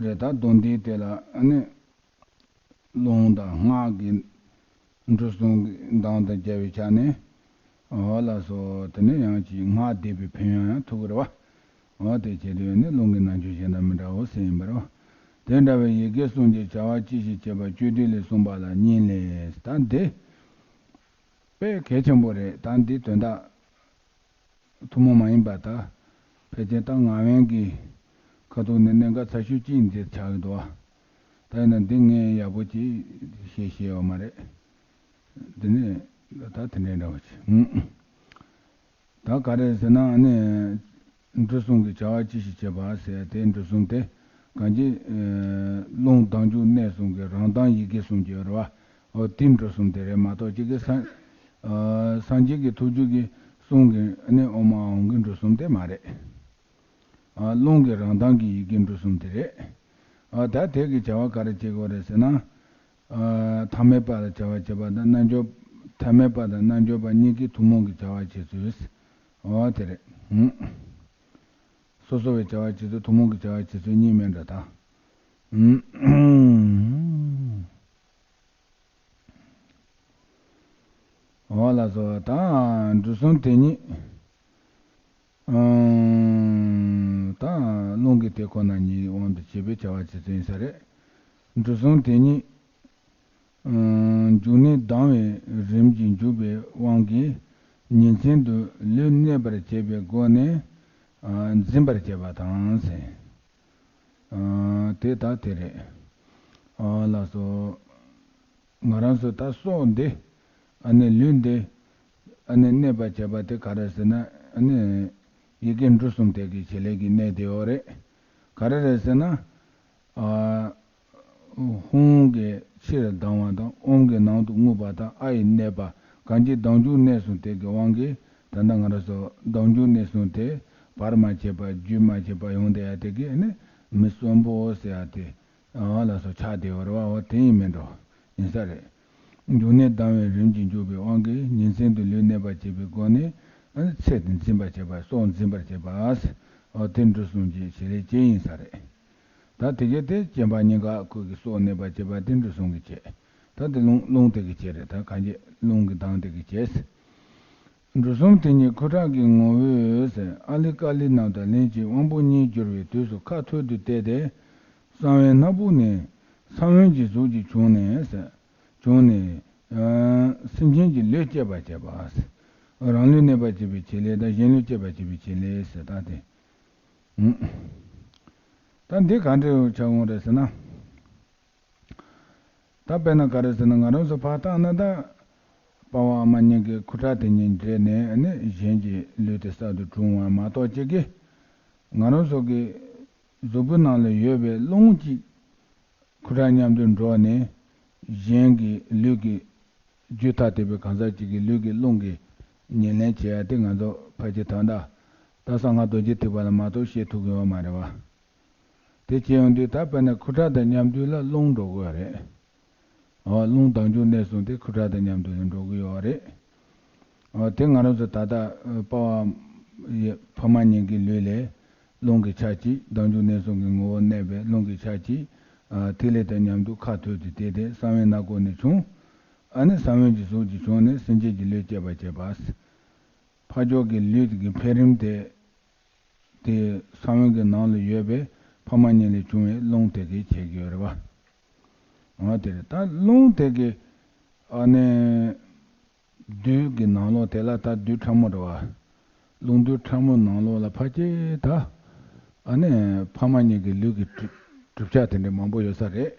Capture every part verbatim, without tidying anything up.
རེད། ད་མདོ་འདིའི་དེ་ལ་ཨ་ནི་རླུང་དང་སྔགས་ཀྱི་འབྲུ་གསུམ་གྱི་མདངས་དང་རྒྱལ་བའི་ཆ་ནས། འོ་ལགས་སོ། དེ་ནས་ཡང་ཅིག་སྔགས་བཟླས་པའི་ཕན་ཡོན་ཡང་ཐུག་གི་རེད་བ། འོ་དེ་བྱེད་དུས་ནི་རླུང་གི་རྣལ་འབྱོར་གཞན་དང་མི་འདྲ་བ་ཟེར་ཡིན་པ་རེད་བ། དེ་འདྲ་བའི་ཡི་གེ་གསུམ་གྱི་བྱ་བ་ཅི་ཞིག་བྱེད་པ་སྤྱོད་བདེ་ལས་གསུངས་པ་ལ་ཉིན་ལས་ད་འདི་དཔེ་གལ་ཆེན་པོ་རེད། ད་འདི་དོན་དག་ཐུན་མོང་མ་ཡིན་པ་ད་ཕལ་ཆེར་ད་ངག་དབང་གི་ཁ་ཐུག་ནས་གནད་འགག་ཚ་ཤོས་གཅིག་འདི་ཆགས་ཀྱི་འདུག་བ། ད་ཡིན་ན་འདི་ངས་ཡག་པོ་ཅིག་ཤེས་ཤེས་ཡོད་མ་རེད། འདི་ནས་ད་དེ་འདྲའི་འདྲ་བ་ཅིག་ད་ག་རེ་ཟེར་ན་ནི། འབྲུ་གསུམ་གྱི་བྱ་བ་ཅི་ཞིག་བྱེད་པ་ཟེར་ཏེ་འབྲུ་གསུམ་དེ་གང་ཅི། རླུང་ལྡང་འཇུག་གནད་གསུམ་གྱི་རང་གདངས་ཡི་གེ་གསུམ་གྱི་རེད་བ། འོ་དེ་འབྲུ་གསུམ་དེ་རེད་མ་གཏོགས་ཅིག་གི་སངས་སངས་རྒྱས་ཀྱི་ཐུགས་རྒྱུད་ཀྱི་གསུང་གི་ནི་ཨོཾ་ཨཱཿཧཱུྃ་གི་འབྲུ་གསུམ་དེ་མ་རེད། རླུང་གི་རང་གདངས་ཀྱི་ཡི་གེ་འབྲུ་གསུམ་དེ་རེད། ད་དེ་གི་བྱ་བ་ག་རེ་བྱེད་དགོས་རེད་ཟེར་ན། ཐ་མལ་པ་ལ་བྱ་བ་བྱེད་པ་དང་རྣལ་འབྱོར། ཐ་མལ་པ་དང་རྣལ་འབྱོར་པ་གཉིས་ཀྱི་ཐུན་མོང་གི་བྱ་བ་བྱེད་ཚུལ། འོ་དེ་རེད། སོ་སོ་བའི་བྱ་བ་བྱེད་ཚུལ་ཐུན་མོང་གི་བྱ་བ་བྱེད་ཚུལ་གཉིས་མེད་འགྲོ་ད། འོ་ལགས་སོ། ད་འབྲུ་གསུམ་དེ་ཉིད། ད་རླུང་གི་དེ་ཁོ་ན་ཉིད་དབང་དུ་བྱས་པའི་བྱ་བ་བྱེད་ཚུལ་ཡིན་ས་རེད། འབྲུ་གསུམ་དེ་ཉིད། འཇུག་གནས་ལྡང་བའི་རིམ་གྱིས་འཇུག་པའི་དབང་གིས་ཉིན་མཚན་དུ་ལུས་གནས་པར་བྱེད་པའི་སྒོ་ནས་འཛིན་པར་བྱེད་པ་དང་ཟེར། དེ་ད་དེ་རེད། ལགས་སོ། ང་རང་ཚོ་ད་སྲོག་འདི་ཨ་ནི་ལུས་འདི་ཨ་ནི་གནས་པར་བྱེད་པ་དེ་ག་རེ་ཟེར་ན། ཨ་ནི་ཡི་གེ་འབྲུ་གསུམ་དེ་གི་བྱེད་ལས་ཀྱི་གནས་དེ་ཡོད་རེད། ག་རེ་རེད་ཟེར་ན། ཧཱུྃ་གིས་ཕྱིར་ལྡང་བ་དང་ཨོཾ་གྱིས་ནང་དུ་རྔུབ་པ་དང་ཨ་ཡིས་གནས་པ། གང་ཅི་ལྡང་འཇུག་གནད་གསུམ་དེ་གི་དབང་གིས་ད་ལྟ་ང་རང་ཚོ་ལྡང་འཇུག་གནད་གསུམ་དེ་བར་མ་ཆད་པ་རྒྱུད་མ་ཆད་པ་ཡོང་བསྡད་ཡ་དེ་གི་ནི་མི་གསོན་པོ་ཟེར་ཡ་དེ། ཨ་ལགས་སོ། ཆགས་བསྡད་ཡོད་རེད་བ། འོ་དེ་ཡིན་མིན་འགྲོ་ཡིན་ས་རེད། འཇུག་གནས་ལྡང་བའི་རིམ་གྱིས་འཇུག་པའི་དབང་གིས་ཉིན་མཚན་དུ་ལུས་གནས་པར་བྱེད་པའི་སྒོ་ནས་ཨ་ནི་ཚེ་འདི་འཛིན་པར་བྱེད་པ། སྲོག་འཛིན་པར་བྱེད་པ། འོ་དེ་འབྲུ་གསུམ་གྱི་བྱེད་ལས་ཅན་ཡིན་ས་རེད། ད་དེ་གས་དེ་སྐྱེ་འཕགས་སྙིང་ག་ཁོ་གི་སྲོག་གནས་པར་བྱེད་པ་དེ་འབྲུ་གསུམ་གྱི་བྱེད། ད་དེ་རླུང་རླུང་དེ་གི་བྱེད་རེད། ད་གང་ཅི་རླུང་གི་གདངས་དེ་གི་བྱེད། འབྲུ་གསུམ་དེ་ཉིད་ཁུ་ཁྲག་གི་ངོ་བོས་ཟེར། ཨཱ་ལི་ཀཱ་ལི་རྣམས་དང་ལྷན་ཅིག་དབང་པོ་གཉིས་སྦྱོར་བའི་དུས་སུ་ཁ་ཐུར་དུ་བལྟས་ཏེ། གསང་བའི་སྣ་བུག་ནས་ས་བོན་གྱི་གཟུགས་ཀྱིས་བྱུང་ནས་ཟེར། བྱུང་ནས་སེམས་ཅན་གྱི་ལུས་སྐྱེད་པར་བྱེད་པ་ཟེར། རང་ལུས་གནས་པར་བྱེད་པའི་བྱེད་ལས་དང་གཞན་ལུས་སྐྱེད་པར་བྱེད་པའི་བྱེད་ལས་ཟེར། ད་དེ། ད་འདི་ག་འདྲའི་ཆ་འོང་རེད་ཟེར་ན། ད་དཔེར་ན་ག་རེ་ཟེར་ན། ང་རང་ཚོ་ཕར་བཏང་ན་ད་པ་ཕ་ཨ་མ་གཉིས་ཀྱི་ཁུ་ཁྲག་དེ་གཉིས་འདྲེས་ནས་ནི་གཞན་གྱི་ལུས་དེ་གསར་དུ་འཁྲུངས་པ་མ་གཏོགས་ཅིག་གིས་ང་རང་ཚོ་གི་གཟུགས་པོའི་ནང་ལ་ཡོད་པའི་རླུང་གཅིག་ཁུ་ཁྲག་མཉམ་དུ་འགྲོགས་ནས་གཞན་གྱི་ལུས་ཀྱི་རྒྱུད་ཐ་དད་པའི་གང་ཟག་ཅིག་གི་ལུས་ཀྱི་རླུང་གི་ཉེར་ལེན་བྱེད་ཡ་དེ་ང་ཚོ་ཕལ་ཆེར་ད་ལྟ་ད་གསང་སྔགས་རྡོ་རྗེ་ཐེག་པ་ལ་མ་གཏོགས་བཤད་ཐུབ་ཀྱི་ཡོད་མ་རེད་བ། དེ་བྱས་ཡོང་དུས་ད་དཔེར་ན་ཁུ་ཁྲག་དང་མཉམ་དུ་ལ་རླུང་འགྲོ་གི་ཡོད་རེད། འོ་རླུང་ལྡང་འཇུག་གནད་གསུམ་དེ་ཁུ་ཁྲག་དང་མཉམ་དུ་ལ་འགྲོ་གི་ཡོད་རེད། འོ་དེ་ང་རང་ཚོ་ད་ལྟ་པ་ཕ་ཕ་མ་གཉིས་ཀྱི་ལུས་ལས་རླུང་གི་ཆ་གཅིག་ལྡང་འཇུག་གནད་གསུམ་གྱི་ངོ་བོར་གནས་པའི་རླུང་གི་ཆ་གཅིག་ཐིག་ལེ་དང་མཉམ་དུ་ཁ་ཐུར་དུ་བལྟས་ཏེ་གསང་བའི་སྣ་སྒོ་ནས་བྱུང་། ཨ་ནི་ས་བོན་གྱི་གཟུགས་ཀྱིས་བྱུང་ནས་སེམས་ཅན་གྱི་ལུས་སྐྱེད་པར་བྱེད་པ། ཕ་ཕྱོགས་ཀྱི་ལུས་ཀྱི་འཕེལ་རིམ་དེ། དེ་ས་བོན་གྱི་ནང་ལ་ཡོད་པའི་ཕ་མ་གཉིས་ལས་བྱུང་བའི་རླུང་དེ་གིས་བྱེད་ཀྱི་ཡོད་རེད་བ། འོ་དེ་རེད། ད་རླུང་དེ་གི་ཨ་ནི་རྡུལ་གྱི་ནང་ལོགས་དེ་ལ་ད་རྡུལ་ཕྲ་མོ་རེད་བ། རླུང་རྡུལ་ཕྲ་མོ་ནང་ལོགས་ལ་ཕལ་ཆེར་ད་ཨ་ནི་ཕ་མ་གཉིས་ཀྱི་ལུས་ཀྱི་གྲུབ་གྲུབ་ཆ་དེ་འདྲའི་མང་པོ་ཡོད་ས་རེད།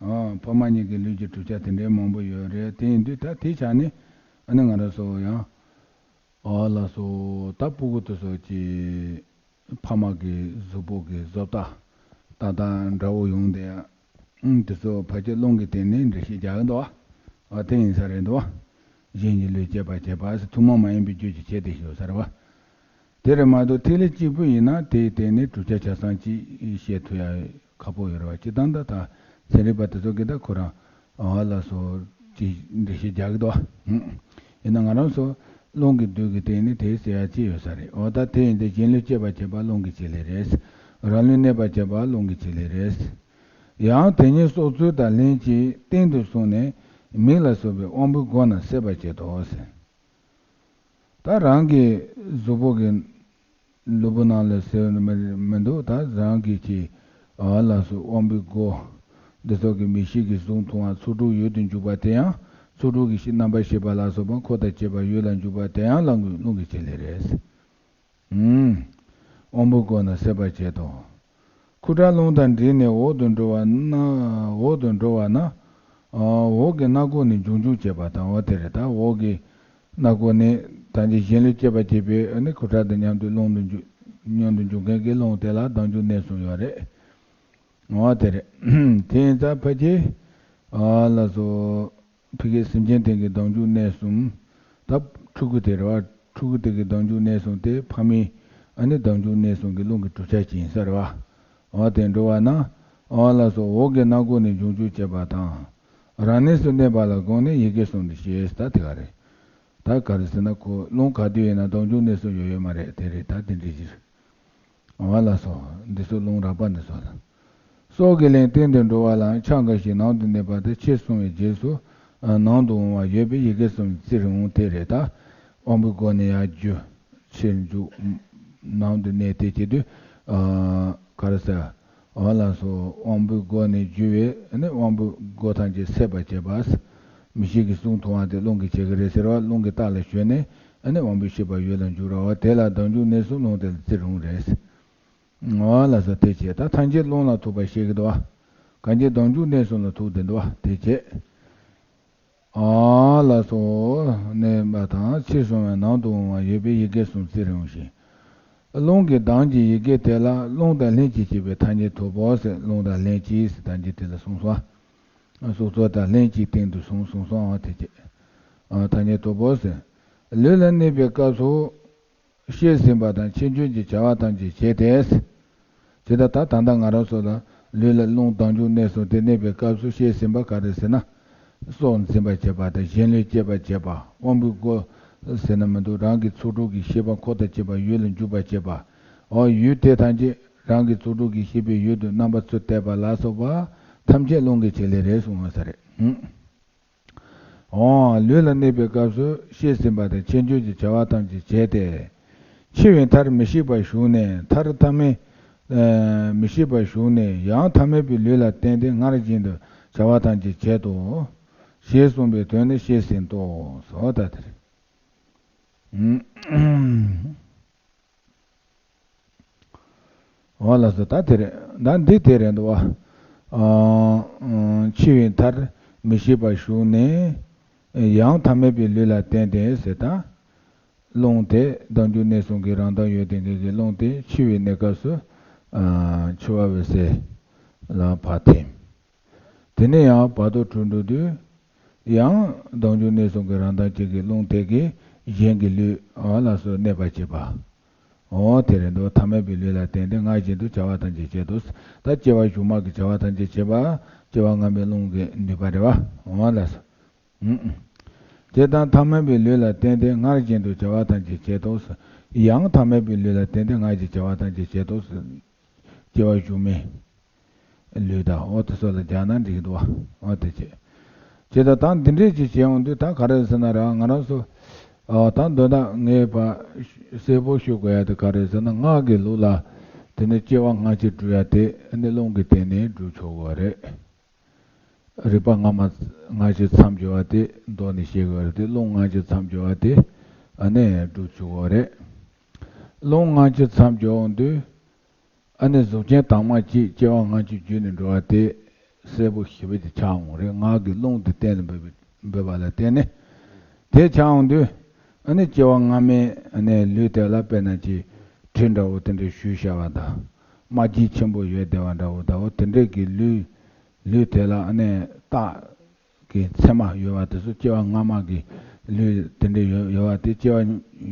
ཨ་ཕ་མ་གཉིས་ཀྱི་ལུས་ཀྱི་གྲུབ་ཆ་དེ་འདྲའི་མང་པོ་ཡོད་རེད། དེ་ཡིན་དུས་ད་དེའི་ཆ་ནས་ཨ་ནི་ང་རང་ཚོ་ཡང་། ཨ་ལགས་སོ། ད་སྤུ་གུ་དེ་ཚོ་གི་ཕ་མ་གི་གཟུགས་པོ་གི་བཟོ་ལྟ་ད་ལྟ་འདྲ་བོ་ཡོང་དེ་ཡ། ཨང་དེ་ཚོ་ཕལ་ཆེར་རླུང་གི་སྟེང་ནས་འགྲེལ་བཤད་རྒྱག་གི་འདུག་བ། ཨ་དེ་ཡིན་ས་རེད་འདུག་བ། གཞན་གྱི་ལུས་སྐྱེད་པར་བྱེད་པ་ཟེར་ཐུན་མོང་མ་ཡིན་པའི་རྒྱུད་ཀྱི་ཆེད་དུ་ཞུ་ས་རེད་བ། དེ་རེད་མ་གཏོགས་ཐིག་ལེ་གཅིག་པུ་ཡིན་ན་དེའི་སྟེང་ནས་གྲུབ་ཆ་ཆ་ཚང་གཅིག་བཤད་ཐུབ་ཡ་ཁག་པོ་ཡོད་རེད་བ། སྤྱིར་བཏང་ད་ད་ཚན་རིག་པ་དེ་ཚོ་གིས་ད་ཁོ་རང་ཨ་ལགས་སོ་ཅིག་འགྲེལ་བཤད་རྒྱག་གི་འདུག་བ། ཡིན་ན་ང་རང་ཚོ་རླུང་གི་རྡུལ་གྱི་སྟེང་ནས་དེའི་ཟེར་ཡ་ཅིག་ཡོད་ས་རེད། འོ་ད་དེ་ཡིན་དུས་གཞན་ལུས་སྐྱེད་པར་བྱེད་པ་རླུང་གི་བྱེད་ལས་རེད། རང་ལུས་གནས་པར་བྱེད་པ་རླུང་གི་བྱེད་ལས་རེད། ཡང་དེ་ཉིད་སྲོག་རྩོལ་དང་ལྷན་ཅིག་སྟེང་དུ་སོང་ནས་མིག་ལ་སོགས་པའི་དབང་པོའི་སྒོ་རྣམས་ཟད་པར་བྱེད་དོ་ཟེར། ད་རང་གི་གཟུགས་པོ་གི་ལུས་པོ་ནང་ལ་ཟེར་ནི་མི་མི་འདུག་ད་རང་གི་ཅི་ཨ་ལ་སོགས་དབང་པོའི་སྒོ་འདི་ཚོ་གི་མིག་ཤེས་ཀྱི་གཟུགས་མཐོང་བ་ཚོགས་དྲུག་ཡུལ་དུ་འཇུག་པ་དེ་ཡང་ཚོགས་དྲུག་གི་ཤེས་རྣམ་པར་ཤེས་པ་ལ་སོགས་པ་འཁོར་དང་བཅས་པ་ཡུལ་ལ་འཇུག་པ་དེ་ཡང་རླུང་གི་རླུང་གི་བྱེད་ལས་རེད། ཨུམ། དབང་པོའི་སྒོ་རྣམས་ཟད་པར་བྱེད་དོ། ཁུ་ཁྲག་རླུང་དང་འདྲེས་ནས་འོག་ཏུ་འགྲོ་བ་ན་འོག་ཏུ་འགྲོ་བ་ན། ཨ་འོག་གི་སྣ་ཁོག་ནས་འབྱུང་འཇུག་བྱེད་པ་དང་འོ་དེ་རེད་ད་འོག་གི་སྣ་ཁོག་ནས་ད་ཅི་གཞན་ལུས་སྐྱེད་པ་བྱེད་པའི་ཨ་ནི་ཁུ་ཁྲག་དང་མཉམ་དུ་རླུང་དུ་འཇུག་མཉམ་དུ་འཇུག་མཁན་གྱི་རླུང་དེ་ལ་ལྡང་འཇུག་གནས་གསུམ་ཡོད་རེད། འོ་དེ་རེད། དེ་ཡིན་ཙང་ཕལ་ཆེར་ཨ་ལ་སོགས། ཕ་གིའི་སེམས་ཅན་དེ་གི་ལྡང་འཇུག་གནས་གསུམ། ད་ཕྲུ་གུ་དེ་རེད་བ། ཕྲུ་གུ་དེ་གི་ལྡང་འཇུག་གནས་གསུམ་དེ་ཕ་མའི་ཨ་ནི་ལྡང་འཇུག་གནས་གསུམ་གྱི་རླུང་གི་གྲུབ་ཆ་ཅིག་ཡིན་ས་རེད་བ། འོ་དེ་འགྲོ་བ་ན། འོ་ལ་སོགས་འོག་གི་སྣ་ཁོག་ནས་འབྱུང་འཇུག་བྱེད་པ་དང་། རང་གནས་སུ་གནས་པ་ལ་དགོངས་ནས་ཡི་གེ་གསུམ་དུ་ཤེས་ད་དེ་ག་རེད། ད་ག་རེ་ཟེར་ན་ཁོ་རླུང་ག་དུས་ཡིན་ན་ལྡང་འཇུག་གནས་གསུམ་ཡོད་ཡོད་མ་རེད་དེ་རེད་ད་དེ་འདྲ་ཞིག་འོ་ལ་སོགས་འདི་ཚོ་རླུང་རགས་པ་འདི་ཚོ་ལ། སྲོག་གི་གླེང་སྟེང་དུ་འགྲོ་བ་ལ་ཆ་འགའ་ཞིག་ནང་དུ་གནས་པ་དེ་ཕྱིར་སོང་བའི་རྗེས་སུ་ནང་དུ་འོང་བ་ཡོད་པས་ཡི་གེ་གསུམ་བརྩི་རུང་དེ་རེད་ད། དབང་པོའི་སྒོ་ནས་ཡར་རྒྱུ། ཕྱིར་འཇུག་ནང་དུ་གནས་ཏེ་བྱེད་དུས། ག་རེ་ཟེར། འོ་ལ་སོགས་དབང་པོའི་སྒོ་ནས་རྒྱུ་བས་ནི་དབང་པོའི་སྒོ་ཐམས་ཅད་ཟད་པར་བྱེད་པ། མིག་ཤེས་ཀྱི་གཟུགས་མཐོང་བ་དེ་རླུང་གིས་བྱེད་ཀྱི་རེད་ཟེར་བ་རླུང་གི་རྟགས་ལ་ཞོན་ནས་ནི་དབང་པོའི་ཤེས་པ་ཡུལ་ལ་འཇུག་ར་བ་དེ་ལ་ལྡང་འཇུག་གནས་གསུམ་རླུང་དེ་ལ་བརྩི་རུང་རེད། འོ་ལ་སོགས་དེ་བྱས་ད་ཐམས་ཅད་རླུང་ལ་ཐུག་པ་ཤེས་ཀྱི་འདུག་བ། གང་ཅི་ལྡང་འཇུག་གནས་གསུམ་ལ་ཐུག་བསྡད་འདུག་བ་དེ་བྱས། འོ་ལ་སོགས་གནས་པ་དང་ཕྱིར་སོང་བའི་ནང་དུ་འོང་བ་ཡོད་པས་ཡི་གེ་གསུམ་བརྩི་རུང་ཞིང་། རླུང་གི་གདངས་ཀྱི་ཡི་གེ་དེ་ལ་རླུང་དང་ལྷན་ཅིག་སྐྱེས་པའི་ཐ་སྙད་དོད་པོ་ཟེར་རླུང་དང་ལྷན་ཅིག་ཟེར་ཐ་སྙད་དེ་ལ་གསུངས་སོ། སྲོག་རྩོལ་དང་ལྷན་ཅིག་སྟེང་དུ་སོང་གསུངས་སོ་འོ་དེ་བྱས། ཐ་སྙད་དོད་པོ་ཟེར། ལུས་ལ་གནས་པའི་སྐབས་སུ། བཤད་ཟིན་པ་དང་ཕྱིས་འབྱོན་གྱི་བྱ་བ་ཐམས་ཅད་བྱས་ཏེ། ཇི་ལྟར་ད་ད་ལྟ་ང་རང་ཚོ་ལ་ལུས་ལ་རླུང་ལྡང་འཇུག་གནས་གསུམ་དེ་གནས་པའི་སྐབས་སུ་བཤད་ཟིན་པ་ག་རེ་ཟེར་ན། སྲོག་འཛིན་པར་བྱེད་པ་དང་གཞན་ལུས་སྐྱེད་པར་བྱེད་པ་དབང་པོའི་སྒོ་ཟེར་ན་མི་འདུག་རང་གི་ཚོགས་དྲུག་གི་ཤེས་པ་འཁོར་དང་བཅས་པ་ཡུལ་ལ་འཇུག་པར་བྱེད་པ། འོ་ཡུལ་དེ་ཐམས་ཅད་རང་གི་ཚོགས་དྲུག་གི་ཤེས་པའི་ཡུལ་དུ་རྣམ་པ་ཚོས་བལྟས་པ་ལ་སོགས་པ་ཐམས་ཅད་རླུང་གི་བྱེད་ལས་རེད་གསུངས་པ་ས་རེད། འོ། ལུས་ལ་གནས་པའི་སྐབས་སུ་བཤད་ཟིན་པ་དང་ཕྱིས་འབྱོན་གྱི་བྱ་བ་ཐམས་ཅད་བྱས་ཏེ། འཆི་བའི་མཐར་མི་ཤིགས་པར་ཞུགས་ནས་མཐར་ཐ་མལ། མི་ཤིགས་པར་ཞུགས་ནས་ཡང་ཐ་མལ་པའི་ལུས་ལ་བརྟེན་ཏེ་སྔར་བཞིན་དུ་བྱ་བ་ཐམས་ཅད་བྱེད་དོ། ཞེས་གསུངས་པའི་དོན་ནི་བཤད་ཟིན་ཏོ། ཟོ་ད་དེ་རེད། འོ་ལགས་སོ་ད་དེ་རེད་ད་འདི་དེ་རེད་འདུག་བ། འཆི་བའི་མཐར་མི་ཤིགས་པར་ཞུགས་ནས། ཡང་ཐ་མལ་པའི་ལུས་ལ་བརྟེན་ཏེ་ཟེར་ད། རླུང་དེ་ལྡང་འཇུག་གནས་གསུམ་གྱི་རང་མདངས་ཡོད་དེ་འགལ་གྱི་རླུང་དེ་འཆི་བའི་གནས་སྐབས་སུ། འཆི་བ་འོད་གསལ་ལ་ཕར་ཐིམ། དེ་ནས་ཡང་བར་དོ་དྲུག་འགྲོ་དུས། ཡང་ལྡང་འཇུག་གནས་གསུམ་གྱི་རང་མདངས་ཅན་གྱི་རླུང་དེ་གིས་གཞན་གྱི་ལུས་འོ་ལ་སོགས་གནས་པར་བྱེད་པ། འོ་དེ་རེད་འདུག་ཐ་མལ་པའི་ལུས་ལ་བརྟེན་ཏེ་སྔར་བཞིན་དུ་བྱ་བ་ཐམས་ཅད་བྱེད་དོ། ད་སྐྱེ་བ་གཞུག་མ་གི་བྱ་བ་ཐམས་ཅད་བྱེད་པ་སྐྱེ་བ་སྔ་མའི་རླུང་གི་ནུས་པ་རེད་བ། འོ་ལ་སོགས། དེ་ལྟར་ཐ་མལ་པའི་ལུས་ལ་བརྟེན་ཏེ་སྔར་བཞིན་དུ་བྱ་བ་ཐམས་ཅད་བྱེད་དོ། ཡང་ཐ་མལ་པའི་ལུས་ལ་བརྟེན་ཏེ་སྔར་བཞིན་བྱ་བ་ཐམས་ཅད་བྱེད་དོ། སྐྱེ་བ་གཞུག་མའི་ལུས་དང་འོ་དེ་སོགས་ལ་སྦྱར་ན་འགྲིག་འདུག་བ། འོ་དེ་བྱས། བྱས་ད་ད་འདི་འདྲས་ཅིག་བྱས་འོང་དུས་ད་ག་རེ་ཟེར་ན་རང་ང་རང་ཚོ་ད་འདོན་དག་ངས་ཕར་གསལ་པོ་ཞུ་དགོས་ཡ་དེ་ག་རེ་ཟེར་ན་སྔགས་ཀྱི་ལུགས་ལ་དེ་ནི་སྐྱེ་བ་སྔ་ཕྱི་སྒྲུབ་ཡ་དེ་ནི་རླུང་གི་སྟེང་ནས་སྒྲུབ་ཆོག་གི་རེད། རིག་པ་སྔ་མ་སྔ་ཕྱི་མཚམས་སྦྱོར་བ་དེ་མདོ་ནས་བཤད་དགོས་རེད་དེ་རླུང་སྔ་ཕྱི་མཚམས་སྦྱོར་བ་དེ་ཨ་ནེ་སྒྲུབ་ཆོག་གི་རེད། རླུང་སྔ་ཕྱི་མཚམས་སྦྱོར་འོང་དུས། ཨ་ནི་གཟུགས་ཅན་དྭངས་མ་གཅིག་སྐྱེ་བ་སྔ་ཕྱི་བརྒྱུད་ནས་འགྲོ་བ་དེ་གསལ་པོ་ཞེ་པོ་ཅིག་ཆགས་འོང་རེད། ངག་གི་རླུང་དེ་གཏན་ལ་འབེབས་པ་ལ་བརྟེན་ནས། དེ་ཆགས་འོང་དུས་ཨ་ནི་སྐྱེ་བ་སྔ་མའི་ཨ་ནི་ལུས་དེ་ལ་དཔེར་ན་ཅིག་དྲི་འདྲ་བོ་དེ་འདྲ་ཞུ་བྱ་བ་དང་རྨ་རྒྱུན་ཆེན་པོ་ཡོད་བསྡད་པ་འདྲ་བོ་ད་བོ་དེ་འདྲས་ཀྱི་ལུས་ལུས་དེ་ལ་ཨ་ནི་རྟགས། གི་མཚན་མ་ཡོད་པ་དེ་ཚོ་སྐྱེ་བ་སྔ་མ་གི་ལུས་དེ་འདྲ་ཡོད་ཡོད་པ་དེ་སྐྱེ་བ་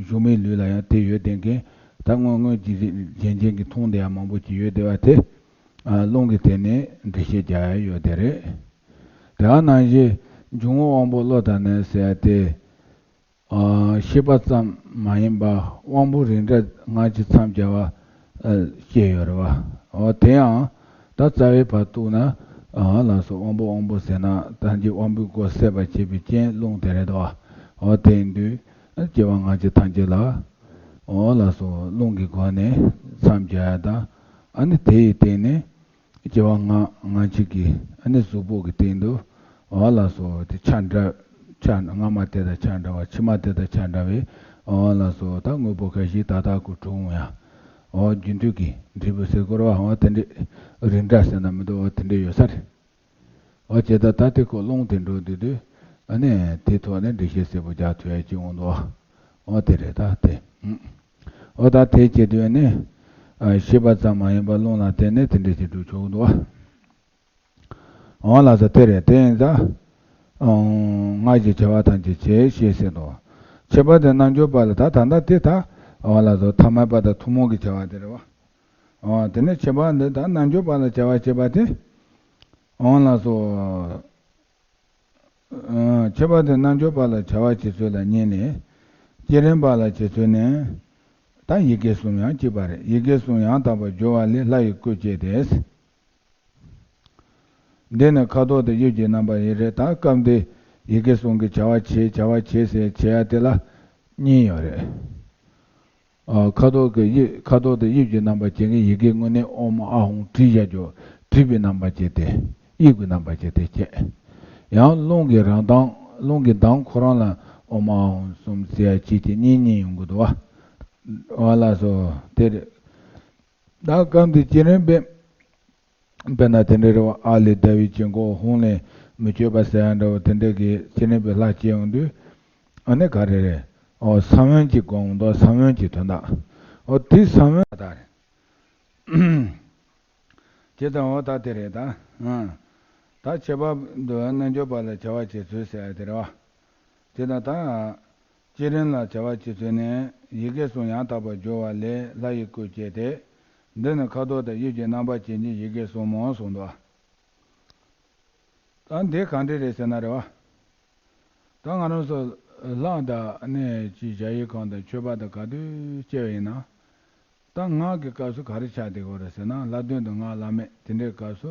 གཞུག་མའི་ལུས་ལ་ཡང་དེ་ཡོད་བསྡད་མཁན་ད་དངོས་དངོས་ཀྱི་རྒྱན་ཅན་གྱི་མཐོང་བསྡད་ཡ་མང་པོ་ཅིག་ཡོད་བསྡད་པ་དེ་རླུང་གི་སྟེང་ནས་འགྲེལ་བཤད་རྒྱག་ཡ་ཡོད་དེ་རེད། དེ་ནང་བཞིན་འབྱུང་བ་དབང་པོ་བློ་དང་ནི་ཟེར་ཡ་དེ་ཤེས་པ་ཙམ་མ་ཡིན་པ་དབང་པོ་རིགས་འདྲ་སྔ་ཕྱི་མཚམས་སྦྱར་བ་ ཨ་སྐྱེ་ཡོད་རེད་བ། འོ་དེ་ཡང་ད་རྩ་བའི་བར་གཏུགས་ན། ཨ་ལགས་སོ། དབང་པོ་དབང་པོ་ཟེར་ན་ཐམས་ཅད་དབང་པོའི་སྒོ་ཟད་པར་བྱེད་པའི་རྐྱེན་རླུང་དེ་རེད་དོ། འོ་དེ་ཡིན་དུས་སྐྱེ་བ་སྔ་ཕྱི་ཐམས་ཅད་ལ། འོ་ལགས་སོ། རླུང་གི་སྒོ་ནས་མཚམས་སྦྱར་ཡ་དང་། ཨ་ནི་དེ་ཡི་སྟེང་ནས་སྐྱེ་བ་སྔ་སྔ་ཕྱི་གི་ཨ་ནི་གཟུགས་པོ་གི་སྟེང་དུ། འོ་ལགས་སོ། དེ་ཆ་འདྲ། ཆ་སྔ་མ་དེ་དང་ཆ་འདྲ་བ། ཕྱི་མ་དེ་དང་ཆ་འདྲ་བའི། འོ་ལགས་སོ། ད་དངོས་པོ་ཁ་ཤས་ད་ལྟ་ཀུན་འཁྲུལ་འོང་ཡ། འོ་རྒྱུན་མཐུད་ཀྱི་འབྲས་བུ་ཟེར་དགོས་རེད་བ། འོ་དེ་འདྲའི་རིགས་འདྲ་ཟེར་ན་མི་འདུག་འོ་དེ་འདྲ་ཡོད་ས་རེད། འོ་བྱས་ད་ད་དེ་ཁོ་རླུང་དེ་འགྲོ་དུས་དུས། ཨ་ནི་དེ་ཐོག་ནས་འགྲེལ་བཤད་གསལ་པོ་རྒྱག་ཐུབ་ཡ་ཅིག་འོང་འདུག་འོ་དེ་རེད་ད་དེ། ཨུ། འོ་ད་དེ་བྱེད་དུས་ནི། ཨ་ཤེས་པ་ཙམ་མ་ཡིན་པར་རླུང་ལ་བརྟེན་ནས་དེ་འདྲ་ཞིག་འགྲོ་ཆོག་གི་འདུག་བ། འོ་ལགས་སོ། དེ་རེད། དེ་ཡིན་ཙང་། ཨང་། སྔར་གྱི་བྱ་བ་ཐམས་ཅད་བྱེད་ཅེས་ཟེར་དོ། ཁྱད་པར་དུ་རྣལ་འབྱོར་པ་ལ་ད་ད་ལྟ་དེ་ད། འོ་ལགས་སོ། ཐ་མལ་པ་དང་ཐུན་མོང་གི་བྱ་བ་དེ་རེད་བ། འོ་དེ་ནས་ཁྱད་པར་འདི་ད་རྣལ་འབྱོར་པ་ལ་བྱ་བ་བྱེད་པ་དེ། འོ་ལགས་སོ། ཨང་། ཁྱད་པར་དུ་རྣལ་འབྱོར་པ་ལ་བྱ་བ་བྱེད་ཚུལ་ལ་གཉིས་ནི། བསྐྱེད་རིམ་པ་ལ་བྱེད་ཚུལ་ནི། ད་ཡི་གེ་གསུམ་ཡང་གཅིག་པ་རེད། ཡི་གེ་གསུམ་ཡང་དག་པར་སྦྱོར་བ་ལས་ལྷ་ཡི་སྐུ་སྐྱེ་སྟེ། འདི་ནི་ཁ་དོག་དང་དབྱིབས་ཀྱི་རྣམ་པ་ཡིན་རེད། ད་སྐབས་འདི་ཡི་གེ་གསུམ་གྱི་བྱ་བ་བྱེད། བྱ་བ་བྱེད་ཟེར་བྱེད་ཡ་དེ་ལ་གཉིས་ཡོད་རེད། ཨ། ཁ་དོག་གི་དབྱིབས། ཁ་དོག་དང་དབྱིབས་ཀྱི་རྣམ་པ་བྱེད་མཁན་ཡི་གེ་དངོས་གནས་ཨོཾ་ཨཱཿཧཱུྃ་བྲིས་བཞག་རྒྱུ། བྲིས་པའི་རྣམ་པ་བྱེད་དེ། དབྱིབས་ཀྱི་རྣམ་པ་བྱེད་དེ་བྱེད། ཡང་རླུང་གི་རང་གདངས། རླུང་གི་གདངས་ཁོ་རང་ལ་ཨོཾ་ཨཱཿཧཱུྃ་གསུམ་ཟེར་ཡ་གཅིག་གཅིག་གཉིས་གཉིས་ཡོང་གི་འདུག་བ། འོ་ལགས་སོ། དེ་རེད། ད་སྐབས་འདི་བསྐྱེད་རིམ་པས། དཔེར་ན་དེ་འདྲ་རེད་བ། ཨཱ་ལས་ཟླ་བའི་དཀྱིལ་འཁོར། ཧཱུྃ་ལས་མི་བསྐྱོད་པ་ཟེར་ཡ་འདྲ་བོ་དེ་འདྲ་གི་བསྐྱེད་རིམ་པའི་ལྷ་སྐྱེ་ཡོང་དུས། ཨ་ནི་ག་རེ་རེད། ཨོ་ས་བོན་གྱི་སྒོམ་འདུག་ས་བོན་གྱི་དོན་དག་ཨོ་དེ་ས་བོན་དག་རེད། ཇི་ལྟར་འོ་ད་དེ་རེད་ད། ཨང་། ད་ཁྱད་པར་དུ་རྣལ་འབྱོར་པ་ལ་བྱ་བ་བྱེད་ཚུལ་ཟེར་ཡ་དེ་རེད་བ། དེ་དང་ད། བསྐྱེད་རིམ་ལ་བྱ་བ་བྱེད་ཚུལ་ནི། ཡི་གེ་གསུམ་ཡང་དག་པར་སྦྱོར་བ་ལས་ལྷ་ཡི་སྐུ་སྐྱེ་སྟེ། འདི་ནི་ཁ་དོག་དང་དབྱིབས་ཀྱི་རྣམ་པ་ཅན་གྱི་ཡི་གེ་གསུམ་མོ་གསུངས་འདུག་ད་འདི་གང་འདྲ་རེད་ཟེར་ན་རེད་བ། ད་ང་རང་ཚོ་ལྷ་དང་ནི་ཅི་གཞལ་ཡས་ཁང་དང་མཆོད་པ་དང་ག་དུས་སྐྱེ་བ་ཡིན་ན། ད་སྔགས་ཀྱི་སྐབས་སུ་ག་རེ་ཆགས་བསྡད་ཀྱི་ཡོད་རེད་ཟེར་ན། ལྷ་བདུན་དང་སྔགས་བླ་མེད་དེ་འདྲའི་སྐབས་སུ།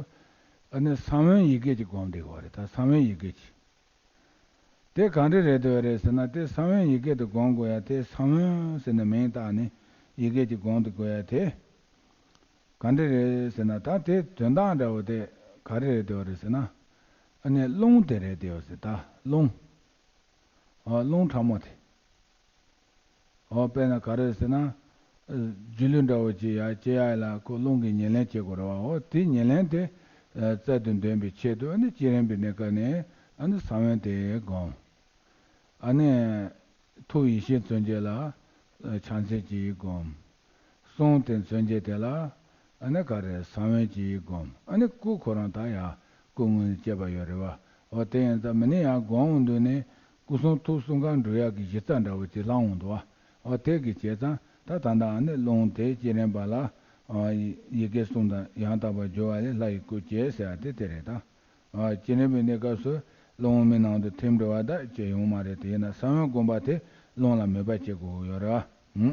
ཨ་ནི་ས་བོན་ཡི་གེ་ཅིག་སྒོམ་བསྡད་ཀྱི་ཡོད་རེད། ད་ས་བོན་ཡི་གེ་ཅིག་དེ་གང་འདྲ་རེད་འདུག་རེད་ཟེར་ན། དེ་ས་བོན་ཡི་གེ་དེ་སྒོམ་དགོས་ཡ་དེ། ས་བོན་ཟེར་ནས་མིང་བཏགས་ནས་ཡི་གེ་ཅིག་སྒོམ་དུ་དགོས་ཡ་དེ་གང་འདྲ་རེད་ཟེར་ན། ད་དེ་དོན་དག་འདྲ་བོ་དེ་ག་རེ་རེད་འདུག་རེད་ཟེར་ན། ཨ་ནི་རླུང་དེ་རེད་འདུག་ཟེར། ད་རླུང་། ཨ་རླུང་ཕྲ་མོ་དེ། ཨོ་དཔེར་ན་ག་རེ་ཟེར་ན། ཨ་སྒྱིད་ལུག་འདྲ་བོ་ཅིག་ཡར་སྐྱེ་ཡ་ལ་ཁོ་རླུང་གིས་ཉེར་ལེན་བྱེད་དགོས་རེད་བ། ཨོ་དེ་ཉེར་ལེན་དེ་ཨ་རྩལ་དུ་འདོན་པའི་ཆེད་དུ། ཨ་ནི་བསྐྱེད་རིམ་པའི་གནས་སྐབས་ནས་ཨ་ནི་ས་བོན་དེ་བསྒོམ། ཨ་ནི་ཐུགས་ཡེ་ཤེས་མཚོན་བྱེད་ལ་ཨ་ཕྱག་མཚན་གྱིས་བསྒོམ། གསུང་དེ་མཚོན་བྱེད་དེ་ལ་ཨ་ནི་ག་རེ་ས་བོན་གྱིས་བསྒོམ། ཨ་ནི་སྐུ་ཁོ་རང་ད་ཡར་སྐུ་ངོས་ནས་བསྐྱེད་པ་ཡོད་རེད་བ། ཨོ་དེ་ཡིན་ཙང་མི་ནི་ཡར་སྒོམ་འོང་དུས་ནས། སྐུ་གསུང་ཐུགས་གསུམ་ཀ་འགྲུབ་ཡག་གི་གཞི་རྩ་འདྲ་བོ་ཅིག་ལྷག་འོང་འདུག་བ། ཨོ་དེ་གི་བྱས་ཙང་ད་ད་ལྟ་ཨ་ནི་རླུང་དེ་བསྐྱེད་རིམ་པ་ལ། ཨོ་ཡི་གེ་གསུམ་དང་ཡང་དག་པར་སྦྱོར་བ་ལས་ལྷ་ཡི་སྐུ་སྐྱེ་ཟེར་བ་དེ་དེ་རེད་ད། ཨོ་བསྐྱེད་རིམ་པའི་གནས་སྐབས་སུ་རླུང་མི་ནང་དུ་ཐིམ་འགྲོ་བ་ད་ཅི་ཡོང་མ་རེད། དེ་ཡིན་ན་ས་བོན་བསྒོམ་པ་དེ་རླུང་ལ་མོས་པ་བྱེད་དགོས་ཡོད་རེད་བ།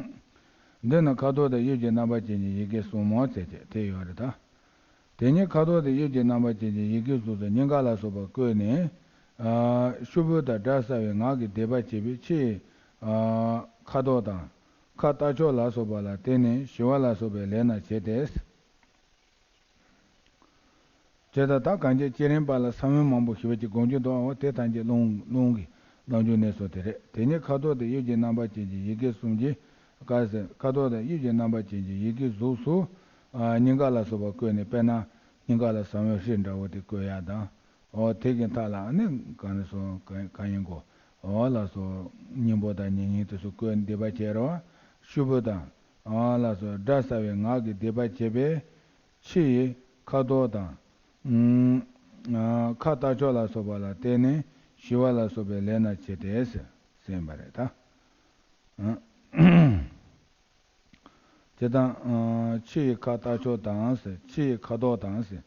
འདི་ནི་ཁ་དོག་དང་དབྱིབས་ཀྱི་རྣམ་པ་ཅན་གྱི་ཡི་གེ་གསུམ་མོ་ཟེར་བྱས་དེ་ཡོད་རེད་ད། དེ་ཉིད་ཁ་དོག་དང་དབྱིབས་ཀྱི་རྣམ་པ་ཅན་གྱི་ཡི་གེ་གཟུགས་སུ་སྙིང་ག་ལ་སོགས་པ་བཀོད་ནས། ཨ་ཤུབ་བུ་དང་སྒྲ་གསལ་བའི་ངག་གི་སྡེ་པ་བྱས་པའི་ཕྱི་ཡི་ཨ་ཁ་དོག་དང་། ཁ་ལྟ་ཕྱོགས་ལ་སོགས་པ་ལ་བརྟེན་ནས་ཞི་བ་ལ་སོགས་པའི་ལས་རྣམས་བྱེད་དེ། ཇི་ལྟར་ད་གང་ཅི་བསྐྱེད་རིམ་པ་ལ་ས་བོན་མང་པོ་ཞེས་པ་ཅིག་སྒོམ་རྒྱུ་འདུག་ཨ། དེ་ཐམས་ཅད་རླུང་རླུང་གི་རྣལ་འབྱོར་གནས་སོ་དེ་རེད། དེ་ཉིད་ཁ་དོག་དང་དབྱིབས་ཀྱི་རྣམ་པ་ཅན་གྱི་ཡི་གེ་གསུམ་གྱི། ཀ་ཟེར། ཁ་དོག་དང་དབྱིབས་ཀྱི་རྣམ་པ་ཅན་གྱི་ཡི་གེ་གཟུགས་སུ། ཨ་སྙིང་ག་ལ་སོགས་པ་བཀོད་ནས། དཔེར་ན་སྙིང་ག་ལ་ས་བོན་ཧྲཱིཿ་འདྲ་བོ་དེ་བཀོད་ཡ་དང་། འོ་དེ་གི་མཐའ་ལ་ནི་ག་ནས་སོང་ག་ག་ཡིན་གོ། འོ་ལ་སོགས་སྙིང་པོ་དང་ཉེ་སྙིང་དེ་ཚོ་བཀོད་སྡེ་པ་བྱས་རོ། ཤུབ་བུ་དང་། འོ་ལ་སོགས་སྒྲ་གསལ་བའི་ངག་གི་སྡེ་པ་བྱས་པའི་ཕྱི་ཡི་ཁ་དོག་དང་། ཨ་ཁ་ལྟ་ཕྱོགས་ལ་སོགས་པ་ལ་བརྟེན་ནས་ཞི་བ་ལ་སོགས་པའི་ལས་རྣམས་བྱེད་དེ་ཟེར་ཟེར་བ་རེད་ད། ཨ་དེ་དང་། ཨ་ཕྱི་ཡི་ཁ་ལྟ་ཕྱོགས་དང་ཟེར། ཕྱི་ཡི་ཁ་དོག་དང་ཟེར།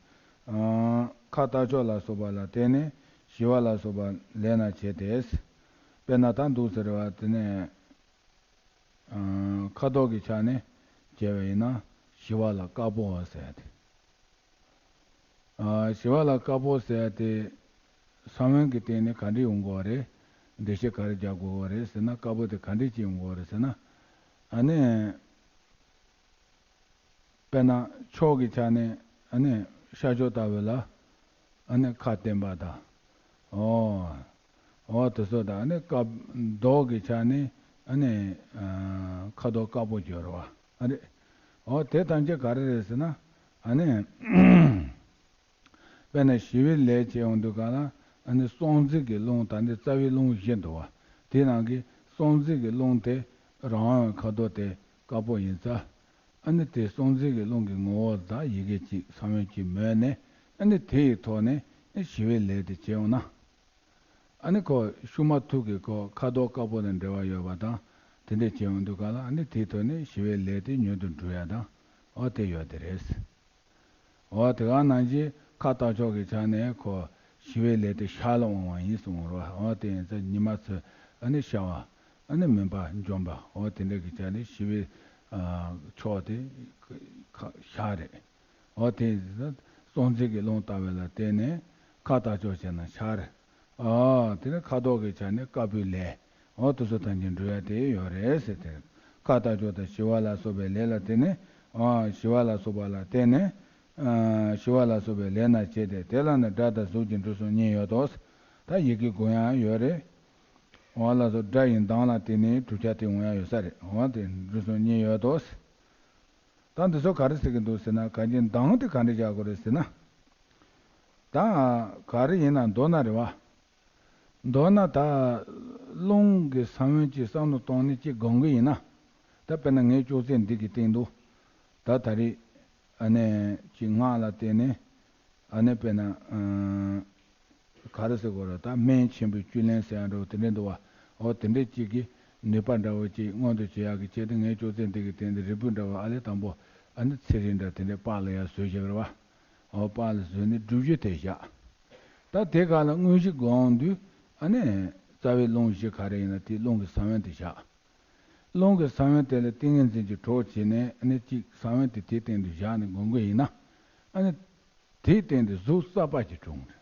ཨ་ཁ་ལྟ་ཕྱོགས་ལ་སོགས་པ་ལ་བརྟེན་ནས་ཞི་བ་ལ་སོགས་པ་ལས་རྣམས་བྱེད་དེ་ཟེར། དཔེར་ན་ད་འདུག་ཟེར་བ་དེ་ནས། ཨ་ཁ་དོག་གི་ཆ་ནས་བྱས་པ་ཡིན་ན། ཞི་བ་ལྷ་དཀར་པོ་ཟེར་ཡ་དེ། ཨ། ཞི་བ་ལྷ་དཀར་པོ་ཟེར་ཡ་དེ་ས་བོན་གྱི་སྟེང་ནས་ག་འདྲ་ཡོང་དགོས་པ་རེད། འགྲེལ་བཤད་ག་རེ་རྒྱག་དགོས་པ་རེད་ཟེར་ན། དཀར་པོ་དེ་ག་འདྲ་ཅིག་ཡོང་དགོས་པ་རེད་ཟེར་ན། ཨ་ནི། དཔེར་ན་ཕྱོགས་ཀྱི་ཆ་ནས་ཨ་ནི་ཤར་ཕྱོགས་ལྟ་བུ་ལ་ཨ་ནི་ཁ་བསྟན་པ་དང་། ཨོ། ཨོ་དེ་ཚོ་དང་། ཨ་ནི་དཀར་མདོག་གི་ཆ་ནས་ཨ་ནི་ཨ་ཁ་དོག་དཀར་པོ་སྦྱོར་བ། ཨ་རེ། ཨོ་དེ་ཐམས་ཅད་ག་རེ་རེད་ཟེར་ན། ཨ་ནི། དཔེར་ན་ཞི་བའི་ལས་བྱེད་ཡོང་དུས་ག་ལ། ཨ་ནི་སྲོག་འཛིན་གྱི་རླུང་། ད་འདི་རྩ་བའི་རླུང་བཞི་འདུག་བ། དེ་ནང་གི་སྲོག་འཛིན་གྱི་རླུང་དེ་རང་དབང་ཁ་དོག་དེ་དཀར་པོ་ཡིན་ཙང་། ཨ་ནི་དེ་སྲོག་འཛིན་གྱི་རླུང་གི་ངོ་བོ་དང་ཡི་གེ་གཅིག་ས་བོན་གཅིག་མོས་ནས། ཨ་ནི་དེ་ཡི་ཐོག་ནས་ཞི་བའི་ལས་དེ་བྱེད་ཡོང་ན། ཨ་ནི་ཁོ་ཤུགས་མ་ཐུག་གི་ཁོ་ཁ་དོག་དཀར་པོ་དང་འབྲེལ་བ་ཡོད་པ་དང་། དེ་འདྲ་བྱེད་ཡོང་དུས་ག་ལ། ཨ་ནི་དེའི་ཐོག་ནས་ཞི་བའི་ལས་དེ་མྱུར་དུ་འགྲུབ་ཡ་དང་། ཨོ་དེ་ཡོད་དེ་རེད། འོ་དེ་ག་ནང་བཞིན་ཁ་བཏགས་ཕྱོགས་ཀྱི་ཆ་ནས་ཁོ་ཞི་བའི་ལས་དེ་ཤར་ལ་འོང་བ་ཡིན་གསུངས་རོ། འོ་དེ་ཡིན་ཙང་ཉི་མ་ཚོས་ཨ་ནི་ཤར་བ། ཨ་ནི་མུན་པ་འཇོམས་པ། འོ་དེ་འདྲ་གི་ཆ་ནས་ཞི་བའི་ཨ་ཕྱོགས་དེ་ཁ་ཤར་རེད། འོ་དེ་ཡིན་ཙང་སྲོག་འཛིན་གྱི་རླུང་ལྟ་བུ་ལ་བརྟེན་ནས་ཁ་བཏགས་ཕྱོགས་བྱས་ན་ཤར། ཨ། དེ་ནི་ཁ་དོག་གི་ཆ་ནས་དཀར་པོའི་ལས། འོ་དེ་ཚོ་ཐམས་ཅད་འགྲུབ་ཡ་དེ་ཡོད་རེད་ཟེར་ཏེ། ཁ་བཏགས་ཕྱོགས་དང་ཞི་བ་ལ་སོགས་པའི་ལས་ལ་བརྟེན་ནས། ཨ། ཞི་བ་ལ་སོགས་པ་ལ་བརྟེན་ནས། ཨ། ཞི་བ་ལ་སོགས་པའི་ལས་རྣམས་བྱས་ཏེ། དེ་ལ་ནི་སྒྲ་དང་གཟུགས་ཀྱི་འབྲུ་གསུམ་གཉིས་ཡོད་དོ། ད་ཡི་གེ་དགོས་ཡ་ཡོད་རེད། འོ་ལ་སོགས་སྒྲ་ཡི་གདངས་ལ་བརྟེན་ནས་གྲུབ་ཆ་དེ་འོང་ཡ་ཡོད་ས་རེད། འོ་དེ་འབྲུ་གསུམ་གཉིས་ཡོད་དོ། ད་འདི་ཚོ་ག་རེ་ཟེར་གྱི་འདུག་ཟེར་ན། གང་ཅི་གདངས་དེ་ག་འདྲ་བཞག་དགོས་རེད་ཟེར་ན། ད་ག་རེ་ཡིན་ན། མདོར་ན་རེད་བ། མདོར་ན་ད་རླུང་གི་ས་བོན་གཅིག་བསམ་བློ་གཏོང་ནས་གཅིག་སྒོམ་གྱི་ཡིན་ན། ད་དཔེར་ན་ངའི་ཅོག་ཙེ་འདི་གི་སྟེང་དུ་ད་ད་རེས་ཨ་ནི་གཅིག་སྔགས་ལ་བརྟེན་ནས། ཨ་ནི་དཔེར་ན་ཨ་ག་རེ་ཟེར་དགོས་རེད། ད་སྨན་ཆེན་པོའི་བཅུད་ལེན་ཟེར་ཡ་འདྲ་བོ་དེ་འདྲ་འདུག་བ། འོ་དེ་འདྲ་གཅིག་གི་ནུས་པ་འདྲ་བོ་གཅིག་མངོན་དུ་བྱེད་ཡག་གི་ཆེད་དུ་ངའི་ཅོག་ཙེ་འདི་གི་སྟེང་དུ་རིལ་བུ་འདྲ་བོ་ཨ་ལས་དང་པོ་ཨ་ནི་ཚེ་རིལ་འདྲ་དེ་འདྲ་པགས་ལ་ཡར་བཟོས་བཞག་རེད་བ། འོ་པགས་ལ་བཟོས་ནས་སྒྲུབ་གཞི་དེ་བཞག། ད་དེ་ག་ལ་དངོས་གཞི་སྒོམ་དུས་ཨ་ནི་རྩ་བའི་རླུང་བཞི་ག་རེ་ཡིན་ན་དེའི་རླུང་གི་ས་བོན་དེ་བཞག། རླུང་གི་ས་བོན་དེ་ལ་ཏིང་ངེ་འཛིན་གྱི་གྲོགས་བྱས་ནས། ཨ་ནི་གཅིག་ས་བོན་དེ་དེའི་སྟེང་དུ་བཞག་ནས་སྒོམ་གྱི་ཡིན་ན། ཨ་ནི་དེའི་སྟེང་དུ་གཟུགས་གསར་པ་ཅིག་འཁྲུངས་རེད།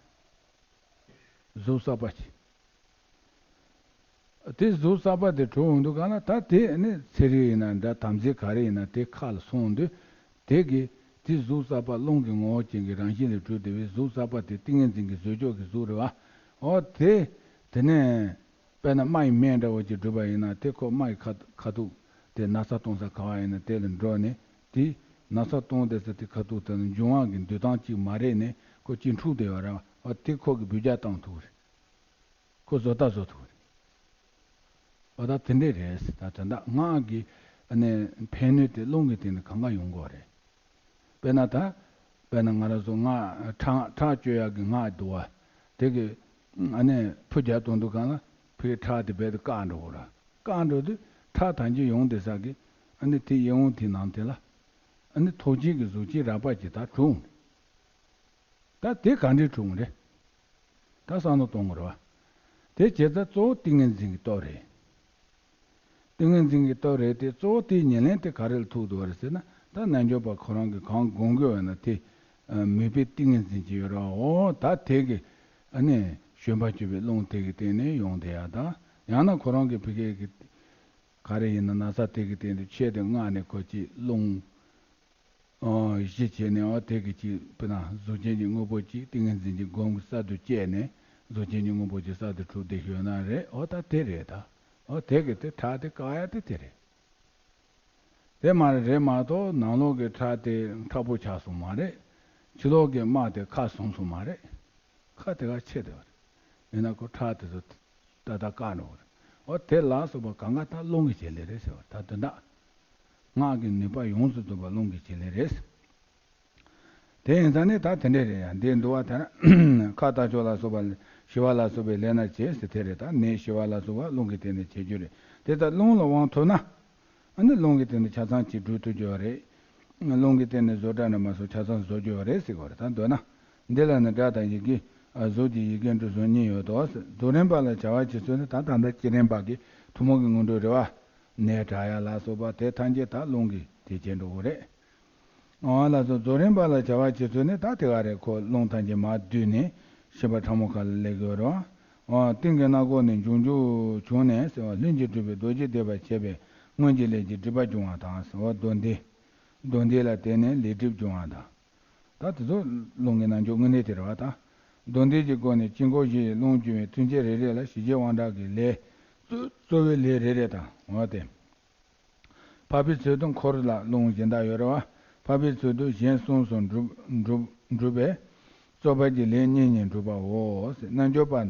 གཟུགས་གསར་པ་ཅིག། དེ་གཟུགས་གསར་པ་དེ་འཁྲུངས་འོང་དུས་ག་ལ། ད་དེ་ཨ་ནི་ཚེ་རིལ་ཡིན་ན་འདྲ། དམ་ཚིག་ག་རེ་ཡིན་ན་དེ་ཁ་ལ་སོང་དུས། དེ་གི་དེ་གཟུགས་གསར་པ་རླུང་གི་ངོ་བོ་ཅན་གྱི་རང་བཞིན་ལས་གྲུབ་བསྡད་པའི་གཟུགས་གསར་པ་དེ་ཏིང་ངེ་འཛིན་གྱི་བཟོ་བཅོས་ཀྱི་གཟུགས་རེད་བ། འོ་དེ། དེ་ནས་དཔེར་ན་རྨ་ཡི་སྨན་འདྲ་བོ་ཅིག་བསྒྲུབས་པ་ཡིན་ན། དེ་ཁོ་རྨ་ཡི་ཁ་ཁ་ཐུག་དེ་ན་ཚ་གཏོང་ས་ག་བ་ཡིན་ན་དེ་ལ་འགྲོ་ནས། དེ་ན་ཚ་གཏོང་བསྡད་ས་དེ་ཁ་ཐུག་དེ་ལ་འབྱུང་བ་གི་འདུས་སྟངས་གཅིག་མ་རེད་ནས་ཁོ་གཅིག་འཁྲུགས་བསྡད་ཡོད་རེད་བ། འོ་དེ་ཁོ་གི་འབུད་རྒྱག་བཏང་ཐུབ་རེད། ཁོ་བཟོ་ལྟ་བཟོ་ཐུབ་རེད། འོ་ད་དེ་འདྲས་རེད། ད་དོན་དག་སྔགས་ཀྱི་ཨ་ནི་ཕན་ནུས་དེ་རླུང་གི་སྟེང་ནས་གང་ག་ཡོང་གི་རེད། དཔེར་ན་ད། དཔེར་ན་ང་རང་ཚོ་སྔགས་ཁྲག་ཁྲག་གཅོད་ཡག་གི་སྔགས་འདུག་བ། དེ་གི་ཨ་ནི་ཕུ་རྒྱག་གཏོང་དུས་ག་ལ་ཕུའི་ཁྲག་དེ་རྦད་དེ་བཀག་འགྲོ་གི་རེད། བཀག་འགྲོ་དུས་ཁྲག་ཐམས་ཅད་ཡོང་བསྡད་ས་གི་ཨ་ནི་དེ་གཡས་འོང་དེ་ནང་དེ་ལ་ཨ་ནི་ཐོག་ཆེན་གྱི་གཟུགས་ཅན་རགས་པ་ཅིག་ད་འཁྲུངས། ད་དེ་ག་འདྲས་འཁྲུངས་རེད། ད་བསམ་བློ་གཏོང་དགོས་རེད་བ། དེ་བྱས་ཙང་གཙོ་བོ་ཏིང་ངེ་འཛིན་གྱི་སྟོབས་རེད། ཏིང་ངེ་འཛིན་གྱི་སྟོབས་རེད་དེ། གཙོ་བོ་དེའི་ཉེར་ལེན་དེ་ག་རེ་ལ་ཐུག་འདུག་རེད་ཟེར་ན། ད་རྣལ་འབྱོར་པ་ཁོ་རང་གིས་གང་སྒོམ་དགོས་པ་ན་དེ་མོས་པའི་ཏིང་ངེ་འཛིན་གྱི་ཡོད་རེད་བ། འོ་ད་དེ་གི་ཨ་ནི་བྱོན་པ་བཅུ་པའི་རླུང་དེ་གི་སྟེང་ནས་ཡོང་བསྡད་ཡ་དང་། ཡང་ན་ཁོ་རང་གི་ཕ་གི་གི་ག་རེ་ཡིན་ན་ན་ཚ་དེ་གི་སྟེང་དུ་ཆད་དེ་མངགས་ནས་ཁོ་ཅིག་རླུང་ཨོ་གཞི་བྱས་ནས། ཨོ་དེ་གི་ཅིག་དཔེར་ན་གཟུགས་ཅན་གྱི་དངོས་པོ་ཅིག་ཏིང་ངེ་འཛིན་གྱི་སྒོམ་གྱི་གསར་དུ་སྐྱེས་ནས་གཟུགས་ཅན་གྱི་དངོས་པོ་ཅིག་གསར་དུ་གྲུབ་བསྡད་ཤོད་ན་རེད། ཨོ་ད་དེ་རེད་ད། ཨོ་དེ་གི་དེ་ཁྲག་དེ་བཀག་ཡ་དེ་དེ་རེད། དེ་མ་རེད། རེད་མ་གཏོགས་ནང་ལོགས་ཀྱི་ཁྲག་དེ་མཁྲེགས་པོ་ཆགས་སོང་མ་རེད། ཕྱི་ལོགས་ཀྱི་རྨ་དེ་ཁ་ཟུམ་སོང་མ་རེད། ཁ་དེ་ག་ཕྱེ་བསྡད་པ་རེད། ཡིན་ན་ཁོ་ཁྲག་དེ་ཚོ་ཏག་ཏག་བཀག་འགྲོ་བ་རེད། ཨོ་དེ་ལ་སོགས་པ་གང་ག་ད་རླུང་གི་བྱེད་ལས་རེད་ཟེར་བ་ད་དོན་དག་སྔགས་ཀྱི་ནུས་པ་ཡོངས་སུ་རྫོགས་པ་རླུང་གི་བྱེད་ལས་རེད། དེ་ཡིན་ཙང་ནི་ད་དེ་འདྲས་རེད་ཡ། འདི་འདུལ་བ་དེ་ན་ཁ་བཏགས་ཕྱོགས་ལ་སོགས་པ་ཞི་བ་ལ་སོགས་པའི་ལས་རྣམས་བྱེད་ཟེར་དེ་རེད། ད་ནད་ཞི་བ་ལ་སོགས་པ་རླུང་གི་སྟེང་ནས་བྱེད་རྒྱུ་རེད། དེ་ལྟར་རླུང་ལ་དབང་ཐོབ་ན། ཨ་ནི་རླུང་གི་སྟེང་ནས་ཆ་ཚང་གཅིག་སྒྲུབ་ཐུབ་རྒྱུ་རེད། རླུང་གི་སྟེང་ནས་བཟོ་གྲྭ་འདྲ་མ་སོགས་ཆ་ཚང་བཟོ་རྒྱུ་རེད་ཟེར་གྱི་ཡོད་རེད། ད་འདོད་ན། འདི་ལ་ནི་སྒྲ་དང་ཡི་གེ། གཟུགས་ཀྱི་ཡི་གེ་འབྲུ་གསུམ་གཉིས་ཡོད་དོ། རྫོགས་རིམ་པ་ལ་བྱ་བ་བྱེད་ཚུལ་ནི། ད་ད་ལྟ་བསྐྱེད་རིམ་པ་གི་ཐུན་མོང་གི་སྔོན་འགྲོ་རེད་བ། ནད་དྲག་ཡ་ལ་སོགས་པ་དེ་ཐམས་ཅད་ད་རླུང་གིས་དེ་བྱེད་འགྲོ་གི་རེད། འོ་ལགས་སོ། རྫོགས་རིམ་པ་ལ་བྱ་བ་བྱེད་ཚུལ་ནི་ད་དེ་ག་རེད། ཁོ་རླུང་ཐམས་ཅད་མར་བསྡུས་ནས་ཤེས་པ་ཕྲ་མོ་ཁ་ལ་སླེབས་ཡོད་རེད་བ། འོ་སྟེང་གི་སྣ་ཁོག་ནས་འབྱུང་འཇུག་བྱུང་ནས་ཟེར་བ་ལྷུན་གྱིས་གྲུབ་པའི་རྡོ་རྗེ་བཟླས་པ་བྱས་པས་སྔོན་གྱི་ལས་ཀྱི་སྒྲིབ་པ་སྦྱོང་བ་དང་ཟེར་བ་མདོ་སྡེ། མདོ་སྡེ་ལ་བརྟེན་ནས་ལས་སྒྲིབ་སྦྱོང་བ་དང་། ད་དེ་ཚོ་རླུང་གི་རྣལ་འབྱོར་དངོས་གནས་དེ་རེད་བ་ད། མདོ་སྡེ་གྱི་སྒོ་ནས་དཀྱིལ་འཁོར་བཞི་ཡི་རླུང་རྒྱུ་བའི་ཐུན་ཆད་རེ་རེ་ལ་ཞི་བྱེད་དབང་དྲག་གི་ལས། གཙོ་གཙོ་བོའི་ལས་རེ་རེ་དང་འོ་དེ། འཕགས་པའི་ཚུལ་དུ་འཁོར་ལ་རླུང་གཞན་དག་ཡོད་རེད་བ། འཕགས་པའི་ཚུལ་དུ་གཞན་གསུམ་སོགས་འགྲུབ་འགྲུབ་འགྲུབ་པས། རྩོག་པ་གི་ལས་གཉིས་གཉིས་འགྲུབ་པའོ། རྣལ་འབྱོར་པ།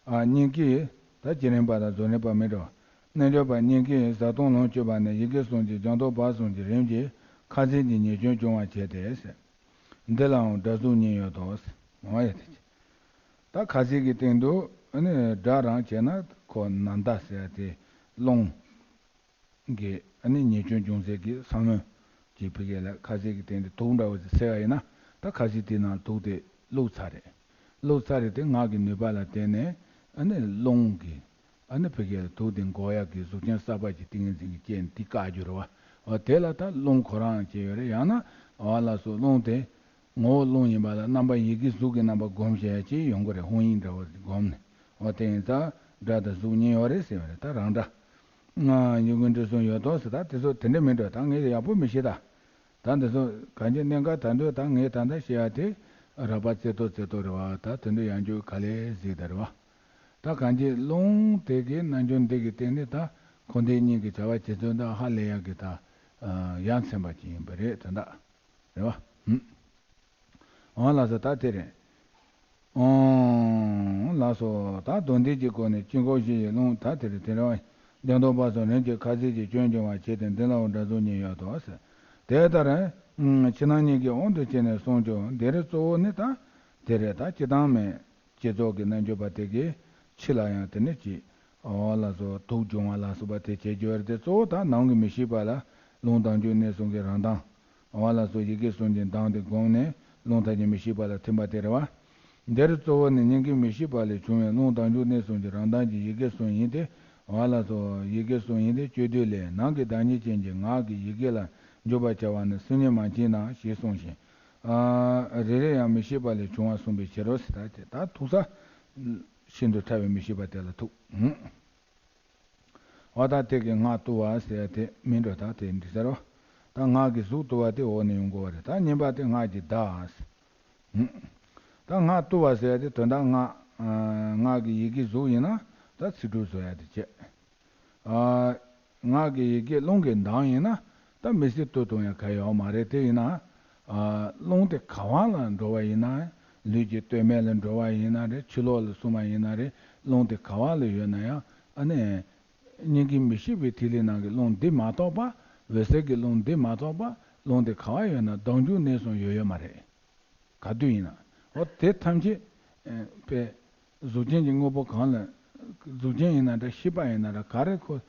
ཨ་གཉིས་ཀྱིས། ད་བསྐྱེད་རིམ་པ་དང་རྫོགས་རིམ་པ་མི་འདྲ་བ། རྣལ་འབྱོར་པ་གཉིས་ཀྱིས་བཟའ་བཏུང་ལོངས་སྤྱོད་པ་ནས་ཡི་གེ་གསུམ་གྱི་སྦྱང་ཐོག་བར་གསུམ་གྱི་རིམ་གྱིས་ཁ་ཟས་ཀྱི་ཉེས་སྐྱོན་སྦྱོང་བར་བྱེད་དེ། འདི་ལའང་སྒྲ་གཟུགས་གཉིས་ཡོད་དོ། འོ་ཡ་དེ། ད་ཁ་ཟས་ཀྱི་སྟེང་དུ་ཨ་ནི་སྒྲ་རང་བྱས་ན་ཁོ་ནམ་ཟླ་ཟེར་ཡ་དེ་རླུང་གི་ཨ་ནི་ཉེས་སྐྱོན་འབྱུང་སའི་གི་ས་བོན་གྱི་ཕི་གེ་ལ་ཁ་ཟས་ཀྱི་སྟེང་དུ་དུག་འདྲ་བོ་ཞིག་བསྲེས་པ་ཡིན་ན་ད་ཁ་ཟས་དེའི་ནང་དུག་དེ་བླུགས་ཚར་རེད། བླུགས་ཚར་རེད་དེ་ངག་གི་ནུས་པ་ལ་བརྟེན་ནས་ཨ་ནི་རླུང་གི་ཨ་ནི་ཕི་གེ་ལ་དུག་དེ་འགོག་ཡག་གི་གཟུགས་ཅན་གསར་པ་ཞིག་ཏིང་ངེ་འཛིན་གྱི་རྐྱེན་དེ་བཀག་རྒྱུ་རེད་བ། འོ་དེ་ལ་ད་རླུང་ཁོ་རང་བྱས་ཡོད་རེད། ཡང་ན་འོ་ལགས་སོ་རླུང་དེ། ངོ་བོ་རླུང་ཡིན་པ་ལ་རྣམ་པ་ཡི་གེ་གཟུགས་ཀྱི་རྣམ་པ་སྒོམ་བྱེད་ཡ་ཅིག་ཡོང་གི་རེད། ཧཱུྃ་ཡིག་འདྲ་བོ་ཞིག་སྒོམ་ནས། འོ་དེ་ཡིན་ཙང་སྒྲ་དང་གཟུགས་གཉིས་ཡོད་རེད་ཟེར་བ་རེད། ད་རང་སྒྲ། ང་ཡི་གེ་འབྲུ་གསུམ་ཡོད་དོ་ཟེར། ད་དེ་ཚོ་དེ་འདྲ་མི་འདྲ། ད་ངས་ཡག་པོ་མི་ཤེས་ད། ད་འདི་ཚོ་གང་ཅི་གནད་འགག་ད་འདོད་ད་ངས་ད་ལྟ་བཤད་ཡ་དེ་རགས་པ་རྩེ་ཏོག་རྩེ་ཏོག་རེད་བ། ད་དེ་འདྲ་ཡང་རྒྱུ་ག་ལེ་གཟིགས་ད་རེད་བ། ད་གང་ཅི་རླུང་དེ་གི་རྣལ་འབྱོར་འདི་གི་སྟེང་ནས་ད་འཁོར་འདས་གཉིས་ཀྱི་བྱ་བ་བྱེད་ཚུལ་ད་ཧ་ལས་ཡག་གི་ད་ཡ་མཚན་པ་ཅིག་ཡིན་པ་རེད་དོན་དག་རེད་བ། འོང་ལགས་སོ་ད་དེ་རེད། འོང་ལགས་སོ་ད་མདོ་སྡེ་གྱི་སྒོ་ནས་དཀྱིལ་འཁོར་བཞི་ཡི་རླུང་ད་དེ་རེད་དེ་རེད་བ། སྦྱང་ཐོག་བར་གསུམ་རིམ་གྱིས་ཁ་ཟས་ཀྱི་སྐྱོན་སྦྱོང་བར་བྱེད་དེ་འདི་ལའང་སྒྲ་གཟུགས་གཉིས་ཡོད་དོ་ཟེར། དེ་ལྟར། ཕྱི་ནང་གཉིས་ཀྱི་དབང་དུ་བྱས་ནས་གསུངས་ཀྱང་འདིར་གཙོ་བོ་ནི་ད་དེ་རེད། ད་སྤྱིར་བཏང་མེད། བསྐྱེད་རྫོགས་ཀྱི་རྣལ་འབྱོར་པ་དེ་གིས་ཕྱི་ལ་ཡང་དེ་ནི་ཅི། འོ་ལགས་སོ་དུག་སྦྱོང་བ་ལ་སོགས་པ་དེ་བྱེད་རྒྱུ་རེད་དེ་གཙོ་བོ་ད་ནང་གི་མི་ཤིགས་པ་ལ་རླུང་ལྡང་འཇུག་གནས་གསུམ་གྱི་རང་མདངས། འོ་ལགས་སོ་ཡི་གེ་གསུམ་གྱི་མདངས་དེ་བསྒོམས་ནས་རླུང་ཐམས་ཅད་མི་ཤིགས་པ་ལ་ཐིམ་པ་དེ་རེད་བ། འདིར་གཙོ་བོ་ནི་སྙིང་གའི་མི་ཤིགས་པ་ལས་བྱུང་བའི་རླུང་ལྡང་འཇུག་གནས་གསུམ་གྱི་རང་མདངས་ཀྱི་ཡི་གེ་གསུམ་ཡིན་ཏེ། འོ་ལགས་སོ་ཡི་གེ་གསུམ་ཡིན་ཏེ་སྤྱོད་བསྡུས་ལས་ནང་གི་བདག་ཉིད་ཅན་གྱི་ངག་གི་ཡི་གེ་ལ་འཇུག་པར་བྱ་བ་ནི་སེམས་ཉིད་མ་མཆིས་ནའང་ཞེས་གསུངས་ཤིང་། ཨ། རེ་རེ་ཡང་མི་ཤིགས་པ་ལས་བྱུང་བ་གསུངས་པའི་ཕྱིར་རོ་ཟེར། ད་དེ་ད་ཐུག་ས། ཤིན་ཏུ་ཕྲ་བའི་མི་ཤིགས་པ་དེ་ལ་ཐུག་འོ་ད་དེ་གི་ངག་བཏུ་བ་ཟེར་ཡ་དེ་མིན་འགྲོ། ད་དེ་འདི་ཟེར་རོ། ད་ངག་གི་གཟུགས་བཏུ་བ་དེ་འོག་ནས་ཡོང་དགོས་པ་རེད། ད་གཉིས་པ་དེ་ངག་གི་བརྡ། ད་ངག་བཏུ་བ་ཟེར་ཡ་དེ་དོན་དག་ངག་ངག་གི་ཡི་གེ་གཟུགས་ཡིན་ན་ད་ཚིག་གྲུབ་བཟོ་ཡ་དེ་བྱས། ངག་གི་ཡི་གེ་རླུང་གི་མདངས་ཡིན་ན་ད་མི་སྲིད་བཏུ་གཏོང་ཡ་ག་ཡོད་མ་རེད། དེ་ཡིན་ན། རླུང་དེ་ག་བ་ལ་འགྲོ་བ་ཡིན་ན། ལུས་ཀྱི་སྟོད་སྨད་ལ་འགྲོ་བ་ཡིན་ན་རེད། ཕྱི་ལོགས་ལ་སོང་བ་ཡིན་ན་རེད། རླུང་དེ་ག་བ་ལ་ཡོད་ན་ཡང་ཨ་ནི། སྙིང་གའི་མི་ཤིགས་པའི་ཐིག་ལེ་ནང་གི་རླུང་འདི་མ་གཏོགས་པ། འོད་གསལ་གྱི་རླུང་འདི་མ་གཏོགས་པ་རླུང་དེ་ག་བ་ཡོད་ན་ལྡང་འཇུག་གནས་གསུམ་ཡོད་ཡོད་མ་རེད། ག་དུས་ཡིན་ན། འོ་དེ་ཐམས་ཅད། ཨེ། པའི། གཟུགས་ཅན་གྱི་དངོས་པོ་གང་ལ། གཟུགས་ཅན་ཡིན་ན་འདྲ་ཤེས་པ་ཡིན་ན་འདྲ་ག་རེ་ཁོ།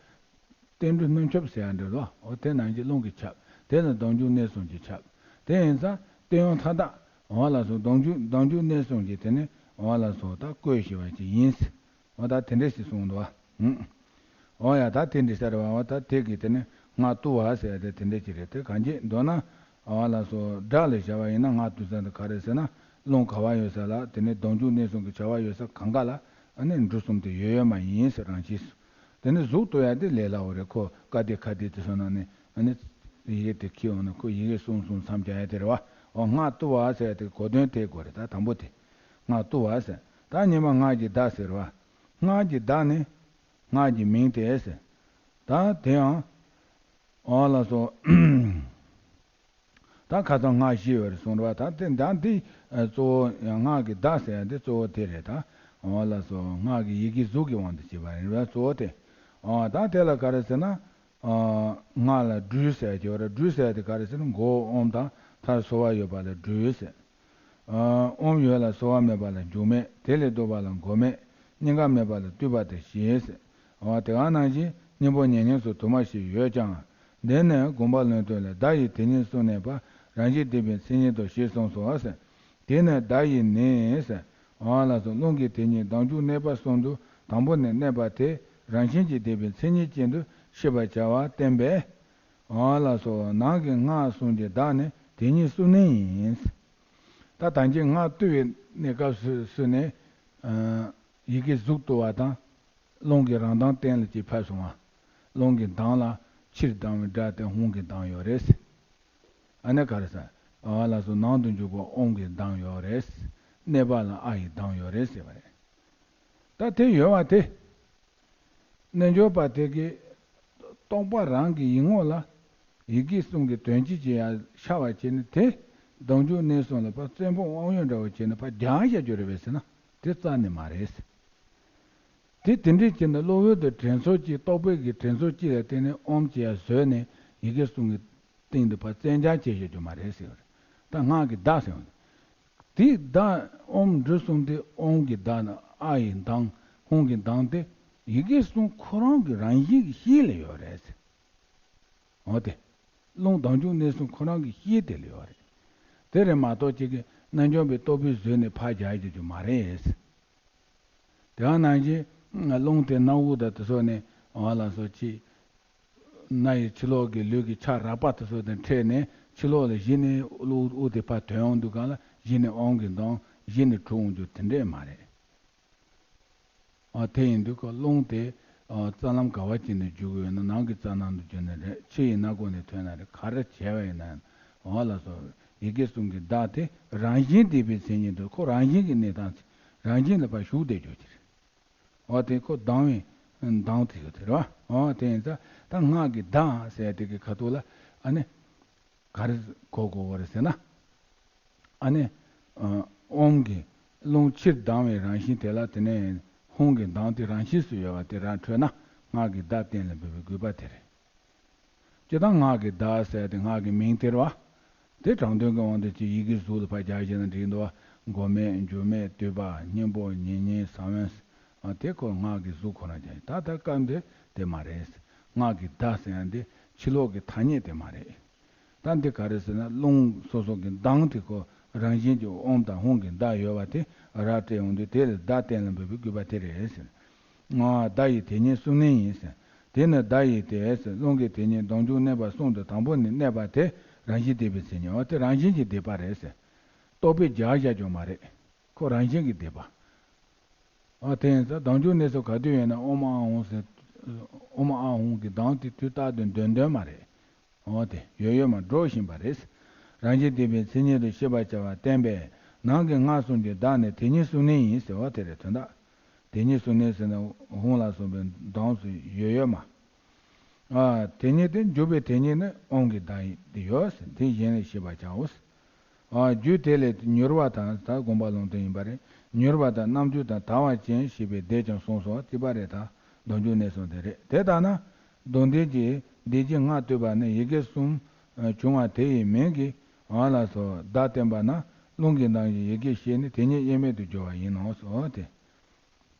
རྟེན་འབྲེལ་སྣོད་མཆོག་ཟེར་ཡ་འདྲ་ལོ། འོ་དེ་ནང་གི་རླུང་གིས་ཁྱབ། དེ་ལ་ལྡང་འཇུག་གནས་གསུམ་གྱིས་ཁྱབ། དེ་ཡིན་ཙང་སྟོན་ཡོང་མཐའ་དག་འོ་ལགས་སོ་ལྡང་འཇུག་ལྡང་འཇུག་གནས་གསུམ་གྱིས་དེ་ནི་འོ་ལགས་སོ་ད་བཀོད་ཤེས་པ་ཅིག་ཡིན། འོ་ད་དེ་འདྲ་ཞིག་གསུངས་འདུག་བ། འོ་ཡ་ད་དེ་འདྲ་ཟེར་བ་འོ་ད་དེ་གི་དེ་ནི་ངག་བཏུ་བ་ཟེར་ཡ་དེ་དེ་འདྲ་ཅིག་རེད། དེ་གང་ཅི་མདོར་ན། འོ་ལགས་སོ་སྒྲ་ལ་བྱ་བ་ཡིན་ན་ངག་བཏུ་ས་འདི་ག་རེ་ཟེར་ན་རླུང་ག་བ་ཡོད་ས་ལ་དེ་ནི་ལྡང་འཇུག་གནས་གསུམ་གྱི་བྱ་བ་ཡོད་ས་གང་ག་ལ་ཨ་ནི་འབྲུ་གསུམ་དེ་ཡོད་ཡོད་མ་ཡིན་ཟེར་རང་བཞིན་སུ། དེ་ནི་གཟུགས་བཏུ་ཡ་དེ་ལས་སླ་བོ་རེད། ཁོ་ཀ་དེ་ཁ་དེ་དེ་ཚོ་ནང་ནས་ཨ་ནི་ཡི་གེ་དེ་ཁྱེར་འོང་ན་ཁོ་ཡི་གེ་གསུམ་གསུམ་མཚམས་སྦྱར་ཡ་དེ་རེད་བ། འོ་ངག་བཏུ་བ་ཟེར་ཡ་དེ་གོ་དོན་དེ་དགོས་རེད། ད་དང་པོ་དེ་ངག་བཏུ་བ་ཟེར། ད་གཉིས་པ་ངག་གི་བརྡ་ཟེར་བ། ངག་གི་བརྡ་ནི། ངག་གི་མིང་དེ་ཟེར། ད་དེ་ཡང་། འོ་ལགས་སོ། ད་ཁ་སང་ངག་བཞི་ཡོད་རེད་གསུངས་རེད་བ། ད་དེ་ད་འདི་གཙོ་བོ་ཡང་ངག་གི་བརྡ་ཟེར་ཡ་འདི་གཙོ་བོ་དེ་རེད་ད། འོ་ལགས་སོ་ངག་གི་ཡི་གེ་གཟུགས་ཀྱི་དབང་དུ་བྱས་པ་རེད་བ་གཙོ་བོ་དེ། འོ་ད་དེ་ལ་ག་རེ་ཟེར་ན། ངག་ལ་སྦྲུལ་ཟེར་ཡ་ཅིག་ཡོད་རེད། སྦྲུལ་ཟེར་ཡ་དེ་ག་རེ་ཟེར་ན་མགོ་བོ་ཨོམ་དང་མཐར་སོ་བ་ཡོད་པ་ལ་སྦྲུལ་ཟེར། ཨོམ་ཡོད་ལ་སོ་བ་མེད་པ་ལ་མཇུག་མེད། དེ་ལས་ལྡོག་པ་ལ་མགོ་མེད། སྙིང་ག་མེད་པ་ལ་བཏུས་པ་སྟེ་ཞེས་ཟེར། འོ་དེ་ག་ནང་བཞིན་སྙིང་པོ་ཉེ་སྙིང་སོགས་དུ་མ་ཞིག་ཡོད་ཀྱང་། འདི་ནི་དགོངས་པ་ལུང་སྟོན་ལས་བརྡ་ཡི་དེ་ཉིད་གསུམ་གནས་པ་རང་བཞིན་བསྡུས་པའི་མཚན་ཉིད་དོ་ཞེས་གསུངས་སོ་ཟེར། དེ་ནི་བརྡ་ཡི་ནི་ཟེར། འོ་ལགས་སོ་རླུང་གི་དེ་ཉིད་ལྡང་འཇུག་གནས་པ་གསུམ་དུ་དང་པོ་ནས་གནས་པ་དེ་རང་བཞིན་གྱིས་བསྡུས་པའི་མཚན་ཉིད་ཅན་དུ་ཤེས་པར་བྱ་བ་བསྟན་པས། འོ་ལགས་སོ། ནང་གི་ངག་གསུམ་གྱི་བརྡ་ནི་ དེ་ཉིད་གསུམ་གནས་ཡིན། ད་ད་གིན་སྔགས་བཏུ་བའི་གནས་སྐབས་སུ་སུ་ནས་ཡི་གེ་གཟུགས་བཏུ་བ་དང་། རླུང་གི་རང་མདངས་བསྟན་ལ་ཅིག་ཕེབས་སོང་བ། རླུང་གི་མདངས་ལ་ཕྱིར་ལྡང་བའི་སྒྲ་དེ་ཧཱུྃ་གི་གདངས་ཡོད་རེད། ཨ་ནི་ག་རེ་ཟེར། ཨ་ལ་སོགས་ནང་དུ་འཇུག་པ་ཨོཾ་གྱི་གདངས་ཡོད་རེད། གནས་པ་ལ་ཨ་ཡི་གདངས་ཡོད་རེད་ཟེར་བ་རེད། ད་དེ་ཡོད་བ་དེ། རྣལ་འབྱོར་པ་དེ་གིས་རྟོག་པ་རང་གི་ཡིད་ངོ་ལ་ཡི་གེ་གསུམ་གྱི་དོན་སྤྱི་ཅིག་ཡང་ཤར་བ་བྱས་ནས། དེ་བདག་འཇུག་གནས་གསུམ་ལ་ཕར་བཙན་པོ་དབང་ཡོད་འདྲ་བོ་བྱས་ནས་ཕར་རྒྱག་བཞག་རྒྱུ་རེད་པས་ཟེར་ན། དེ་རྩ་ནས་མ་རེད། དེ་དེ་འདྲས་བྱས་ན་གློ་བུར་དུ་དྲན་གསོ་ཅིག་རྟོག་པའི་གི་དྲན་གསོ་ཅིག་ལ་བརྟེན་ནས་ཨོཾ་ཅིག་ཡང་བཟོས་ནས་ཡི་གེ་གསུམ་གྱི་སྟེང་དུ་ཕར་བཙན་རྒྱག་བྱས་བཞག་རྒྱུ་མ་རེད་ཟེར་བ་རེད། ད་སྔགས་ཀྱི་བརྡ་ཟེར་བ་རེད། དེའི་བརྡ་ཨོཾ་འབྲུ་གསུམ་དེ་ཨོཾ་གྱི་བརྡ་ནི་ཨ་ཡི་གདངས། ཧཱུྃ་གྱི་གདངས་དེ་ཡི་གེ་གསུམ་ཁོ་རང་གི་རང་བཞིན་གྱི་གཤིས་ལ་ཡོད་རེད། འོ་དེ། རླུང་བདག་འཇུག་གནས་གསུམ་ཁོ་རང་གི་གཤིས་དེ་ལ་ཡོད་རེད། དེ་རེད་མ་གཏོགས་ཅིག་གིས་རྣལ་འབྱོར་པའི་རྟོག་པས་བཟོས་ནས་ཕར་རྒྱག་རྒྱུ་མ་རེད། དེ་ནང་བཞིན་རླུང་དེ་སྣ་བུག་དང་དེ་ཚོ་ནས་འོ་ལ་སོགས་ཅིག་སྣ་ཡི་ཕྱི་ལོགས་ཀྱི་ལུས་ཀྱི་ཆ་རགས་པ་དེ་ཚོ་དང་འཕྲད་ནས་ཕྱི་ལོགས་ལ་གཞི་ནས་དབུགས་དབུགས་དེ་ཕར་ཐོན་འོང་དུས་སྒང་ལ་གཞི་ནས་ཨོཾ་གྱི་གདངས། གཞི་ནས་དྲུད་འོང་རྒྱུ་དེ་འདྲས་མ་རེད། ཨ་དེ་ཡིན་དུས་ཀ་རླུང་དེ་ཨ་རྩ་ལམ་ག་བ་ཅིག་ནས་རྒྱུག་གི་ཡོད་ན། ནང་གི་རྩ་ནང་དུ་རྒྱུག་ན་རེད། ཕྱི་ཡི་སྣ་ཁུང་ནས་ཐོན་ན་རེད། ག་རེ་བྱས་པ་ཡིན་ན་ཡང་འོ་ལ་སོགས་ཡི་གེ་གསུམ་གྱི་བརྡ་དེ་རང་བཞིན་བསྡུས་པའི་མཚན་ཉིད་དུ་ཁོ་རང་བཞིན་གྱི་གནས་སྟངས་རང་བཞིན་ལ་ཕར་ཞུགས་བསྡད་རྒྱུ་དེ་རེད། འོ་དེ་ཁོ་ལྡང་བའི་གདངས་དེ་ཡོད་དེ་རེད་བ། འོ་དེ་ཡིན་ཙང་ད་སྔགས་ཀྱི་བརྡ་ཟེར་དེ་གི་ཁ་ཐུག་ལ་ཨ་ནི་ག་རེ་གོ་དགོས་པ་རེད་ཟེར་ན། ཨ་ནི་ཨ་ཨོཾ་གྱི་རླུང་ཕྱིར་ལྡང་བའི་རང་བཞིན་དེ་ལ། དེ་ནས་ཧཱུྃ་གི་གདངས་དེ་རང་བཞིན་སུ་ཡོད་པ་དེ་རང་འཕྲོད་ན་སྔགས་ཀྱི་བརྡ་གཏན་ལ་འབེབས་པའི་དགོས་པ་དེ་རེད། སྤྱིར་བཏང་སྔགས་ཀྱི་བརྡ་ཟེར་དེ་སྔགས་ཀྱི་མིང་དེ་རེད་བ། དེ་དྲང་དོན་གྱི་དབང་དུ་བྱས་ཡི་གེ་གཟུགས་ལ་ཕར་རྒྱག་བྱས་ན་འགྲིག་འདུག་བ། མགོ་མེད་མཇུག་མེད་བསྡུས་པ་སྙིང་པོ་ཉེ་སྙིང་ས་བོན། ཨ་དེ་ཁོ་སྔགས་ཀྱི་གཟུགས་ཁོ་རང་རྐྱང་ཡིན། ད་ལྟ་སྐབས་འདིར་དེ་མ་རེད། སྔགས་ཀྱི་བརྡ་ཟེར་ཡ་འདི་ཕྱི་ལོགས་ཀྱི་ཐ་སྙད་དེ་མ་རེད། ད་འདི་ག་རེ་ཟེར་ན་རླུང་སོ་སོ་གི་གདངས་དེ་ཁོ་རང་བཞིན་གྱི་ཨོཾ་དང་ཧཱུྃ་གི་བརྡ་ཡོད་པ་དེ་ར་སྤྲད་ཡོང་དུས་དེ་ལ་བརྡ་གཏན་ལ་འབེབས་པའི་དགོས་པ་དེ་རེད་ཟེར། ཨ་བརྡ་ཡི་དེ་ཉིད་གསུམ་གནས་ཡིན་ཟེར། དེ་ནི་བརྡ་ཡི་དེ་ཟེར། རླུང་གི་དེ་ཉིད་བདག་འཇུག་གནས་པ་གསུམ་དུ་དང་པོ་ནས་གནས་པ་དེ་རང་བཞིན་བསྡུས་པའི་མཚན་ཉིད། འོ་དེ་རང་བཞིན་གྱིས་བསྡུས་པ་རེད་ཟེར། རྟོག་པས་རྒྱག་བཞག་རྒྱུ་མ་རེད། ཁོ་རང་བཞིན་གྱིས་བསྡུས་པ། ཨ་དེ་ཡིན་ཙང་བདག་འཇུག་གནས་གསུམ་ག་དུས་ཡོད་ན་ཨོཾ་ཨཱཿཧཱུྃ་ཟེར། ཨོཾ་ཨཱཿཧཱུྃ་གི་གདངས་དེ་དུས་རྟག་ཏུ་འདོན་འདོན་མ་རེད། འོ་དེ་ཡོད་ཡོད་མ་འགྲོ་བཞིན་པ་རེད། རང་བཞིན་བསྡུས་པའི་མཚན་ཉིད་དུ་ཤེས་པར་བྱ་བ་བསྟན་པས། ནང་གི་སྔགས་གསུམ་གྱི་བརྡ་ནི་དེ་ཉིད་གསུམ་གནས་ཡིན་ཟེར་བ་དེ་རེད། དོན་དག་དེ་ཉིད་གསུམ་གནས་ཟེར་ན་ཧཱུྃ་ལ་སོགས་པའི་གདངས་སུ་ཡོད་ཡོད་མ། ཨ་དེ་ཉིད་དེ་འཇུག་པའི་དེ་ཉིད་ནི་ཨོཾ་གྱི་བརྡ་ཡིན། དེ་ཡོད་ཟེར། དེ་གཞན་ལས་ཤེས་པར་བྱའོ། ཨ་རྒྱུད་དེ་ལས་མྱུར་བ་དང་། ད་དགོངས་པ་ལུང་དོན་ཡིན་པ་རེད། མྱུར་བ་དང་རྣམ་འགྱུར་དང་དལ་བ་ཅན་ཞེས་པའི་སྡེས་ཀྱང་གསུངས་སོ། ཅེས་པ་རེད། ད་བདག་འཇུག་གནས་གསུམ་དེ་རེད། དེ་ལྟ་ན་མདོ་འདི་གི་འདི་གི་སྔགས་བཏུས་པ་ནི་ཡི་གེ་གསུམ་བྱུང་བ་དེ་ཡི་མིང་གི་འོ་ལ་སོགས་བརྡ་བསྟན་པ་ན་རླུང་གི་གདངས་ཀྱི་ཡི་གེ་ཤེས་ནས་དེ་ཉིད་དབྱེར་མེད་དུ་སྦྱོར་བ་ཡིན་ནོ། སོ་དེ།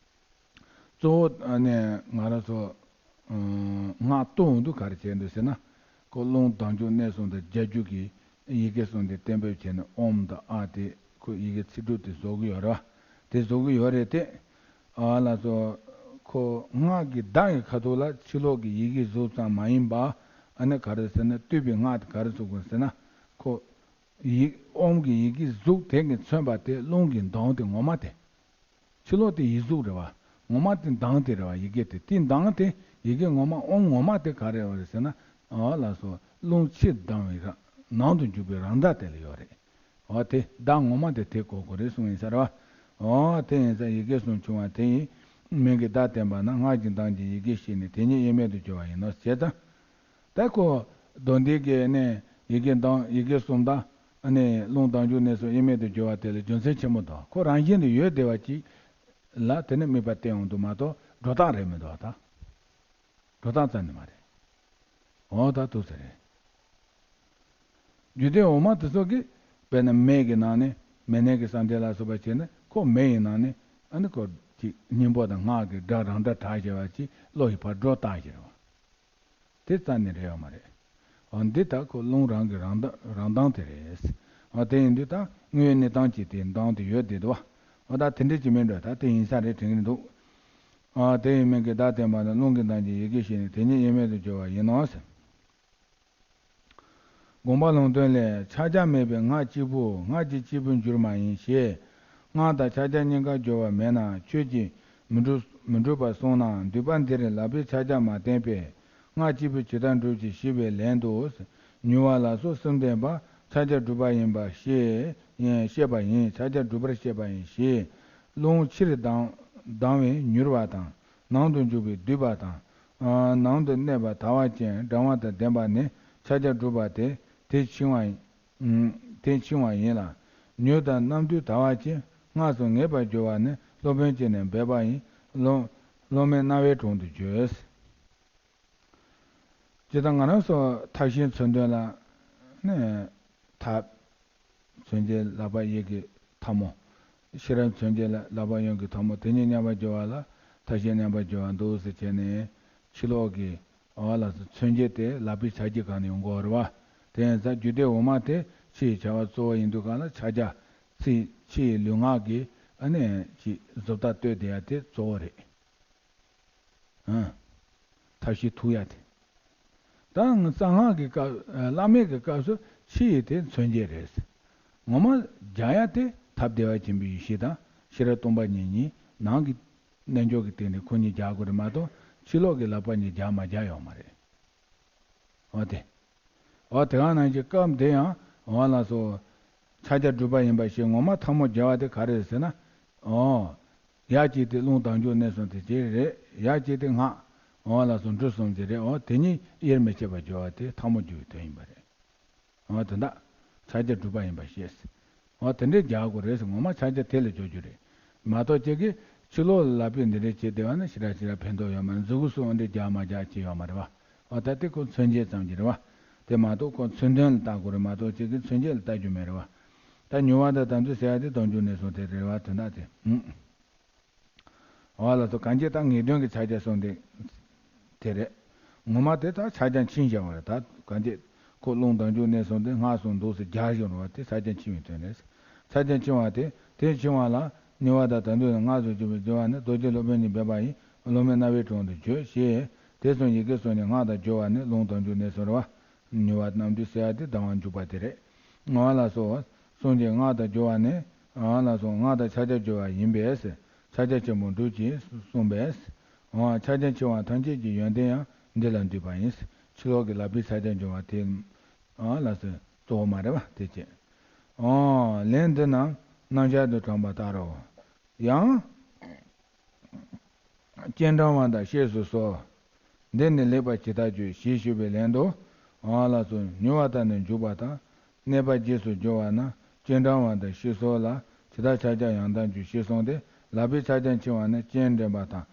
གཙོ་བོ་ནས་ང་རང་ཚོ་སྔགས་བཏུ་འོང་དུས་ག་རེ་བྱས་འདུག་ཟེར་ན། ཁོ་རླུང་བདག་འཇུག་གནས་གསུམ་དང་རྒྱ་རྒྱུད་ཀྱི་ཡི་གེ་གསུམ་དེ་གཏན་འབེབས་བྱས་ནས་ཨོཾ་དང་ཨཱཿ་དེ་ཁོ་ཡི་གེ་ཚིག་གྲུབ་དེ་བཟོ་གི་ཡོད་རེད་བ། དེ་བཟོ་གི་ཡོད་རེད་དེ། ཨ་ལ་སོགས་ཁོ་སྔགས་ཀྱི་བརྡ་ཡི་ཁ་ཐུག་ལ་ཕྱི་ལོགས་ཀྱི་ཡི་གེ་གཟུགས་ཙམ་མ་ཡིན་པ། ཨ་ནི་ག་རེ་ཟེར་ན་བཏུས་པའི་སྔགས་དེ་ག་རེ་ཚུགས་དགོས་ཟེར་ན། ཁོ་ཡིག་ཨོཾ་གྱི་ཡི་གེ་གཟུགས་དེ་གིས་མཚོན་པ་དེ་རླུང་གི་གདངས་དེ་ངོ་མ་དེ། ཕྱི་ལོགས་དེ་ཡིག་གཟུགས་རེད་བ། ངོ་མ་དེ་གདངས་དེ་རེད་བ། ཡི་གེ་དེ་དེའི་གདངས་དེ་ཡི་གེ་ངོ་མ་ཨོཾ་ངོ་མ་དེ་ག་རེ་རེད་ཟེར་ན། ཨ་ལ་སོགས་རླུང་ཕྱིར་ལྡང་བའི་རང་ནང་དུ་འཇུག་པའི་རང་བརྡ་དེ་ལ་ཡོད་རེད། འོ་དེ་བརྡ་ངོ་མ་དེ་དེ་གོ་དགོས་རེད་གསུངས་ཡིན་ས་རེད་བ། འོ་དེ་ཡིན་ཙང་ཡི་གེ་གསུམ་བྱུང་བ་དེ་ཡི་མིང་གི་བརྡ་བསྟན་པ་ན་སྔགས་ཀྱི་གདངས་ཀྱི་ཡི་གེ་ཤེས་ནས་དེ་ཉིད་དབྱེར་མེད་དུ་སྦྱོར་བ་ཡིན་ནོ་ཞེས་དང་། ད་ཁོ་མདོ་འདི་གའི་ནས་ཡི་གེ་གདངས་ཡི་གེ་གསུམ་དང་ཨ་ནི་རླུང་བདག་འཇུག་གནས་གསུམ་དབྱེར་མེད་དུ་སྦྱོར་བ་དེ་ལ་རྒྱུ་མཚན་ཆེན་པོ་འདུག་ཁོ་རང་བཞིན་དུ་ཡོད་བསྡད་པ་ཅིག་ལ་དེ་ནི་དམིགས་པ་བསྟན་ཡོང་དུ་མ་གཏོགས་སྒྲོ་བཏགས་རེད་མི་འདུག་ད་སྒྲོ་བཏགས་རྩ་ནས་མ་རེད། འོ་ད་འདུག་ས་རེད། རྒྱུད་སྡེ་འོག་མ་དེ་ཚོ་གིས་དཔེར་ན་མེ་གི་ནང་ནས་མེ་ནད་ཀྱི་བསམ་གཏན་ལ་སོགས་པ་བྱས་ན་ཁོ་མེ་ཡི་ནང་ནས་ཨ་ནི་ཁོ་ཅིག་སྙིང་པོ་དང་སྔགས་ཀྱི་སྒྲ་རང་སྒྲ་གྲགས་བྱས་པ་ཅིག་བློ་ཡིས་ཕར་སྒྲོ་བཏགས་བྱས་རེད་བ། དེ་རྩ་ནས་རེད་ཡོད་མ་རེད། འོ་འདི་ད་ཁོ་རླུང་རང་གི་རང་གདངས་རང་གདངས་དེ་རེད། འོ་དེ་ཡིན་དུས་ད་དངོས་ཡོད་གནས་སྟངས་ཀྱི་དེ་གདངས་དེ་ཡོད་བསྡད་འདུག་བ། འོ་ད་དེ་འདྲ་ཅིག་མིན་འགྲོ། ད་དེ་ཡིན་ས་རེད་དྲན་གྱི་འདུག་འོ་དེ་ཡིན་མིན་གྱི་བརྡ་བསྟན་པ་ནི་རླུང་གི་གདངས་ཀྱི་ཡི་གེ་ཤེས་ནས་དེ་ཉིད་དབྱེར་མེད་དུ་སྦྱོར་བ་ཡིན་ནོ་ཟེར། དགོངས་པ་ལུང་སྟོན་ལས། ཕྱག་རྒྱ་མེད་པའི་སྔགས་གཅིག་པུ་སྔགས་ཀྱི་གཅིག་པུར་འགྱུར་མ་ཡིན་ཞེས། སྔགས་དང་ཕྱག་རྒྱ་གཉིས་ཀར་སྦྱོར་བ་མེད་ན་ཆོས་ཀྱིས་མི་འགྲུབ་མི་འགྲུབ་པར་གསུངས་ནའང་འདུས་པ་འདིར་ལག་པའི་ཕྱག་རྒྱ་མ་བསྟན་པས། སྔགས་གཅིག་པུས་ཇི་ལྟར་འགྲུབ་ཅེས་ཞུས་པའི་ལན་དུ། མྱུར་བ་ལ་སོགས་གསུམ་ལྡན་པ་ཕྱག་རྒྱ་གྲུབ་པ་ཡིན་པ་ཞེས་བཤད་པ་ཡིན། ཕྱག་རྒྱ་གྲུབ་པར་བཤད་པ་ཡིན་ཞེས། རླུང་ཕྱིར་ལྡང་ལྡང་བས་མྱུར་བ་དང་། ནང་དུ་འཇུག་པས་བསྡུས་པ་དང་། ནང་དུ་གནས་པ་དལ་བ་ཅན་གྲང་བ་དང་ལྡན་པ་ནི་ཕྱག་རྒྱ་གྲུབ་པ་སྟེ་དེ་འཆིང་བ་ཡིན། དེ་འཆིང་བ་ཡིན་ལ། མྱུར་དང་རྣམ་འདུལ་དལ་བ་ཅན་སྔགས་སུ་ངེས་པར་སྦྱོར་བ་ནི་སློབ་དཔོན་བྱས་ནས་འབད་པ་ཡིན། སློབ་སློབ་མའི་རྣ་བའི་དྲུང་དུ་བརྗོད། ཇི་ལྟར་ང་རང་ཚོ་ཐབས་ཤེས་མཚོན་དོན་ལ་ནི་ཐབས། མཚོན་བྱེད་ལག་པ་གཡས་ཀྱི་ཐལ་མོ། ཤེས་རབ་མཚོན་བྱེད་ལ་ལག་པ་གཡོན་གྱི་ཐལ་མོ། དེ་གཉིས་མཉམ་པར་སྦྱོར་བ་ལ་ཐབས་ཤེས་མཉམ་པར་སྦྱོར་བ་འདུག་ཟེར་བྱས་ནས་ཕྱི་ལོགས་ཀྱི་འོ་ལགས་སོ་མཚོན་བྱེད་དེ་ལག་པའི་ཕྱག་རྒྱའི་སྒང་ནས་ཡོང་གི་ཡོད་རེད་བ། དེ་ཡིན་ཙང་རྒྱུད་སྡེ་འོག་མ་དེ་ཕྱི་ཡི་བྱ་བ་གཙོ་བོ་ཡིན་དུས་སྒང་ལ་ཕྱག་རྒྱ་ཕྱི་ཕྱི་ཡི་ལུས་ངག་གི་ཨ་ནི་ཅིག་བཟོ་ལྟ་ལྟོས་བསྡད་ཡ་དེ་གཙོ་བོ་རེད། ཨང་། ཐབས་ཤེས་ཐུག་ཡ་དེ། ད་གསང་སྔགས་ཀྱི་སྐབས་བླ་མེད་ཀྱི་སྐབས་སུ་ཕྱི་ཡི་དེ་མཚོན་བྱེད་རེད། ངོ་མ་རྒྱག་ཡ་དེ་ཐབས་བདེ་བ་ཆེན་པོའི་ཡེ་ཤེས་དང་ཤེས་རབ་སྟོང་པ་ཉིད་གཉིས་ནང་གི་རྣལ་འབྱོར་གྱི་སྟེང་ནས་ཁོ་གཉིས་རྒྱག་དགོས་རེད་མ་གཏོགས་ཕྱི་ལོགས་ཀྱི་ལག་པ་གཉིས་རྒྱག་མ་རྒྱག་ཡོད་མ་རེད། འོ་དེ། འོ་དེ་ག་ནང་བཞིན་སྐབས་འདི་ཡང་འོ་ལགས་སོ། ཕྱག་རྒྱ་གྲུབ་པ་ཡིན་པ་ཞེས་ངོ་མ་ཐལ་མོ་སྦྱར་བ་དེ་ག་རེ་རེད་ཟེར་ན། འོ། ཡར་བསྐྱེད་དེ་རླུང་ལྡང་འཇུག་གནས་གསུམ་དེ་ཅི་རེད། ཡར་བསྐྱེད་དེ་སྔགས། འོ་ལགས་སོ་འབྲུ་གསུམ་དེ་རེད། འོ་དེ་གཉིས་དབྱེར་མི་ཕྱེད་པར་སྦྱར་བ་དེ་ཐལ་མོ་སྦྱར་བའི་དོན་ཡིན་པ་རེད། འོ་དེ་འདྲ། ཕྱག་རྒྱ་གྲུབ་པ་ཡིན་པ་ཤེས། འོ་དེ་འདྲའི་རྒྱག་དགོས་རེད་ཟེར། ངོ་མ་ཕྱག་རྒྱ་དེ་ལ་སྦྱོར་རྒྱུ་རེད། མ་གཏོགས་ཁྱེད་ཀྱིས་ཕྱི་ལོགས་ལ་ལག་པས་འདི་འདྲ་བྱས་བསྡད་པ་ན་ཞེ་དྲག་ཞེ་དྲག་ཕན་ཐོགས་ཡོད་མ་རེད། མཛུབ་གུ་སོགས་འདི་རྒྱག་མ་རྒྱག་བྱས་ཡོད་མ་རེད་བ། འོ་ད་དེ་ཁོ་མཚོན་བྱེད་ཙམ་གྱི་རེད་བ། དེ་མ་གཏོགས་ཁོ་མཚོན་དོན་ལ་ལྟ་དགོས་རེད་མ་གཏོགས་ཁྱེད་ཀྱིས་མཚོན་བྱེད་ལ་ལྟ་རྒྱུ་མེད་རེད་བ། ད་མྱུར་བ་དང་དམ་ཚིག་ཟེར་ཡ་དེ་ལྡང་འཇུག་གནས་གསུམ་དེ་རེད་བ། དོན་དག་དེ། ཨུམ། འོ་ལགས་སོ། གང་ཅི་ད་ངེས་དོན་གྱི་ཕྱག་རྒྱ་གསུམ་དེ་དེ་རེད། ངོ་མ་དེ་ད་ཕྱག་རྒྱ་འཆིང་བཞག་པ་རེད། ད་གང་ཅི་ཁོ་རླུང་ལྡང་འཇུག་གནས་གསུམ་དེ་སྔགས་གསུམ་འདུག་སེ་རྒྱག་བཞག་རེད་བ། དེ་ཕྱག་རྒྱ་འཆིང་བའི་དོན་རེད། ཕྱག་རྒྱ་འཆིང་བ་དེ་དེ་འཆིང་བ་ལ་མྱུར་བ་དང་དམ་ཚིག་ལ་སྔགས་སུ་འཇུག་པའི་སྦྱོར་བ་ནི་རྡོ་རྗེ་སློབ་དཔོན་གྱིས་འབད་པ་ཡིན། སློབ་མའི་རྣ་བའི་དྲུང་དུ་བརྗོད་ཞེས་དེ་གསུམ་ཡི་གེ་གསུམ་ནི་སྔགས་དང་སྦྱོར་བ་ནི་རླུང་ལྡང་འཇུག་གནས་གསུམ་རེད་བ། མྱུར་བ་རྣམ་འགྲོས་ཟེར་བ་དེ་ལྡང་བར་འཇུག་པ་དེ་རེད། འོ་ལགས་སོ། གསུངས་ཀྱི་སྔགས་དང་སྦྱོར་བ་ནི། འོ་ལགས་སོ། སྔགས་དང་ཕྱག་རྒྱ་སྦྱོར་བ་ཡིན་པས། ཕྱག་རྒྱ་ཆེན་པོ་འགྲུབ་ཅེས་གསུངས་པས། འོ་ཕྱག་རྒྱ་ཆེ་བ་ཐམས་ཅད་ཀྱི་ཡོན་ཏན་ཡང་འདི་ལ་འདུས་པ་ཡིན། ཕྱི་ལོགས་ཀྱི་ལག་པའི་ཕྱག་རྒྱ་སྦྱོར་བ་དེ། འོ་ལགས་སོ། གཙོ་བོ་མ་རེད་བ་དེ་ཅེས། འོ་ལན་འདི་རྣམས་རྣམ་གཞག་ཏུ་དྲངས་པ་ལྟར་རོ། ཡང་། སྤྱན་དྲང་བ་དང་གཤེགས་སུ་གསོལ། འདི་ནི་ལེགས་པར་ཇི་ལྟར་བརྗོད་ཞེས་ཞུས་པའི་ལན་དུ། འོ་ལགས་སོ། མྱུར་བ་དང་ནི་འཇུག་པ་དང་། གནས་པ་རྗེས་སུ་འཇུག་པ་རྣམས་སྤྱན་དྲང་བ་དང་གཤེགས་གསོལ་ལ་ཇི་ལྟར་ཕྱག་རྒྱ་ཡང་དག་འཇུག་ཞེས་གསུངས་ཏེ། ལག་པའི་ཕྱག་རྒྱ་འཆིང་བ་ནི་སྤྱན་འདྲེན་པ་དང་།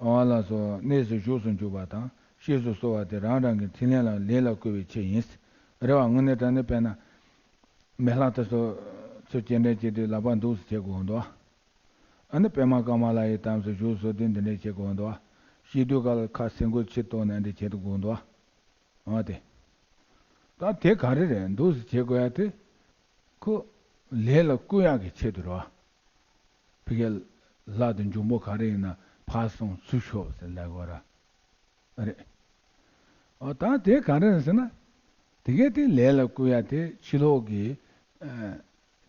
འོ་ལགས་སོ། གནས་སུ་བཞུགས་སུ་འཇུག་པ་དང་གཤེགས་སུ་གསོལ་བ་དེ་རང་རང་གི་ཕྲིན་ལས་ལ་ལས་ལ་བསྐུལ་བའི་ཆེད་ཡིན། རེད་བ། དངོས་གནས་དྲང་གནས་དཔེར་ན། མི་ལྷ་དེ་ཚོ་ཚུར་སྤྱན་འདྲེན་བྱེད་དུས་ལག་པ་འདུག་སེ་བྱེད་དགོས་འདུག་ཨ་ནི་པདྨ་ཀ་མ་ལ་ཡི་དམ་སུ་བཞུགས་སུ་དེ་འདི་འདྲས་བྱེད་དགོས་འདུག་ཨ། ཤི་དུས་ག་ལ་ཁ་སེན་གོ་ཕྱིར་གཏོང་ནས་འདི་བྱེད་དགོས་འདུག་ཨ། འོ་དེ། ད་དེ་ག་རེ་རེད། འདུག་སེ་བྱེད་དགོས་ཡ་དེ། ཁོ། ལས་ལ་བསྐུལ་ཡག་གི་ཆེད་དུ་རེད་བ། ཕ་གི། ལྷ་དང་འབྱུང་པོ་ག་རེ་ཡིན་ན་ཕར་སོང་ཚུར་ཤོག་ཟེར་ལབ་དགོས་ར། རེད། འོ་ད་དེ་ག་རེ་རེད་ཟེར་ན། དེ་གས་དེ་ལས་ལ་བསྐུལ་ཡ་དེ་ཕྱི་ལོགས་ཀྱི། ཨ།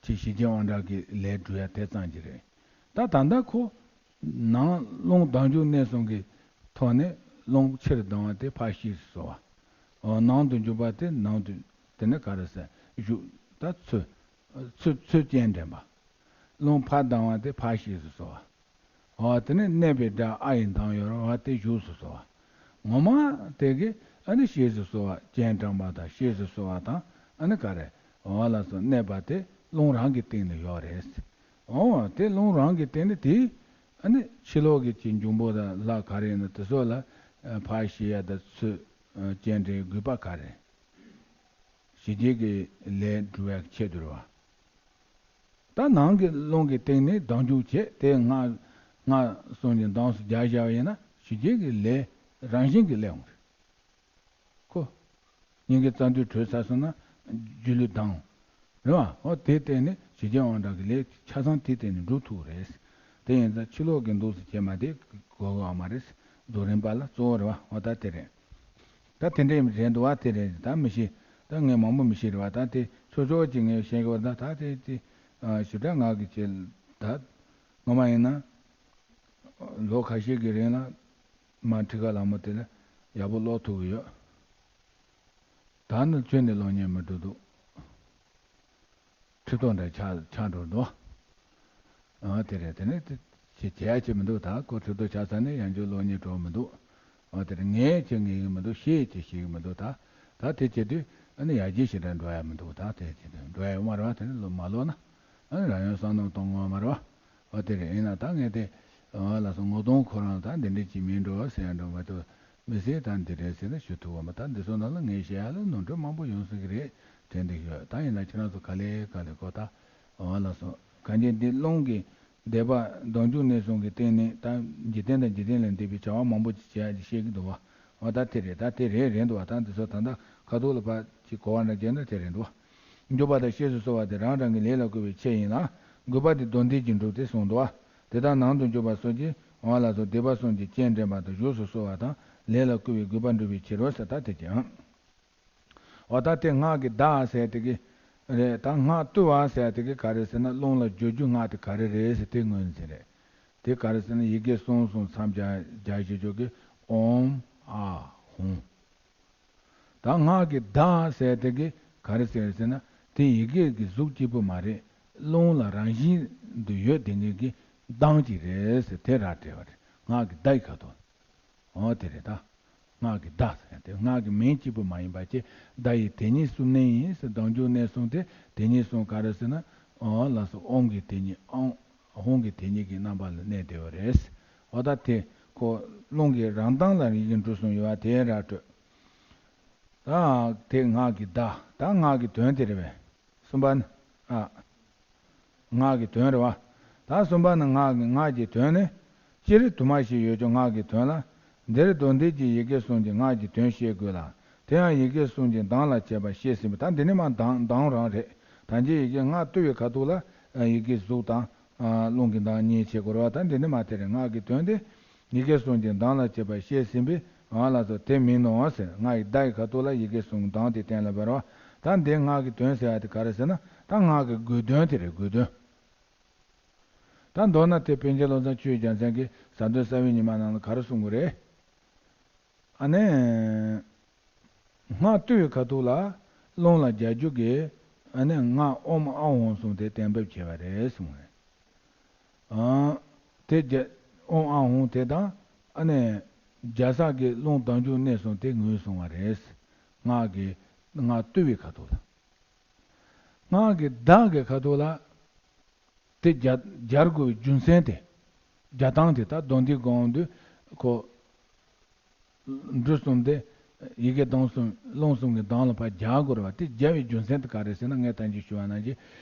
ཅིག་ཞི་རྒྱས་དབང་དྲག་གི་ལས་སྒྲུབ་ཡ་དེ་ཙམ་གྱིས་རེད། ད་ད་ལྟ་ཁོ། ནང་རླུང་ལྡང་འཇུག་གནས་གསུམ་གྱི་ཐོག་ནས་རླུང་ཕྱིར་ལྡང་བ་དེ་ཕར་གཤེགས་སུ་གསོལ་བ། འོ་ནང་དུ་འཇུག་པ་དེ་ནང་དུ་དེ་ནས་ག་རེ་ཟེར་བཞུགས་ད་ཚུར། ཚུར་ཚུར་སྤྱན་འདྲེན་པ། རླུང་ཕར་ལྡང་བ་དེ་ཕར་གཤེགས་སུ་གསོལ་བ། འོ་དེ་ནས་གནས་པའི་སྒྲ་ཨ་ཡི་གདངས་ཡོད་རེད་བ། དེ་བཞུགས་སུ་གསོལ་བ། ངོ་མ་དེ་གི་ཨ་ནི་གཤེགས་སུ་གསོལ་བ། སྤྱན་དྲངས་པ་དང་གཤེགས་སུ་གསོལ་བ་དང་ཨ་ནི་ག་རེ། འོ་ལགས་སོ། གནས་པ་དེ་རླུང་རང་གི་སྟེང་ནས་ཡོད་རེད། འོ་དེ་རླུང་རང་གི་སྟེང་ནས་དེ་ཨ་ནི་ཕྱི་ལོགས་ཀྱི་ཅིག་འབྱུང་པོ་དང་ལྷ་ག་རེ་ཡིན་ན་དེ་ཚོ་ལ་ཕར་གཤེགས་ཡ་དང་ཚུར་སྤྱན་འདྲེན་དགོས་པ་ག་རེ། ཞི་རྒྱས་ཀྱི་ལས་སྒྲུབ་པའི་ཆེད་དུ་རེད་བ། ད་ནང་གི་རླུང་གི་སྟེང་ནས་ལྡང་འཇུག་བྱེད་དེ་སྔགས་སྔགས་གསུམ་གྱི་གདངས་སུ་སྦྱར་བཞག་པ་ཡིན་ན་ཞི་རྒྱས་ཀྱི་ལས་རང་བཞིན་གྱི་ལས་འོང་རེད། ཁོ། སྙིང་གའི་རྩ་མདུད་གྲོལ་ཚར་སོང་ན་སྒྱིད་ལུག་ལྡང་། རེད་བ། འོ་དེ་སྟེང་ནས་ཞི་རྒྱས་དབང་དྲག་གི་ལས་ཆ་ཚང་དེ་སྟེང་ནས་འགྲུབ་ཐུབ་རེད། དེ་ཡིན་ཙང་ཕྱི་ལོགས་ཀྱི་འདུག་སེ་བྱེད་མ་དེ་དགོས་ཀྱི་ཡོད་མ་རེད། རྫོགས་རིམ་པ་ལ་གཙོ་བོ་རེད་བ། འོ་ད་དེ་རེད། ད་དེ་འདྲའི་རེད་འདུག་བ། དེ་རེད། ད་མི་ཤེས། ད་ངས་མང་པོ་མི་ཤེས་རེད་བ། ད་དེ་ཆོག་ཆོག་ཅིག་ངས་བཤད་གི་བ། ད་ད་དེ་དེ་ཞེ་དྲག་ང་གི་ཆེད་ད་ངོ་མ་ཡིན་ན་ལོ་ཁ་ཤས་ཀྱི་རིང་ལ་མ་ཁྲི་ཀ་ལྷ་མོ་དེ་ལ་ཡག་པོ་ཀློག་ཐུབ་ཀྱི་ཡོད། ད་ནི་ཁྱོན་ནས་ཀློག་མཁན་མི་འགྲོ་འདུག་ཁྲི་ཐོག་འདྲ་ཆགས་ཆགས་འགྲོ་འདུག་ཨ་དེ་རེད། དེ་ནི་དེ་བྱེད་བྱེད་ཡ་ཅིག་མི་འདུག་ད་ཁོ་ཁྲི་ཐོག་ཆགས་ཚར་ནས་ཡང་བསྐྱར་ཀློག་མཁན་འགྲོ་མི་འདུག་ཨ་དེ་རེད། ངས་ཅིག་ངེས་ཀྱི་མི་འདུག་ཤེས་ཅིག་ཤེས་ཀྱི་མི་འདུག་ད་ད་དེ་བྱེད་དུས་ཨ་ནི་ཡར་རྒྱས་ཞེ་དྲག་འགྲོ་ཡ་མི་འདུག་ད་དེ་བྱེད་དུས་འགྲོ་ཡ་ཡོད་མ་རེད་བ། དེ་ནི་ལོ་མ་ལོག་ན་ཨ་ནི་རང་ཡང་བསམ་བློ་གཏོང་དགོས་མ་རེད་བ། ཨ་དེ་རེད། ཡིན་ན་ད་ངས་དེ་ཨ་ལགས་སོ་ངོ་གདོང་ཁོ་རང་ད་འདི་འདྲ་ཅིག་མིན་འགྲོ་ཟེར་ཡ་འགྲོ་མ་གཏོགས། མི་སེར་དང་འདི་རེད་ཟེར་ན་ཞུ་ཐུབ་བ་མ། ད་འདི་ཚོ་ནང་ལ་ངས་བཤད་ཡ་ལ་ནོར་འཁྲུལ་མང་པོ་ཡོང་སྲིད་ཀྱི་རེད་དྲན་འདུག་ཡོད། ད་ཡིན་ན་ཁྱེད་རང་ཚོ་ག་ལེ་ག་ལེ་གོ་ད་འོ་ལགས་སོ། གང་ཅི་འདི་རླུང་གི་འདས་པ་ལྡང་འཇུག་གནས་གསུམ་གྱི་སྟེང་ནས་ད་འཇིག་རྟེན་དང་འཇིག་རྟེན་ལས་འདས་པའི་བྱ་བ་མང་པོ་ཅིག་བྱེད་ཡ་ཅིག་བཤད་ཀྱི་འདུག་བ། འོ་ད་དེ་རེད། ད་དེ་རེད་རེད་འདུག་བ། ད་འདི་ཚོ་ད་ལྟ་ཁ་ཐུག་ལ་ཕར་ཅིག་གོ་བ་འདྲ་བྱས་ན་དེ་རེད་འདུག་བ། འཇུག་པ་དང་བཤེས་སུ་གསོལ་བ་དེ་རང་རང་གི་ལས་ལ་བསྐུལ་བའི་ཆེད་ཡིན་ལ། དགོས་པ་དེ་སྡོམ་ལྡན་གྱིས་འགྲུབ་སྟེ་གསུངས་འདུག་བ། དེ་ལྟར་ནང་དུ་འཇུག་པ་སོགས་ཀྱིས་འོ་ལགས་སོ་སྡིག་པ་གསུམ་གྱི་རྐྱེན་འདྲེན་པ་དང་བཞུགས་སུ་གསོལ་བ་དང་ལས་ལ་བསྐུལ་བའི་དགོས་པ་འགྲུབ་པའི་ཕྱིར་རོ་ཟེར། ད་དེ་ཀྱང་འོ་ད་དེ་སྔགས་ཀྱི་བདག་ཟེར་དེ་གི་རེད། ད་སྔགས་བཏུ་བ་ཟེར་དེ་གི་ག་རེ་ཟེར་ན་རླུང་ལ་སྦྱོར་རྒྱུ་སྔགས་དེ་ག་རེ་རེད་ཟེར་དེ་ངོས་འཛིན་རེད། དེ་ག་རེ་ཟེར་ན་ཡི་གེ་གསུམ་གསུམ་མཚམས་སྦྱར་སྦྱར་བྱེད་ཆོག་གི་ཨོཾ་ཨཱཿཧཱུྃ། ད་སྔགས་ཀྱི་བདག་ཟེར་དེ་གི་ག་རེ་ཟེར་ཟེར་ན་དེ་ཡི་གེ་གི་གཟུགས་གཅིག་པུ་མ་རེད། རླུང་ལ་རང་བཞིན་དུ་ཡོད་དེ་ངེས་ཀྱི་གདངས་ཀྱི་རེད་ཟེར་དེ་ར་བྲལ་བ་རེད། སྔགས་ཀྱི་བདག་ཡི་ཁ་ཐོག་ཨོ་དེ་རེད། ད་སྔགས་ཀྱི་བདག་ཟེར་དེ་སྔགས་ཀྱི་མིང་གཅིག་པུ་མ་ཡིན་པ་ཅི། བདག་ཡི་དེ་ཉིད་གསུམ་གནས་ཡིན་ཟེར། ལྡང་འཇུག་གནས་གསུམ་དེ་དེ་ཉིད་གསུམ་ག་རེ་ཟེར་ན་ཨོ་ལགས་སོ་ཨོཾ་གྱི་དེ་ཉིད་ཨོཾ་ཧཱུྃ་གི་དེ་ཉིད་ཀྱི་རྣམ་པ་ལ་གནས་བསྡད་པ་རེད། འོ་ད་དེ་ཁོ་རླུང་གི་རང་གདངས་ལ་ཡི་གེ་འབྲུ་གསུམ་ཡོད་པ་དེ་ར་སྤྲོད། ད་དེ་སྔགས་ཀྱི་བརྡ། ད་སྔགས་ཀྱི་དོན་དེ་རེད་པས། གསུམ་པ་ནི། ཨ། སྔགས་ཀྱི་དོན་རེད་བ། ད་གསུམ་པ་ནི་སྔགས་ཀྱི་སྔགས་ཀྱི་དོན་ནི། སྤྱིར་དུ་མ་ཞིག་ཡོད་ཀྱང་སྔགས་ཀྱི་དོན་ལ། འདིར་སྡོམ་ལྡན་གྱི་ཡི་གེ་གསུམ་གྱི་སྔགས་ཀྱི་དོན་བཤད་དགོས་ལ། དེ་ཡང་ཡི་གེ་གསུམ་གྱི་གདངས་ལ་བྱས་པ་བཤད་ཟིན་པས། ད་འདི་ནི་མ་གདངས་གདངས་རང་རེད། ད་ཅི་ཡི་གེ་སྔགས་བཏུ་བའི་ཁ་ཐུག་ལ་ཡི་གེ་གཟུགས་དང་རླུང་གི་གདངས་གཉིས་བྱེད་དགོས་རེད་བ། ད་འདི་ནི་མ་དེ་རེད། སྔགས་ཀྱི་དོན་དེ། ཡི་གེ་གསུམ་གྱི་གདངས་ལ་བྱས་པ་བཤད་ཟིན་པས། ཨ་ལགས་སོ་དེ་མིན་ནོ་ཟེར། སྔགས་ཀྱི་བརྡ་ཡི་ཁ་ཐུག་ལ་ཡི་གེ་གསུམ་གདངས་དེ་གཏན་ལ་འབེབས་རོགས། ད་འདི་སྔགས་ཀྱི་དོན་ཟེར་ཡ་དེ་ག་རེ་ཟེར་ན་ད་སྔགས་ཀྱི་དགོས་དོན་དེ་རེད། དགོས་དོན། ད་མདོར་ན་དེ་པཎ་ཆེན་བློ་བཟང་ཆོས་ཀྱི་རྒྱལ་མཚན་གྱིས་གཟའ་སྟོན་གསར་བའི་ཉི་མ་ནང་ལ་ག་རེ་གསུང་གི་རེད། ཨ་ནི། སྔགས་བཏུ་བའི་ཁ་ཐུག་ལ་རླུང་ལ་སྦྱར་རྒྱུ་གི་ཨ་ནི་སྔགས་ཨོཾ་ཨཱཿཧཱུྃ་གསུམ་དེ་གཏན་འབེབས་བྱས་པ་རེད་གསུངས་རེད། ཨ། དེ་རྒྱ་ཨོཾ་ཨཱཿཧཱུྃ་དེ་དང་ཨ་ནི་རྒྱལ་སྲས་ཀྱི་རླུང་ལྡང་འཇུག་གནས་གསུམ་དེ་ངོས་བཟུང་བ་རེད། སྔགས་ཀྱི་སྔགས་བཏུ་བའི་ཁ་ཐུག་ལ། སྔགས་ཀྱི་བདག་གི་ཁ་ཐུག་ལ། དེ་སྦྱར་སྦྱར་དགོས་པའི་རྒྱུ་མཚན་དེ། སྦྱར་སྟངས་དེ་ད་སྡོམ་ལྡན་སྒོམ་དུས་ཁོ། འབྲུ་གསུམ་དེ། ཡི་གེ་གདངས་གསུམ་རླུང་གསུམ་གྱི་གདངས་ལ་ཕར་སྦྱར་དགོས་རེད་བ། དེ་སྦྱར་བའི་རྒྱུ་མཚན་དེ་ག་རེ་ཟེར་ན་ངས་ད་ཅི་ཞུ་བ་ནང་བཞིན་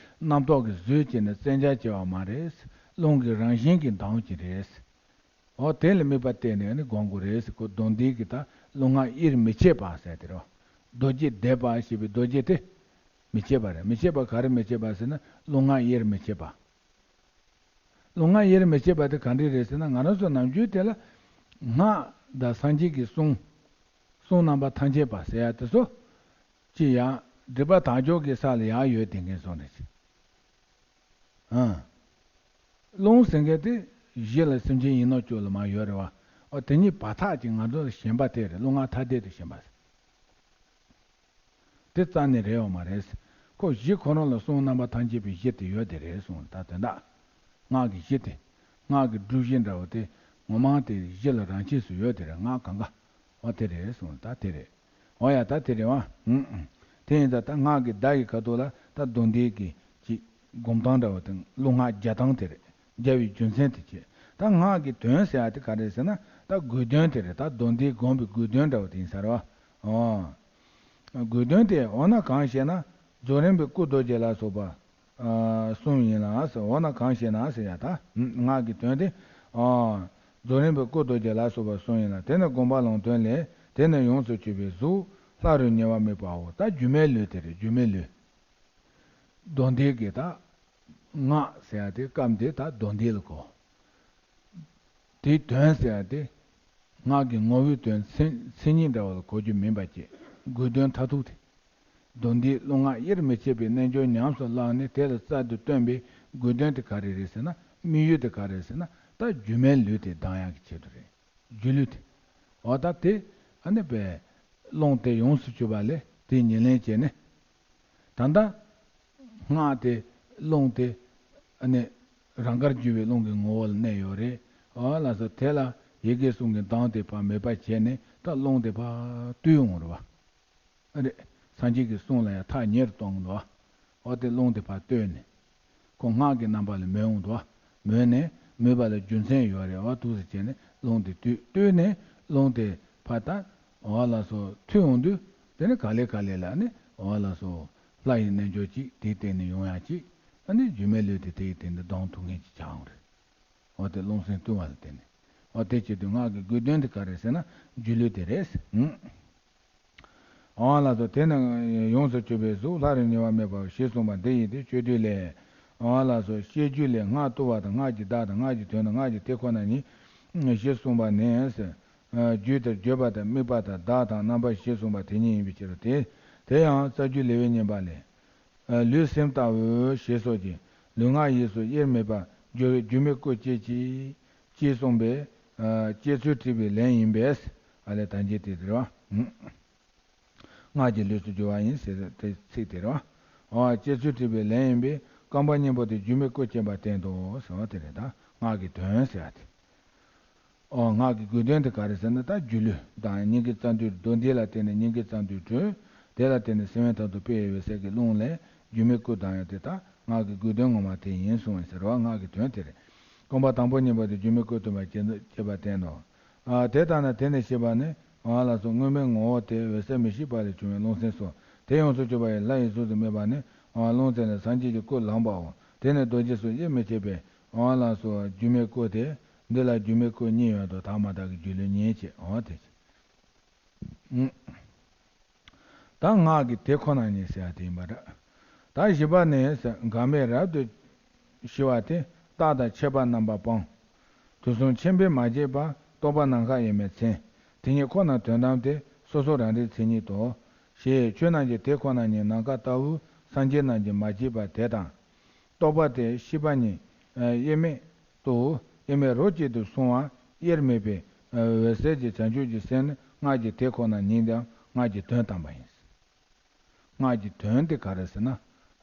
རྣམ་རྟོག་གིས་བཟོས་བྱས་ནས་བཙན་སྦྱར་བྱས་པ་མ་རེད། རླུང་གི་རང་བཞིན་གྱིས་ལྡང་གི་རེད། འོ་དེ་ལ་དམིགས་པ་གཏད་ནས་ནི་སྒོམ་དགོས་རེད་ཟེར། ཁོ་སྡོམ་ལྡན་གྱི་ད་རླུང་སྔགས་དབྱེར་མི་ཕྱེད་པ་ཟེར་དེ་རེད་བ། རྡོ་རྗེ་བཟླས་པ་ཞེས་པའི་རྡོ་རྗེ་དེ། མི་ཕྱེད་པ་རེད། མི་ཕྱེད་པ་ག་རེ་མི་ཕྱེད་པ་ཟེར་ན་རླུང་སྔགས་དབྱེར་མི་ཕྱེད་པ། རླུང་སྔགས་དབྱེར་མི་ཕྱེད་པ་དེ་ག་འདྲ་རེད་ཟེར་ན་ང་རང་ཚོ་ནམ་རྒྱུན་དེ་ལ་སྔགས་དང་སངས་རྒྱས་ཀྱི་གསུང་། གསུང་རྣམ་པ་ཐམས་ཅད་པ་ཟེར་ཡ་དེ་ཚོ། ཅི་ཡང་སྒྲིབ་པ་དག་འཇོག་གི་ས་ལ་ཡར་ཡོད་དེ་འགན་སོང་རེད། ཨང་། རླུང་ཟེར་མཁན་དེ་གཞི་ལ་སེམས་ཅན་ཡིན་ནོ་ཅོག་ལ་མ་ཡོད་རེད་བ། འོ་དེ་ཉིད་བར་ཐག་ཅིག་ང་ཚོ་ལ་ཞེན་པ་དེ་རེད། རླུང་སྔགས་ཐ་དད་དུ་ཞེན་པ་ཟེར། དེ་རྩ་ནས་རེད་ཡོད་མ་རེད། ཁོ་གཞི་ཁོ་རང་ལ་གསུང་རྣམ་པ་ཐམས་ཅད་པའི་གཞི་དེ་ཡོད་དེ་རེད་གསུངས། ད་དོན་དག་སྔགས་ཀྱི་གཞི་དེ། སྔགས་ཀྱི་སྒྲུབ་གཞི་འདྲ་བོ་དེ་ངོ་མ་དེ་གཞི་ལ་རང་ཆས་སུ་ཡོད་དེ་རེད། སྔགས་གང་ག་འོ་དེ་རེད་གསུངས། ད་དེ་རེད། འོ་ཡ་ད་དེ་རེད་བ། ཨུམ་ཨུམ། དེ་ཡིན་ཙང་ད་སྔགས་ཀྱི་བརྡ་ཡི་ཁ་ཐུག་ལ་ད་སྡོམ་ལྡན་གྱི་ཅིག་སྒོམ་སྟངས་འདྲ་བོ་དང་རླུང་སྔགས་སྦྱར་སྟངས་དེ་རེད། སྦྱར་བའི་རྒྱུ་མཚན་དེ་བྱས། ད་སྔགས་ཀྱི་དོན་ཟེར་ཡ་དེ་ག་རེ་ཟེར་ན་ད་དགོས་དོན་དེ་རེད། ད་སྡོམ་ལྡན་སྒོམ་པའི་དགོས་དོན་འདྲ་བོ་དེ་ཡིན་ས་རེད་བ། ཨོ། དགོས་དོན་དེ་འོ་ན་གང་ཞེ་ན་རྫོགས་རིམ་པའི་སྐུ་རྡོ་རྗེ་ལ་སོགས་པ། ཨ། གསུམ་ཡིན་ལ་ཟེར། འོ་ན་གང་ཞེ་ན་ཟེར་ཡ་ད། སྔགས་ཀྱི་དོན་དེ། ཨ། རྫོགས་རིམ་པའི་སྐུ་རྡོ་རྗེ་ལ་སོགས་པ་གསུམ་ཡིན་ལ། དེ་ནི་དགོངས་པ་ལུང་དོན་ལས། དེ་ནི་ཡོངས་སུ་གཅོད་པའི་གཟུགས། ལྷ་རུ་ཉེ་བར་དམིགས་པའོ། ད་སྒྱུ་མའི་ལུས་དེ་རེད། སྒྱུ་མའི་ལུས། མདོ་འདི་གི་ད། སྔགས་ཟེར་ཡ་དེ་སྐབས་འདི་ད་མདོ་འདི་ལ་གོ། དེའི་དོན་ཟེར་ཡ་དེ། སྔགས་ཀྱི་ངོ་བོའི་དོན་མཚན་མཚན་ཉིད་འདྲ་བ་ལ་གོ་རྒྱུ་མིན་པ་བཅས་དགོས་དོན་མཐར་ཐུག་དེ། མདོ་འདིའི་རླུང་སྔགས་དབྱེར་མི་ཕྱེད་པའི་རྣལ་འབྱོར་ཉམས་སུ་བླངས་ནས་དེ་ལ་རྩལ་དུ་བཏོན་པའི་དགོས་དོན་དེ་ག་རེ་རེད་ཟེར་ན། དམིགས་ཡུལ་དེ་ག་རེ་རེད་ཟེར་ན། ད་སྒྱུ་མའི་ལུས་དེ་ལྡང་ཡག་གི་ཆེད་དུ་རེད། སྒྱུ་ལུས་དེ། འོ་ད་དེ་ཨ་ནི་པའི་རླུང་དེ་ཡོངས་སུ་གྱུར་པ་ལས་དེ་ཉེར་ལེན་བྱས་ནས། ད་ལྟ་སྔགས་དེ་རླུང་དེ་ཨ་ནི་རང་དགར་གྱུར་པའི་རླུང་གི་ངོ་བོ་ལ་གནས་ཡོད་རེད། འོ་ལགས་སོ། དེ་ལ་ཡི་གེ་གསུམ་གྱི་གདངས་དེ་ཕར་མེད་པ་བྱས་ནས་ད་རླུང་དེ་ཕར་བཏུལ་འོང་རེད་བ། ཨ་རེད། སངས་རྒྱས་ཀྱི་གསུང་ལ་ཡང་ཐག་ཉེ་རུ་གཏོང་གི་འདུག། འོ་དེ་རླུང་དེ་ཕར་བཏུལ་ནས། ཁོ་སྔགས་ཀྱི་རྣམ་པ་ལ་མོས་འོང་དུ། མོས་ནས་མོས་པ་ལ་རྒྱུ་མཚན་ཡོད་རེད། འོ་འདུག་སེ་བྱས་ནས་རླུང་དེ་བཏུལ། བཏུལ་ནས་རླུང་དེ་ཕར་ད། འོ་ལགས་སོ། ཐུལ་འོང་དུས་དེ་ནི་ག་ལེ་ག་ལེ་ལ་ནི། འོ་ལགས་སོ། ལྷ་ཡི་རྣལ་འབྱོར་གཅིག་དེའི་སྟེང་ནས་ཡོང་ཡག་གཅིག། ཨ་ནི་སྒྱུ་མའི་ལུས་དེ་དེའི་སྟེང་དུ་ལྡང་ཐུབ་མཁན་གཅིག་ཆགས་འོང་རེད། འོ་དེ་རླུང་སེམས་བཏུལ་བ་ལ་བརྟེན་ནས། འོ་དེ་བྱེད་དུས་སྔགས་ཀྱི་དགོས་དོན་དེ་ག་རེ་ཟེར་ན་སྒྱུ་ལུས་དེ་རེད། ཨང་། འོ་ལགས་སོ། དེ་ནི་ཡོངས་སུ་གྱུར་པའི་གཟུགས་ལྷ་རུ་ཉེ་བར་སྨོས་པའོ་ཞེས་གསུངས་པ་འདི་ཡིན་ཏེ། སྤྱོད་བསྡུས་ལས། འོ་ལགས་སོ། བཤད་རྒྱུད་ལས་སྔགས་བཏུ་བ་དང་སྔགས་ཀྱི་བདག་དང་སྔགས་ཀྱི་དོན་དང་སྔགས་ཀྱི་དེ་ཁོ་ན་ཉིད་ཞེས་གསུངས་པ་ནས། རྒྱུད་དང་བརྗོད་པ་དང་དམིགས་པ་དང་བདག་དང་རྣམ་པ་ཞེས་གསུངས་པ་དེ་ཉིད་ཡིན་པའི་ཕྱིར་ཏེ། དེ་ཡང་རྩ་རྒྱུད་ལེའུའི་བསྙེན་པ་ལས། ལུས་སེམས་ལྟ་བུ་ཞེས་སོགས་ཀྱི་ལུས་ངག་ཡིད་གསུམ་དབྱེར་མེད་པར་སྦྱོར་བའི་སྒྱུ་མའི་སྐུ་བསྐྱེད་ཅིག་ཅེས་གསུངས་པས། བསྐྱེད་ཚུལ་དྲིས་པའི་ལན་ཡིན་པས། ཨ་ལས་ད་འཇལ་དེ་རེད་བ། སྔགས་ཀྱི་ལུས་སུ་སྦྱོར་བ་ཡིན་ཟེར་དེ་ཚིག་དེ་རེད་བ། བསྐྱེད་ཚུལ་དྲིས་པའི་ལན་ཡིན་པས། རྐང་པ་གཉིས་པོ་དེ་སྒྱུ་མའི་སྐུ་བསྐྱེད་པ་བསྟན་ཏོ་ཟེར་བ་དེ་རེད། ད་སྔགས་ཀྱི་དོན་ཟེར་བ་དེ། ཨོ། སྔགས་ཀྱི་དགོས་དོན་དེ་ག་རེ་ཟེར་ན། ད་སྒྱུ་ལུས་དང་སྙིང་གའི་རྩ་མདུད། མདོ་འདི་ལ་བརྟེན་ནས་སྙིང་གའི་རྩ་མདུད་གྲོལ། དེ་ལ་བརྟེན་ནས་སེམས་དབེན་དང་དུ་སྤེལ་བའི་འོད་གསལ་གྱི་རླུང་ལས་སྒྱུ་མའི་སྐུ་ལྡང་ཡང་དེ་དག་སྔགས་ཀྱི་དགོས་དོན་ངོ་མ་དེ་ཡིན་གསུངས་པའི་ཕྱིར་རོ། སྔགས་ཀྱི་དོན་དེ་རེད། རྐང་པ་དང་པོ་གཉིས་པོ་དེ་སྒྱུ་མའི་སྐུ་སྟོན་པ་བསྐྱེད་པ་བསྟན་ཏོ། ཨ། དེ་ལྟ་ན་དེ་ནས་ཤེས་པ་ནི། འོ་ལགས་སོ། དངོས་མེད་ངོ་བོ་དེ་འོད་གསལ་མི་ཤིགས་པ་ལས་བྱུང་བའི་རླུང་སེམས་སོ། དེ་ཡོངས་སུ་གྱུར་པ་ཡི་ལྷ་ཡི་གཟུགས་སུ་སྨོས་པ་ནི། འོ། རླུང་སེམས་ལས་སངས་རྒྱས་ཀྱི་སྐུ་ལངས་པའོ། དེ་ནི་རྡོ་རྗེ་གསུམ་དབྱེར་མི་ཕྱེད་པའི། འོ་ལགས་སོ། སྒྱུ་མའི་སྐུ་དེ། འདི་ལ་སྒྱུ་མའི་སྐུ་གཉིས་ཡོད་དོ། དག་མ་དག་གི་སྒྱུ་ལུས་གཉིས་བྱས། འོ་དེ། ད་སྔགས་ཀྱི་དེ་ཁོ་ན་ཉིད་ཟེར་བ་དེ་ཡིན་པ་རེད། ད་བཞི་པ་ནི། འགག་མེད་རབ་ཏུ་ཞི་བ་དེ། རྟག་དང་ཆད་པ་རྣམ་པར་སྤངས། དུས་གསུམ་ཆེན་པོས་མ་བརྗེད་པ། རྟོག་པ་ནམ་མཁའ་དབྱེར་མེད་མཚན། དེ་ཉིད་ཁོ་ན་དོན་དམ་སྟེ། སོ་སོ་རང་རིག་མཚན་ཉིད་དོ། ཞེས་ཆོས་རྣམས་ཀྱི་དེ་ཁོ་ན་ཉིད་ནམ་མཁའ་ལྟ་བུ་སངས་རྒྱས་རྣམས་ཀྱིས་མ་བརྗེད་པ་དེ་དང་། རྟོག་པ་དེ་ཤེས་པ་ཉིད་དབྱེར་མེད་དུ། དབྱེར་མེད་རོ་གཅིག་ཏུ་སོང་བ་དབྱེར་མེད་པའི་འོད་གསལ་གྱི་བྱང་ཆུབ་ཀྱི་སེམས་ནི་སྔགས་ཀྱི་དེ་ཁོ་ན་ཉིད་དང་སྔགས་ཀྱི་དོན་དམ་པ་ཡིན། སྔགས་ཀྱི་དོན་དེ་ག་རེ་ཟེར་ན།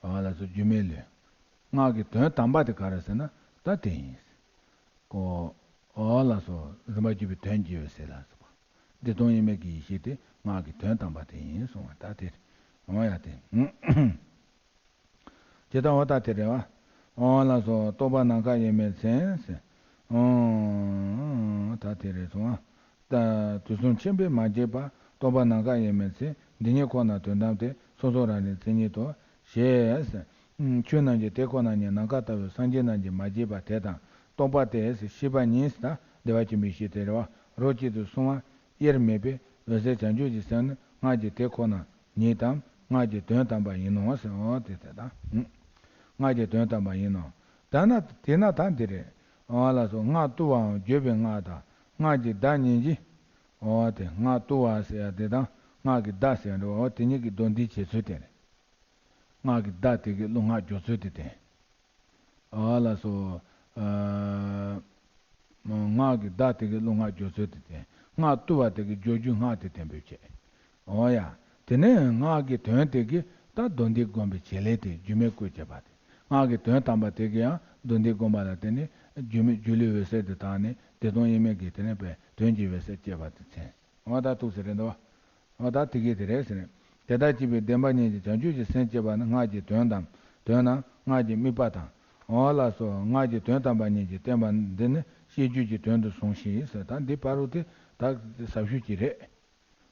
འོ་ལགས་སོ། སྒྱུ་མའི་ལུས། སྔགས་ཀྱི་དོན་དམ་པ་དེ་ག་རེ་ཟེར་ན། ད་དེ་ཡིན། ཀོ། འོ་ལགས་སོ། རིམ་པར་གྱུར་པའི་དོན་གྱི་འོད་གསལ་ལ་སོགས་པ། བདེ་སྟོང་དབྱེར་མེད་ཀྱི་ཡེ་ཤེས་དེ་སྔགས་ཀྱི་དོན་དམ་པ་དེ་ཡིན་གསུངས་པ་ད་དེ་རེད། འོ་ཡ་དེ། ཇི་ལྟར་འོ་ད་དེ་རེད་བ། འོ་ལགས་སོ། རྟོག་པ་ནམ་མཁའ་དབྱེར་མེད་མཚན་ཟེར། འོ་ད་དེ་རེད་སོང་ཨ། ད་དུས་གསུམ་ཆེན་པོས་མ་བརྗེད་པ། རྟོག་པ་ནམ་མཁའ་དབྱེར་མེད་མཚན། འདི་ཉིད་ཁོ་ན་དོན་དམ་སྟེ། སོ་སོ་རང་རིག་མཚན་ཉིད་དོ། ཞེས། ཆོས་རྣམས་ཀྱི་དེ་ཁོ་ན་ཉིད་ནམ་མཁའ་ལྟ་བུ་སངས་རྒྱས་རྣམས་ཀྱིས་མ་བརྗེད་པ་དེ་དང་། རྟོག་པ་དེ་ཤེས་པ་ཉིད་ཟེར། ད་བདེ་བ་ཆེན་པོའི་ཡེ་ཤེས་དེ་རེད་བ། རོ་གཅིག་ཏུ་སོང་བ་དབྱེར་མེད་པའི་འོད་གསལ་བྱང་ཆུབ་ཀྱི་སེམས་ནི་སྔགས་ཀྱི་དེ་ཁོ་ན་ཉིད་དམ་སྔགས་ཀྱི་དོན་དམ་པ་ཡིན་ནོ་ཟེར། འོ་དེ་དེ་དང་། སྔགས་ཀྱི་དོན་དམ་པ་ཡིན་ནོ། ད་ན་དེ་ན་ད་འདི་རེད། འོ་ལགས་སོ། སྔགས་བཏུ་བའམ་བརྗོད་པའི་སྔགས་དང་། སྔགས་ཀྱི་བདག་ཉིད་ཀྱི། འོ་དེ་སྔགས་བཏུ་བ་ཟེར་ཡ་དེ་དང་སྔགས་ཀྱི་བདག་ཟེར་ཡ་འདྲ་བ། འོ་དེ་གཉིས་ཀྱི་མདོ་འདིའི་བྱེད་ཚུལ་དེ་རེད། སྔགས་ཀྱི་བདག་དེ་གའི་རླུང་སྔགས་སྦྱོར་ཚུལ་དེ་དེ། འོ་ལགས་སོ། ཨ། སྔགས་ཀྱི་བདག་དེ་གའི་རླུང་སྔགས་སྦྱོར་ཚུལ་དེ་དེ། སྔགས་བཏུ་བ་དེ་གའི་སྦྱོར་རྒྱུ་སྔགས་དེ་དེ་འབོད་བྱེད། འོ་ཡ། དེ་ནས་སྔགས་ཀྱི་དོན་དེ་གའི་ད་མདོ་འདི་བསྒོམ་པའི་བྱེད་ལས་དེ་སྒྱུ་མའི་སྐུ་བྱེད་པ་དེ། སྔགས་ཀྱི་དོན་དམ་པ་དེ་གའི་ཡང་མདོ་འདི་བསྒོམ་པ་ལ་བརྟེན་ནས་སྒྱུ་མའི་སྒྱུ་ལུས་འོད་གསལ་དེ་དག་ནས་བདེ་སྟོང་དབྱེར་མེད་ཀྱི་དེ་ནས་པའི་དོན་གྱི་འོད་གསལ་སྐྱེས་པ་དེ་མཚན། འོ་ད་ཐུགས་སུ་རེད་འདུག། འོ་ད་དེ་གའི་དེ་རེད་ཟེར་ནས། དེ་ལྟར་སྐྱེས་པའི་བདེན་པ་ཉིད་ཀྱི་བྱང་ཆུབ་ཀྱི་སེམས་སྐྱེས་པ་ནི་སྔགས་ཀྱི་དོན་དམ། དོན་ནམ་སྔགས་ཀྱི་དམིགས་པ་དང་། འོ་ལགས་སོ། སྔགས་ཀྱི་དོན་དམ་པ་ཉིད་ཀྱིས་བསྟན་པ་འདི་ནི་བཤད་རྒྱུད་ཀྱི་དོན་དུ་གསུངས་ཤིང་ཟེར། ད་འདི་བར་དུ་དེ་ད་ཟབ་ཤོས་ཀྱི་རེད།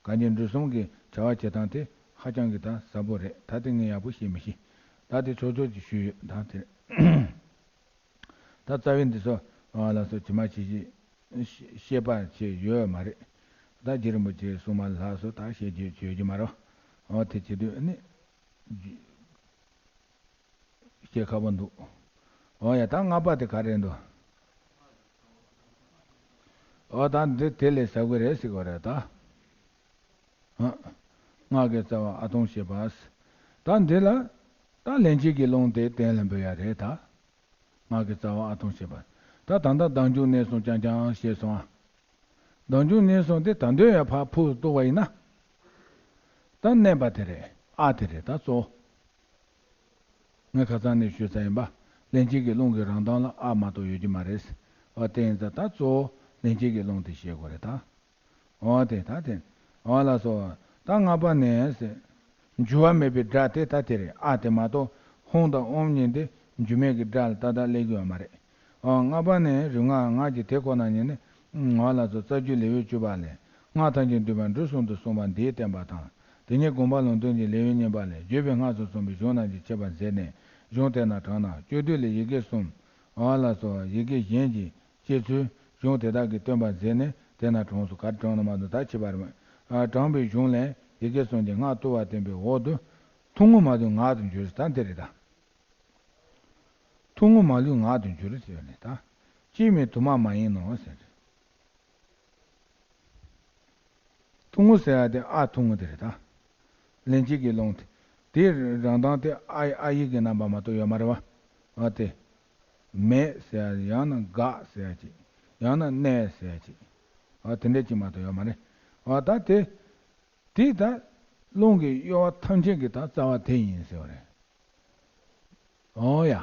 གངས་ཅན་འབྲུ་གསུམ་གྱི་བྱ་བ་བྱེད་སྟངས་དེ་ཧ་ཅང་གི་ད་ཟབ་པོ་རེད། ད་དེ་ངས་ཡག་པོ་ཤེས་མི་ཤེས། ད་དེ་ཚོགས་ཚོགས་ཀྱི་ཞུས་ཡོད། ད་དེ་ད་རྩ་བའི་འདི་ཚོ་ལ་སོགས་ཇི་མ་ཇི་བཞིན་ཤེས་པ་ཆེ་ཡོད་མ་རེད། ད་རྗེ་རིན་པོ་ཆེ་གསུངས་མ་ལྷག་སོ། ད་བཤད་རྒྱུ་བྱེད་རྒྱུ་མ་རེད། འོ་དེ་བྱེད་དུས་ནི་བཤད་ཁག་པོ་འདུག། འོ་ཡ། ད་ལྔ་པ་དེ་ག་རེ་འདུག། འོ་ད་འདི་དེ་ལས་ཟབ་གི་རེད་ཟེར་གི་རེད་ད། སྔགས་ཀྱི་རྩ་བ་ཨ་ཐུང་བཤད་པ། ད་འདི་ལ་ད་ལན་གཅིག་གི་རླུང་དེ་གཏན་ལ་འབེབས་ཡ་རེད་ད། ངག་གི་རྩ་བ་ཨ་ཐུང་བཤད་པ། ད་ད་ལྟ་ལྡང་འཇུག་གནས་གསུམ་རྐྱང་རྐྱང་བཤད་སོང་ཨ། ལྡང་འཇུག་གནས་གསུམ་དེ་ད་འདོད་ཡ་ཕར་ཕུག་གཏུག་པ་ཡིན་ན། ད་གནས་པ་དེ་རེད། ཨ་དེ་རེད་ད་གཙོ་བོ། ངས་ཁ་སང་ནས་ཞུས་ཚར་ཡིན་པ། ལན་གཅིག་གི་རླུང་གི་རང་མདངས་ལ་ཨ་མ་གཏོགས་ཡོད་ཀྱི་མ་རེད། འོ་དེ་ཡིན་ཙང་ད་གཙོ་བོ་ལན་གཅིག་གི་རླུང་དེ་བཤད་དགོས་རེད་ད། འོ་དེ་ད་དེ། འོ་ལགས་སོ། ད་ལྔ་པ་ནས་ཟེར། འགྱུར་བ་མེད་པའི་སྒྲ་དེ་ད་དེ་རེད། ཨ་དེ་མ་གཏོགས་ཧཱུྃ་དང་ཨོཾ་གཉིས་དེ་འགྱུར་མེད་ཀྱི་སྒྲ་ལ་ཏག་ཏག་སླེབས་ཀྱི་ཡོད་མ་རེད། འོ་ལྔ་པ་ནས་རིག་སྔགས་ངག་གི་དེ་ཁོ་ན་ཉིད་ནི། འོ་ལགས་སོ། རྩ་རྒྱུད་ལེའུ་བཅུ་པ་ལས། སྔགས་ཐམས་ཅད་འདུས་པ་འབྲུ་གསུམ་དུ་གསུངས་པ་འདིའི་བསྟན་པ་དང་། དེ་ཉིད་དགོངས་པ་ལུང་སྟོན་གྱི་ལེའུ་གཉིས་པ་ལས་བརྗོད་པའི་སྔགས་སུ་གསུངས་པའི་གཞུང་རྣམས་ཀྱི་འཆད་པ་མཛད་ནས་གཞུང་དེ་རྣམས་དྲངས་ན། སྤྱོད་བསྡུས་ལས་ཡི་གེ་གསུམ། འོ་ལགས་སོ། ཡི་གེ་གཞན་གྱི་བཤད་ཚུལ་གཞུང་དེ་དག་གི་སྟོན་པ་མཛད་ནས་དེ་རྣམས་དྲངས་སོ། ག་རེ་དྲངས་ན་མ་གཏོགས་ད་ཕྱི་པར་མ། ཨ་དྲངས་པའི་གཞུང་ལས་ཡི་གེ་གསུམ་གྱི་སྔགས་བཏུ་བ་བསྟན་པའི་འོག་ཏུ། ཐུང་ངུ་མ་ལུས་ངག་ཏུ་འགྱུར་ཟེར་ད་འདི་རེད་ད། ཐུང་ངུ་མ་ལུས་ངག་ཏུ་འགྱུར་ཟེར་ནས་ད། ཅིས་མིན་དུ་མ་མ་ཡིན་ནོ་ཟེར། ཐུང་ངུ་ཟེར་ཡ་དེ་ཨ་ཐུང་ངུ་དེ་རེད་ད། ལན་གཅིག་གི་རླུང་དེ། དེའི་རང་མདངས་དེ་ཨ་ཨ་ཡིག་གི་རྣམ་པ་མ་གཏོགས་ཡོད་མ་རེད་བ། ཨ་དེ། མེད་ཟེར་ཡ་ཡང་ན་འགག་ཟེར་ཡ་ཅིག་ཡང་ན་གནས་ཟེར་ཡ་ཅིག་ཨ་དེ་འདྲ་ཅིག་མ་གཏོགས་ཡོད་མ་རེད། ཨ་ད་དེ། དེ་ད། རླུང་གི་གཡོ་བ་ཐམས་ཅད་ཀྱི་ད་རྩ་བ་དེ་ཡིན་ཟེར་བ་རེད། འོ་ཡ།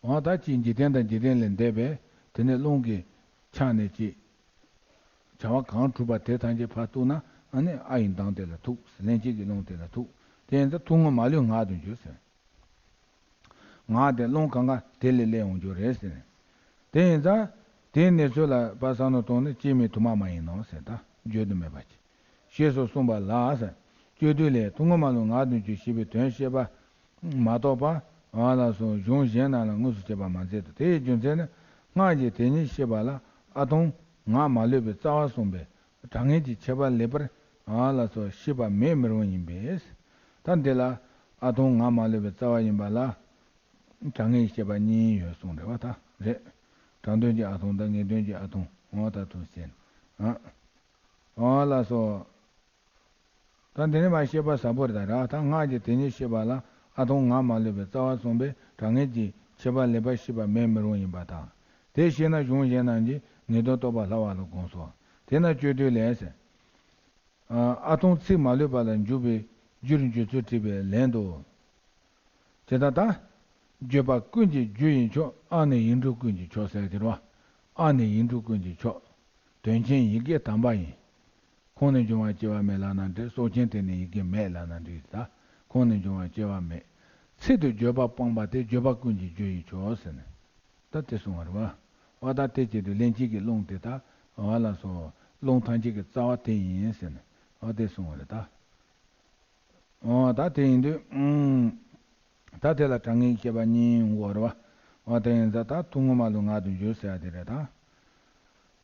འོ་ད་ཅིག་འཇིག་རྟེན་དང་འཇིག་རྟེན་ལས་འདས་པའི་དེ་ནས་རླུང་གི་ཆ་ནས་ཅིག་བྱ་བ་གང་གྲུབ་པ་དེ་ཐམས་ཅད་ཕར་གཏུགས་ན་ཨ་ནི་ཨ་ཡི་མདངས་དེ་ལ་ཐུག་ལན་གཅིག་གི་རླུང་དེ་ལ་ཐུག་དེ་ཡིན་ཙང་ཐུང་ངུ་མ་ལུས་ངག་ཏུ་འགྱུར་ཟེར། ངག་དེ་རླུང་གང་ག་དེ་ལས་སླེབས་འོང་རྒྱུ་རེད་ཟེར། དེ་ཡིན་ཙང་། དེའི་གནས་ཚུལ་ལ་ཕར་བསམ་བློ་བཏང་ནས་ཅིས་མིན་དུ་མ་མ་ཡིན་ནོ་ཟེར་ད་བརྗོད་དུ་མེད་པ་ཅིག་ཞེས་སོགས་གསུངས་པ་ལ་ཟེར། སྤྱོད་བསྡུས་ལས་ཐུང་ངུ་མ་ལུས་ངག་ཏུ་འགྱུར་ཞེས་པའི་དོན་བཤད་པ། མ་གཏོགས་པ། འོ་ལགས་སོ། གཞུང་གཞན་རྣམས་ལ་དངོས་སུ་བྱས་པ་མ་མཛད་དོ། དེའི་རྒྱུ་མཚན་ནི། སྔགས་ཀྱི་དེ་ཉིད་བཤད་པ་ལ་ཨ་ཐུང་ངག་མ་ལུས་པའི་རྩ་བ་གསུངས་པས་དྲང་ངེས་ཀྱི་ཁྱད་པར་ལེགས་པར། འོ་ལགས་སོ། ཤེས་པ་མེད་མི་རུང་ཡིན་པས། ད་འདི་ལ་ཨ་ཐུང་ངག་མ་ལུས་པའི་རྩ་བ་ཡིན་པ་ལ། དྲང་ངེས་ཤེས་པ་གཉིས་ཡོད་གསུངས་རེད་བ་ད་རེད། དྲང་དོན་གྱི་ཨ་ཐུང་དང་ངེས་དོན་གྱི་ཨ་ཐུང་འོ་ད་ཐུང་ཟེར། ཨ། འོ་ལགས་སོ། ད་འདི་ནས་མ་བཤད་པ་ཟབ་པོ་རེད་ད་ར་ད་སྔགས་ཀྱི་དེ་ཉིད་བཤད་པ་ལ་ཨ་ཐུང་ངག་མ་ལུས་པའི་རྩ་བ་གསུངས་པས་དྲང་ངེས་ཀྱི་ཁྱད་པར་ལེགས་པར་ཤེས་པ་མེད་མི་རུང་ཡིན་པ་དང་། དེ་ཤེས་ན་གཞུང་གཞན་རྣམས་ཀྱི་ངེས་དོན་རྟོགས་པ་སླ་བ་ལ་དགོངས་སོ། དེས་ན་སྤྱོད་བསྡུས་ལས་ཟེར། ཨ་ཐུང་ཚིག་མ་ལུས་པ་ལ་འཇུག་པའི་རྒྱུར་འཇུག་ཚུལ་དྲིས་པའི་ལན་དུ། དེ་ལྟར་ད། བརྗོད་པ་ཀུན་གྱི་རྒྱུ་ཡི་མཆོག་ཨ་ནི་ཡིག་འབྲུ་ཀུན་གྱི་མཆོག་ཟེར་གྱི་རེད་བ། ཨ་ནི་ཡིག་འབྲུ་ཀུན་གྱི་མཆོག་དོན་ཆེན་ཡི་གེ་དམ་པ་ཡིན། ཁོང་ནས་འབྱུང་བ་སྐྱེ་བ་མེད་ལབ་ན་འགྲིག་སྲོག་ཆེན་དེ་ནི་ཡི་གེ་མེད་ལབ་ན་འགྲིག་ད། ཁོང་ནས་འབྱུང་བ་སྐྱེ་བ་མེད། ཚིག་ཏུ་བརྗོད་པ་སྤངས་པ་དེ་བརྗོད་པ་ཀུན་གྱི་རྒྱུ་ཡི་མཆོག་ཟེར་ནས། ད་དེ་གསུངས་པ་རེད་བ། འོ་ད་དེ་བྱེད་དུས་ལན་གཅིག་གི་རླུང་དེ་ད། འོ་ལགས་སོ། རླུང་ཐམས་ཅད་ཀྱི་རྩ་བ་དེ་ཡིན་ཟེར་ནས། འོ་དེ་གསུངས་པ་རེད་ད། འོ་ད་དེ་ཡིན་དུས། ཨུམ། ད་དེ་ལ་དྲང་ངེས་ཤེས་པ་གཉིས་ཡོང་གི་རེད་བ། འོ་དེ་ཡིན་ཙང་ད་ཐུང་ངུ་མ་ལུས་ངག་ཏུ་འགྱུར་ཟེར་ཡ་དེ་རེད་ད།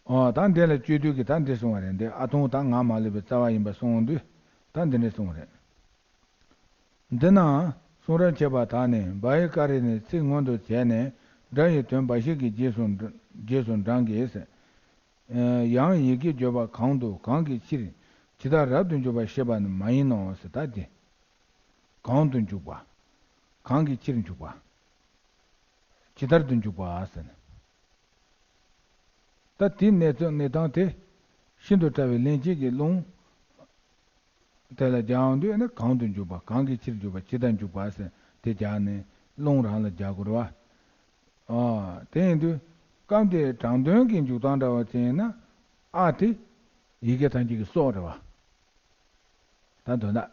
འོ་ད་འདི་ལ་སྤྱོད་བསྡུས་ཀྱིས་ད་འདི་གསུངས་པ་རེད་འདི་ཨ་ཐུང་ད་ངག་མ་ལུས་པའི་རྩ་བ་ཡིན་པ་གསུངས་དུས། ད་འདི་འདྲ་གསུངས་པ་རེད། འདི་ན། གསུང་རབ་འཆད་པར་དག་ནས་བྷ་ཡི་ཀ་ར་ནི་ཚིག་སྔོན་དུ་བྱས་ནས་སྒྲ་ཡི་དོན་འབའ་ཞིག་གི་རྗེས་སུ་རྗེས་སུ་འབྲང་གི་ཟེར། ཡང་ཡི་གེ་བརྗོད་པ་གང་དུ་གང་གི་ཕྱིར་ཇི་ལྟར་རབ་ཏུ་འཇུག་པ་ཞེས་པ་ནི་མ་ཡིན་ནོ་ཟེར་ད་དེ། གང་དུ་འཇུག་པ། གང་གི་ཕྱིར་འཇུག་པ། ཇི་ལྟར་དུ་འཇུག་པ་ཟེར་ནས། ད་དེའི་གནས་ཚུལ་གནས་སྟངས་དེ་ཤིན་ཏུ་ཕྲ་བའི་ལན་གཅིག་གི་རླུང་དེ་ལ་སྦྱར་ཡོང་དུས་ནི་གང་དུ་འཇུག་པ་གང་གི་ཕྱིར་འཇུག་པ་ཇི་ལྟར་འཇུག་པ་ཟེར་དེ་སྦྱར་ནས་རླུང་རང་ལ་སྦྱར་དགོས་རེད་བ། ཨ། དེ་ཡིན་དུས་སྐབས་དེའི་དྲང་དོན་གྱི་འཇུག་སྟངས་འདྲ་བ་ཅིག་ཡིན་ན་ཨ་དེ་ཡི་གེ་ཐམས་ཅད་ཀྱི་སྲོག་རེད་བ། ད་དོན་དག་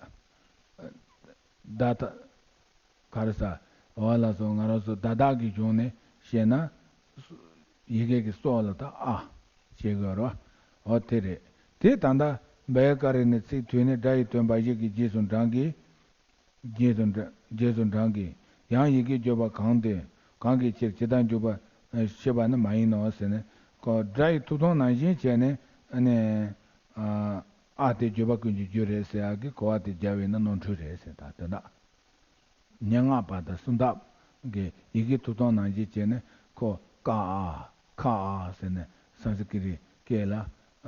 ད་ད། ག་རེ་ཟ། འོ་ལགས་སོ་ང་རང་ཚོ་བརྡ་དག་གི་གཞུང་ནས་བཤད་ན། ཡི་གེ་གི་སྲོག་ལ་ད་ཨ། བྱེད་དགོས་རོ། འོ་དེ་རེད། དེ་ད་ལྟ་བྷ་ཡ་ཀ་ར་ནི་ཚིག་དུས་ནི་སྒྲ་ཡི་དོན་འབའ་ཞིག་གི་རྗེས་སུ་འབྲང་གི། རྗེས་སུ་འབྲང་རྗེས་སུ་འབྲང་གི། ཡང་ཡི་གེ་བརྗོད་པ་གང་དེ་གང་གི་ཕྱིར་ཇི་ལྟར་འཇུག་པ་ཞེས་པ་ནི་མ་ཡིན་ནོ་ཟེར་ནས་ཁོ་སྒྲ་ཡི་ཐུག་མཐོང་ནང་བཞིན་བྱས་ནས་ཨ་ནི། ཨ་དེ་བརྗོད་པ་ཀུན་གྱི་རྒྱུ་རེད་ཟེར་ཡག་གི་གོ་བ་དེ་རྒྱབ་ཡིན་ན་ནོར་འཁྲུལ་རེད་ཟེར་ད་དོན་དག་སྙན་ངག་པ་དང་སུམ་རྟགས་ཀྱི་ཡི་གེ་ཐུག་མཐོང་ནང་བཞིན་བྱས་ནས་ཁོ་ཀ་ཨ་ཁ་ཨ་ཟེར་ནས་སཾ་སྐྲྀཏ་སྐད་ལ་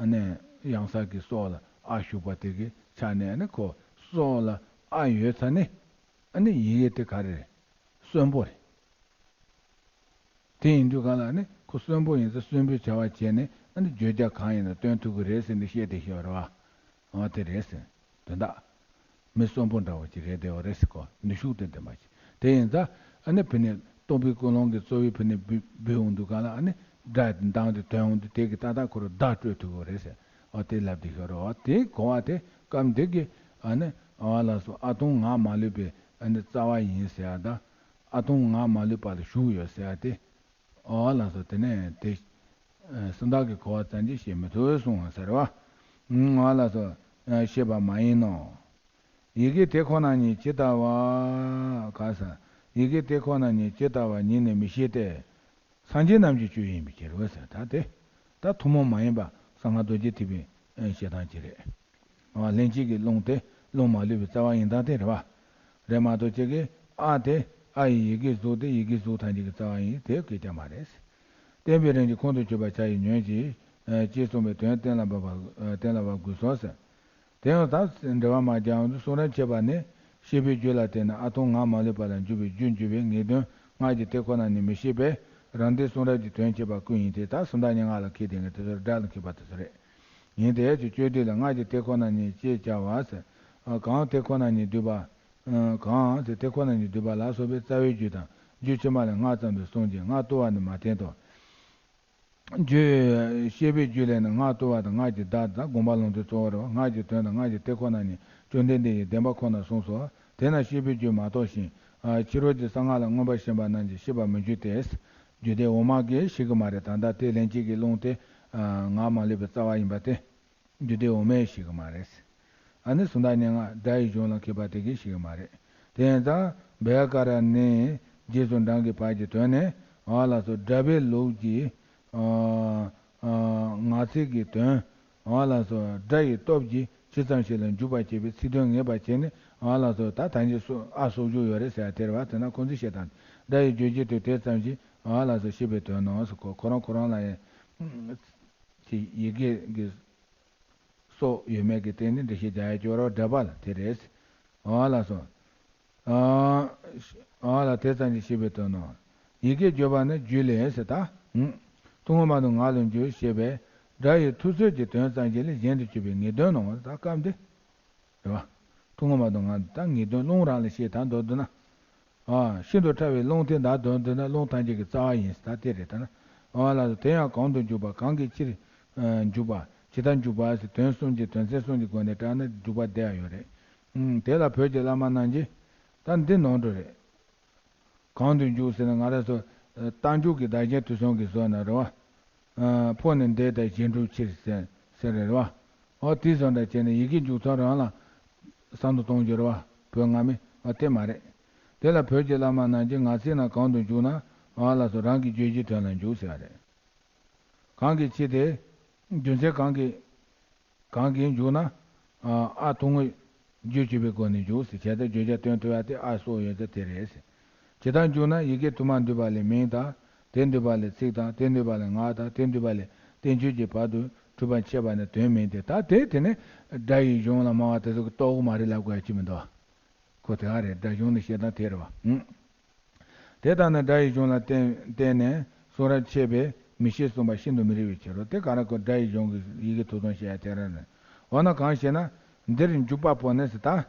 ཨ་ནི་ཡང་ས་གི་སྲོག་ལ་ཨ་ཞུགས་པ་དེ་གི་ཆ་ནས་ཨ་ནི་ཁོ་ སོགས་ལ་ཨ་ཡོད་ཚ་ནི། ཨ་ནི་ཡི་གེ་དེ་ག་རེ་རེད། གསོན་པོ་རེད། དེ་ཡིན་དུས་ག་ལ་ནི་ཁོ་གསོན་པོ་ཡིན་ཙང་གསོན་པོའི་བྱ་བ་བྱས་ནས་ཨ་ནི་བརྗོད་བྱ་གང་ཡིན་ན་སྟོན་ཐུབ་ཀྱི་རེད་ཟེར་ནས་བཤད་བསྡད་ཤག་རེད་བ། འོ་དེ་རེད་ཟེར། དོན་དག་མི་གསོན་པོ་འདྲ་བོ་ཅིག་རེད་བསྡད་པ་རེད་ཟེར་གོ། ནུས་ཤུགས་དེ་ལྡན་པ་ཅིག་དེ་ཡིན་ཙང་ཨ་ནི་ཕ་ནི་རྟོག་པའི་ཀུན་སློང་གི་རྩོལ་བས་ཕ་ནི་འབུ་འབུ་འོང་དུས་ག་ལ་ཨ་ནི་སྒྲ་དེ་འདང་དེ་དོན་འོང་དུས་དེ་གི་ཏག་ཏག་ཁོ་རང་བརྡ་སྤྲོད་ཐུབ་ཀྱི་རེད་ཟེར། འོ་དེ་ལབ་བསྡད་ཤག་རེད་བ། དེ་གོ་བ་དེ་སྐབས་འདི་གི་ཨ་ནི་འོ་ལགས་སོ། ཨ་ཐུང་ངག་མ་ལུས་པའི་ཨ་ནི་རྩ་བ་ཡིན་ཟེར་ཡ་དང་། ཨ་ཐུང་ངག་མ་ལུས་པ་ལ་ཞུགས་ཡོད་ཟེར་ཡ་དེ། འོ་ལགས་སོ། དེ་ནས་དེ་སུམ་རྟགས་ཀྱི་གོ་བ་ཙམ་གྱིས་ཤེས་མི་ཐུབ་གསུངས་ཟེར་བ། འོ་ལགས་སོ། ཤེས་པ་མ་ཡིན་ནོ། ཡི་གེ་དེ་ཁོ་ན་ཉིད་ཇི་ལྟ་བ། ག་ས། ཡི་གེ་དེ་ཁོ་ན་ཉིད་ཇི་ལྟ་བ་ཉིད་ནི་མི་ཤེས་ཏེ། སངས་རྒྱས་རྣམས་ཀྱི་སྤྱོད་ཡིན་པའི་ཕྱིར་རོ་ཟེར། ད་དེ་ད་ཐུན་མོང་མ་ཡིན་པ་གསང་སྔགས་རྡོ་རྗེ་ཐེག་པའི་བཤད་སྟངས་ཅིག་རེད། ལྷན་སྐྱེས་ཀྱི་རླུང་དེ་རླུང་མ་ལུས་པའི་རྩ་བ་ཡིན་སྟངས་དེ་རེད་བ། རེད་མ་གཏོགས་ཁྱེད་ཀྱིས་ཨ་དེ་ཨ་ཡི་ཡི་གེ་གཟུགས་དེ་ཡི་གེ་གཟུགས་ཐམས་ཅད་ཀྱི་རྩ་བ་ཡིན་དེ་སྐད་ཆ་མ་རེད། བརྟན་པའི་རིམ་གྱིས་ཁོང་དུ་ཆུད་པར་བྱ་ཡི་ཉོན་ཅིག་ཅེས་གསུངས་པའི་དོན་གཏན་ལ་དབབ་པ་གཏན་ལ་དབབ་དགོས་སོ་ཟེར། དེ་ཡང་ད་འགྲེལ་བ་མ་རྒྱག་ཡོང་དུས་གསུང་རབ་མཆེད་པ་ནས་ཤེས་པའི་རྒྱུད་ལ་བརྟེན་ནས་ཨ་ཐུང་ངག་མ་ལུས་པ་ལ་འཇུག་པའི་རྒྱུ་འཇུག་པའི་ངེས་དོན་སྔགས་ཀྱི་དེ་ཁོ་ན་ཉིད་མི་ཤེས་པས་རང་སྡེ་གསུང་རབ་ཀྱི་དོན་བྱེད་པ་ཀུན་ཡིན་ཏེ། ད་སུམ་རྟགས་སྙན་ངག་ལ་མཁས་ཏེ་ངས་དེ་ཚོར་སྒྲ་ལ་མཁས་པ་དེ་ཚོ་རེད། ཡིན་ཏེ་ཅེས་བརྗོད་དུས་ལ་སྔགས་ཀྱི་དེ་ཁོ་ན་ཉིད་ཅེས་བྱ་བ་ཟེར། གང་དེ་ཁོ་ན་ཉིད་བསྡུས་པ། གང་དེ་དེ་ཁོ་ན་ཉིད་བསྡུས་པ་ལ་སོགས་པའི་རྩ་བའི་རྒྱུད་དང་རྒྱུད་ཕྱི་མ་ལས་སྔགས་ཙམ་དུ་གསུངས་ཀྱི་སྔགས་བཏུ་བ་ནི་མ་བསྟན་ཏོ། རྒྱུད་ཤེས་པའི་རྒྱུད་ལས་ནི་སྔགས་བཏུ་བ་དང་སྔགས་ཀྱི་བརྡ་དང་དགོངས་པ་ལུང་དོན་གཙོ་བོ་རེད་བ། སྔགས་ཀྱི་དོན་དང་སྔགས་ཀྱི་དེ་ཁོ་ན་ཉིད་བཅོམ་ལྡན་འདས་ཀྱིས་བདེན་པ་ཁོ་ན་གསུངས་སོ། དེས་ན་ཤེས་པའི་རྒྱུད་མ་རྟོགས་ཤིང་། ཕྱི་རོལ་གྱི་གསང་སྔགས་ལ་མངོན་པར་ཞེན་པ་རྣམས་ཀྱིས་ཤེས་པར་མི་འགྱུར་ཏེ། རྒྱུད་སྡེ་འོག་མ་གིས་ཤེས་ཀྱི་མ་རེད། ད་ལྟ་དེ་ལྷན་སྐྱེས་ཀྱི་རླུང་དེ་ངག་མ་ལུས་པའི་རྩ་བ་ཡིན་པ་དེ། རྒྱུད་སྡེ་འོག་མས་ཤེས་ཀྱི་མ་རེད། ཨ་ནི་གསུང་དག་སྙན་ངག་སྒྲ་ཡི་གཞུང་ལ་མཁས་པ་དེ་གིས་ཤེས་ཀྱི་མ་རེད། དེ་ཡིན་ཙང་བྷེ་ཡ་ཀ་ར་ནི་རྗེས་སུ་འབྲང་གི་བར་གྱི་དོན་ནི་འོ་ལགས་སོ། སྒྲ་པའི་ལུགས་ཀྱི་ངག་ཚིག་གི་དོན་འོ་ལགས་སོ། སྒྲ་ཡི་སྟོབས་ཀྱིས་ཇི་ཙམ་ཞིག་ལ་འཇུག་པར་བྱེད་པའི་ཚིག་དོན་ངེས་པར་བྱས་ནས་འོ་ལགས་སོ། ད་ད་ཅི་སོ་ཨ་སོགས་བཞུགས་ཡོད་རེད་ཟེར་ཡ་དེ་རེད་བ། དེ་ན་ཁོང་ཚོས་བཤད་སྟངས་སྒྲ་ཡི་རྗོད་བྱེད་དུ་དེ་ཙམ་ཞིག་འོ་ལགས་སོ་ཤེས་པའི་དོན་ནོ་ཟེར། ཁོ་ཁོ་རང་ཁོ་རང་ལ་ཡང་ཅི་ཡི་གེ་གི་སོགས་ཡོད་མེད་ཀྱི་སྟེང་ནས་འགྲེལ་བཤད་རྒྱག་ཡ་སྐྱོ་རོགས་འདྲ་པ་ལ་དེ་རེད། འོ་ལགས་སོ། འོ་ལ་དེ་ཙམ་གྱིས་ཤེས་པའི་དོན་ནོ། ཡི་གེ་བརྗོད་པ་ནི་རྒྱུད་ལས་ཟེར་ད། ཐུན་མོང་མ་དུ་ངག་ལ་འཇུག་ཞེས་པས་སྒྲ་ཡི་ཐུབ་ཚོད་ཀྱི་དོན་ཙམ་ཞིག་ལས་གཞན་དུ་གྱུར་པའི་ངེས་དོན་ནོ། ད་སྐབས་འདི་རེད་བ། ཐུན་མོང་མ་དུ་ངག་ད་ངེས་དོན་རླུང་རང་ལ་ཤེས་ད་མདོར་བསྡུ་ན། ཨ། ཤིན་ཏུ་ཕྲ་བའི་རླུང་དེ་དག་དོན་བསྡུ་ན་རླུང་ཐམས་ཅད་ཀྱི་རྩ་བ་ཡིན་ཟེར་ད་དེ་རེད་ད་ན། ཨ་ལ་དེ་ཡང་གང་དུ་འཇུག་པ་གང་གི་ཕྱིར་འཇུག་པ་ཇི་ལྟར་འཇུག་པ་ཟེར་དོན་གསུམ་གྱི་དོན་ཚན་གསུམ་གྱི་སྒོ་ནས་བཀྲལ་ན་འཇུག་པ་བསྡད་ཡ་ཡོད་རེད། དེ་ལ་བོད་ཀྱི་བླ་མ་རྣམས་ཀྱིས་ད་འདི་ནང་དུ་རེད། གང་དུ་འཇུག་ཟེར་ན་ང་རང་ཚོ་རྟགས་འཇུག་གི་བདག་རྐྱེན་དུས་གསུམ་གྱི་བཟོ་ན་རེད་བ། ཕོ་ནི་འདས་དང་གཞན་འགྲུབ་ཕྱིར་ཟེར་ཟེར་རེད་བ། འོ་དེ་བཟོ་འདྲ་བྱས་ནས་ཡི་གེ་འཇུག་ཐོག་རང་ལ་བསམ་བློ་གཏོང་རྒྱུ་རེད་བ། བོད་སྔ་མའི་འོ་དེ་མ་རེད། དེ་ལ་བོད་ཀྱི་བླ་མ་རྣམས་ཀྱིས་ངག་ཚིག་རྣམས་གང་དུ་འཇུག་ན་འོ་ལགས་སོ་རང་གི་རྗོད་བྱེད་དོན་ལ་འཇུག་ཟེར་བ་རེད། གང་གི་ཕྱིར་ཏེ། རྒྱུ་མཚན་གང་གིས། གང་གིས་འཇུག་ན། ཨ་ཐུང་ངུ་རྒྱུ་གཅིག་པའི་སྒོ་ནས་འཇུག་ཟེར་བྱས་ཙང་བརྗོད་བྱ་སྟོན་ཐུབ་ཡ་དེ་ཨ་སོགས་ཡོད་ཚད་དེ་རེད་ཟེར། ཇི་ལྟར་འཇུག་ན་ཡི་གེ་དུ་མ་འདུས་པ་ལས་མིང་དང་། དེ་འདུས་པ་ལས་ཚིག་དང་། དེ་འདུས་པ་ལས་ངག་དང་། དེ་འདུས་པ་ལས་བསྟན་བཅོས་ཀྱི་བར་དུ་གྲུབ་པ་འཆད་པ་ནི་དོན་མིན་ཏེ། ད་དེ་དེ་ནི་སྒྲ་ཡི་གཞུང་ལ་སྨྲ་བ་དེ་ཚོ་གི་རྟོགས་གི་མ་རེད་ལབ་དགོས་ཡ་ཅི་མི་འདུག་ཁོ་དེ་ག་རེད། སྒྲ་གཞུང་ནས་བཤད་སྟངས་དེ་རེད་བ། ཨུམ། དེ་ལྟར་ན་སྒྲ་ཡི་གཞུང་ལ་བརྟེན་བརྟེན་ནས་གསུང་རབ་མཆེད་པས་མི་ཤེས་གསུངས་པ་ཤིན་ཏུ་མི་རིགས་པའི་ཕྱིར་རོ། དེ་ག་རེ་ཁོ་སྒྲ་ཡི་གཞུང་གི་ཡི་གེ་ཐུགས་དམ་བཤད་ཡ་དེ་རང་རེད། འོ་ན་གང་ཞེ་ན། འདིར་འཇུག་པ་པོ་ནི་ཟེར་ད།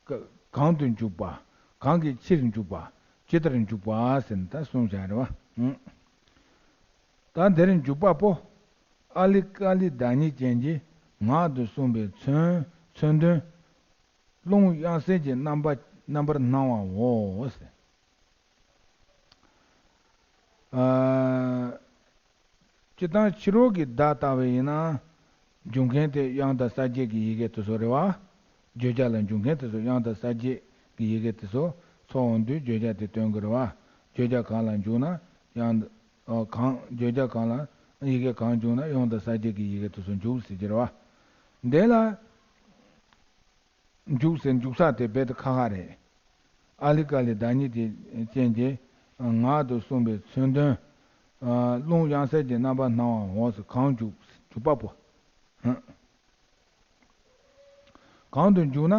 ག- གང་དུ་འཇུག་པ། གང་གི་ཕྱིར་འཇུག་པ། ཇི་ལྟར་འཇུག་པ་ཟེར་ན་ད་གསུངས་བཞག་རེད་བ། ཨུམ། ད་འདིར་འཇུག་པ་པོ། ཨཱ་ལི་ཀཱ་ལི་བདག་ཉིད་ཅན་གྱི་ངག་ཏུ་གསུངས་པའི་མཚོན་མཚོན་དོན། རླུང་དབྱངས་གསལ་གྱི་རྣམ་པ་རྣམ་པར་སྣང་བའོ་ཟེར། ཨ། སྤྱིར་བཏང་ཕྱི་རོལ་གྱི་བརྡ་ལྟ་བུ་ཡིན་ན། འཇུག་མཁན་དེ་དབྱངས་དང་གསལ་བྱེད་ཀྱི་ཡི་གེ་དེ་ཚོ་རེད་བ། བརྗོད་བྱ་ལ་འཇུག་མཁན་དེ་ཚོ་དབྱངས་དང་གསལ་བྱེད་ཀྱི་ཡི་གེ་དེ་ཚོ་ཚོགས་འོང་དུས་བརྗོད་བྱ་དེ་སྟོན་དགོས་རེད་བ། བརྗོད་བྱ་གང་ལ་འཇུག་ན་དབྱངས། ཨ། གང་བརྗོད་བྱ་གང་ལ་ཡི་གེ་གང་འཇུག་ན་དབྱངས་དང་གསལ་བྱེད་ཀྱི་ཡི་གེ་དེ་ཚོ་འཇུག་ཟེར་གྱི་རེད་བ། འདི་ལ། འཇུག་ཟེར་འཇུག་ས་དེ་རྦད་དེ་ཁག་ཁག་རེད། ཨཱ་ལི་ཀཱ་ལི་བདག་ཉིད་དེ་ཅན་གྱི་ངག་ཏུ་གསུངས་པའི་མཚོན་དོན། རླུང་དབྱངས་གསལ་གྱི་རྣམ་པར་སྣང་བའོ་ཟེར། གང་འཇུག་འཇུག་པ་པོ། གང་དུ་འཇུག་ན།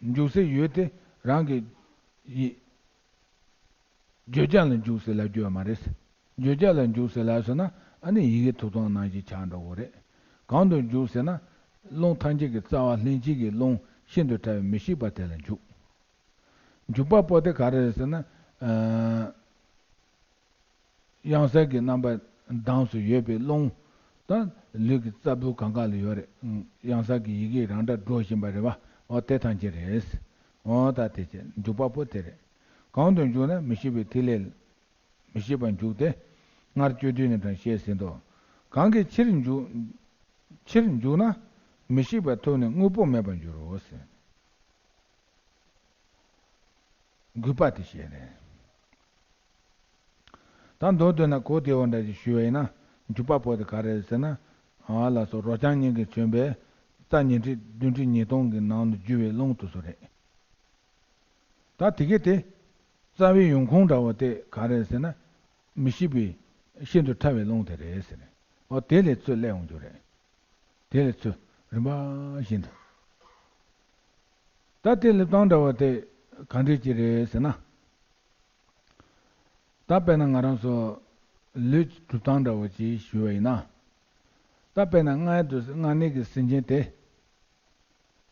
འཇུག་སའི་ཡུལ་དེ་རང་གི་ཡི་བརྗོད་བྱ་ལ་འཇུག་ཟེར་ལབ་རྒྱུ་ཡོད་མ་རེད། བརྗོད་བྱ་ལ་འཇུག་ཟེར་ལབ་སོང་ན་ཨ་ནི་ཡི་གེ་ཐོབ་ཐང་ནང་བཞིན་ཆགས་འགྲོ་གི་རེད། གང་དུ་འཇུག་ཟེར་ན། རླུང་ཐམས་ཅད་ཀྱི་རྩ་བ་ལྷན་སྐྱེས་ཀྱི་རླུང་ཤིན་ཏུ་ཕྲ་བའི་མི་ཤིགས་པ་དེ་ལ་འཇུག་འཇུག་པ་པོ་དེ་ག་རེ་རེད་ཟེར་ན། ཨ། གཡང་གཟར་གྱི་རྣམ་པ་མདངས་སུ་ཡོད་པའི་རླུང་དང་ལུས་ཀྱི་རྩ་བོ་གང་ག་ལ་ཡོད་རེད། གཡང་གཟར་གྱི་ཡི་གེ་རང་སྒྲ་སྒྲོག་བཞིན་པ་རེད་བ། འོ་དེ་ཐམས་ཅད་རེད། འོ་ད་དེ་ཅི་འཇུག་པ་པོ་དེ་རེད། གང་དུ་འཇུག་ན་མི་ཤིགས་པའི་ཐིག་ལེ། མི་ཤིགས་པར་འཇུག་སྟེ། སྔར་སྤྱོད་བསྡུས་ནས་དང་བཤད་ཟིན་ཏོ། གང་གི་ཕྱིར་འཇུག་ཕྱིར་འཇུག་ན་མི་ཤིགས་པ་ཐོབ་ནས་དངོས་པོ་མེད་པར་འགྱུར་རོ་ཟེར། དགོས་པ་དེ་བཤད་ནས། ད་མདོར་བསྡུས་ན་གོ་བདེ་བོ་འདྲ་ཞིག་ཞུ་བ་ཡིན་ན། འཇུག་པ་པོ་དེ་ག་རེ་རེད་ཟེར་ན། ཨ་ལ་སོགས་རོ་རྐྱང་གཉིས་ཀྱིས་མཚོན་པའི་རྩ་ཉི་ཁྲི་བདུན་ཁྲི་ཉིས་སྟོང་གི་ནང་དུ་རྒྱུ་བའི་རླུང་དེ་ཚོ་རེད། ད་དེ་གས་དེ། རྩ་བའི་ཡོང་ཁུངས་འདྲ་བོ་དེ་ག་རེ་རེད་ཟེར་ན། མི་ཤིགས་པའི་ཤིན་ཏུ་ཕྲ་བའི་རླུང་དེ་རེད་ཟེར། འོ་དེ་ལས་ཚུར་སླེབས་ཡོང་རྒྱུ་རེད། དེ་ལས་ཚུར་རིམ་པ་བཞིན་དུ། ད་དེ་སླེབས་སྟངས་འདྲ་བོ་དེ་ག་འདྲས་ཅིག་རེད་ཟེར་ན། ད་དཔེར་ན་ང་རང་ཚོ་ལུས་ཀྱི་གྲུབ་སྟངས་འདྲ་བོ་ཅིག་ཞུ་བ་ཡིན་ན། ད་དཔེར་ན་མངལ་དུ་མངལ་ནད་ཀྱི་སེམས་ཅན་དེ།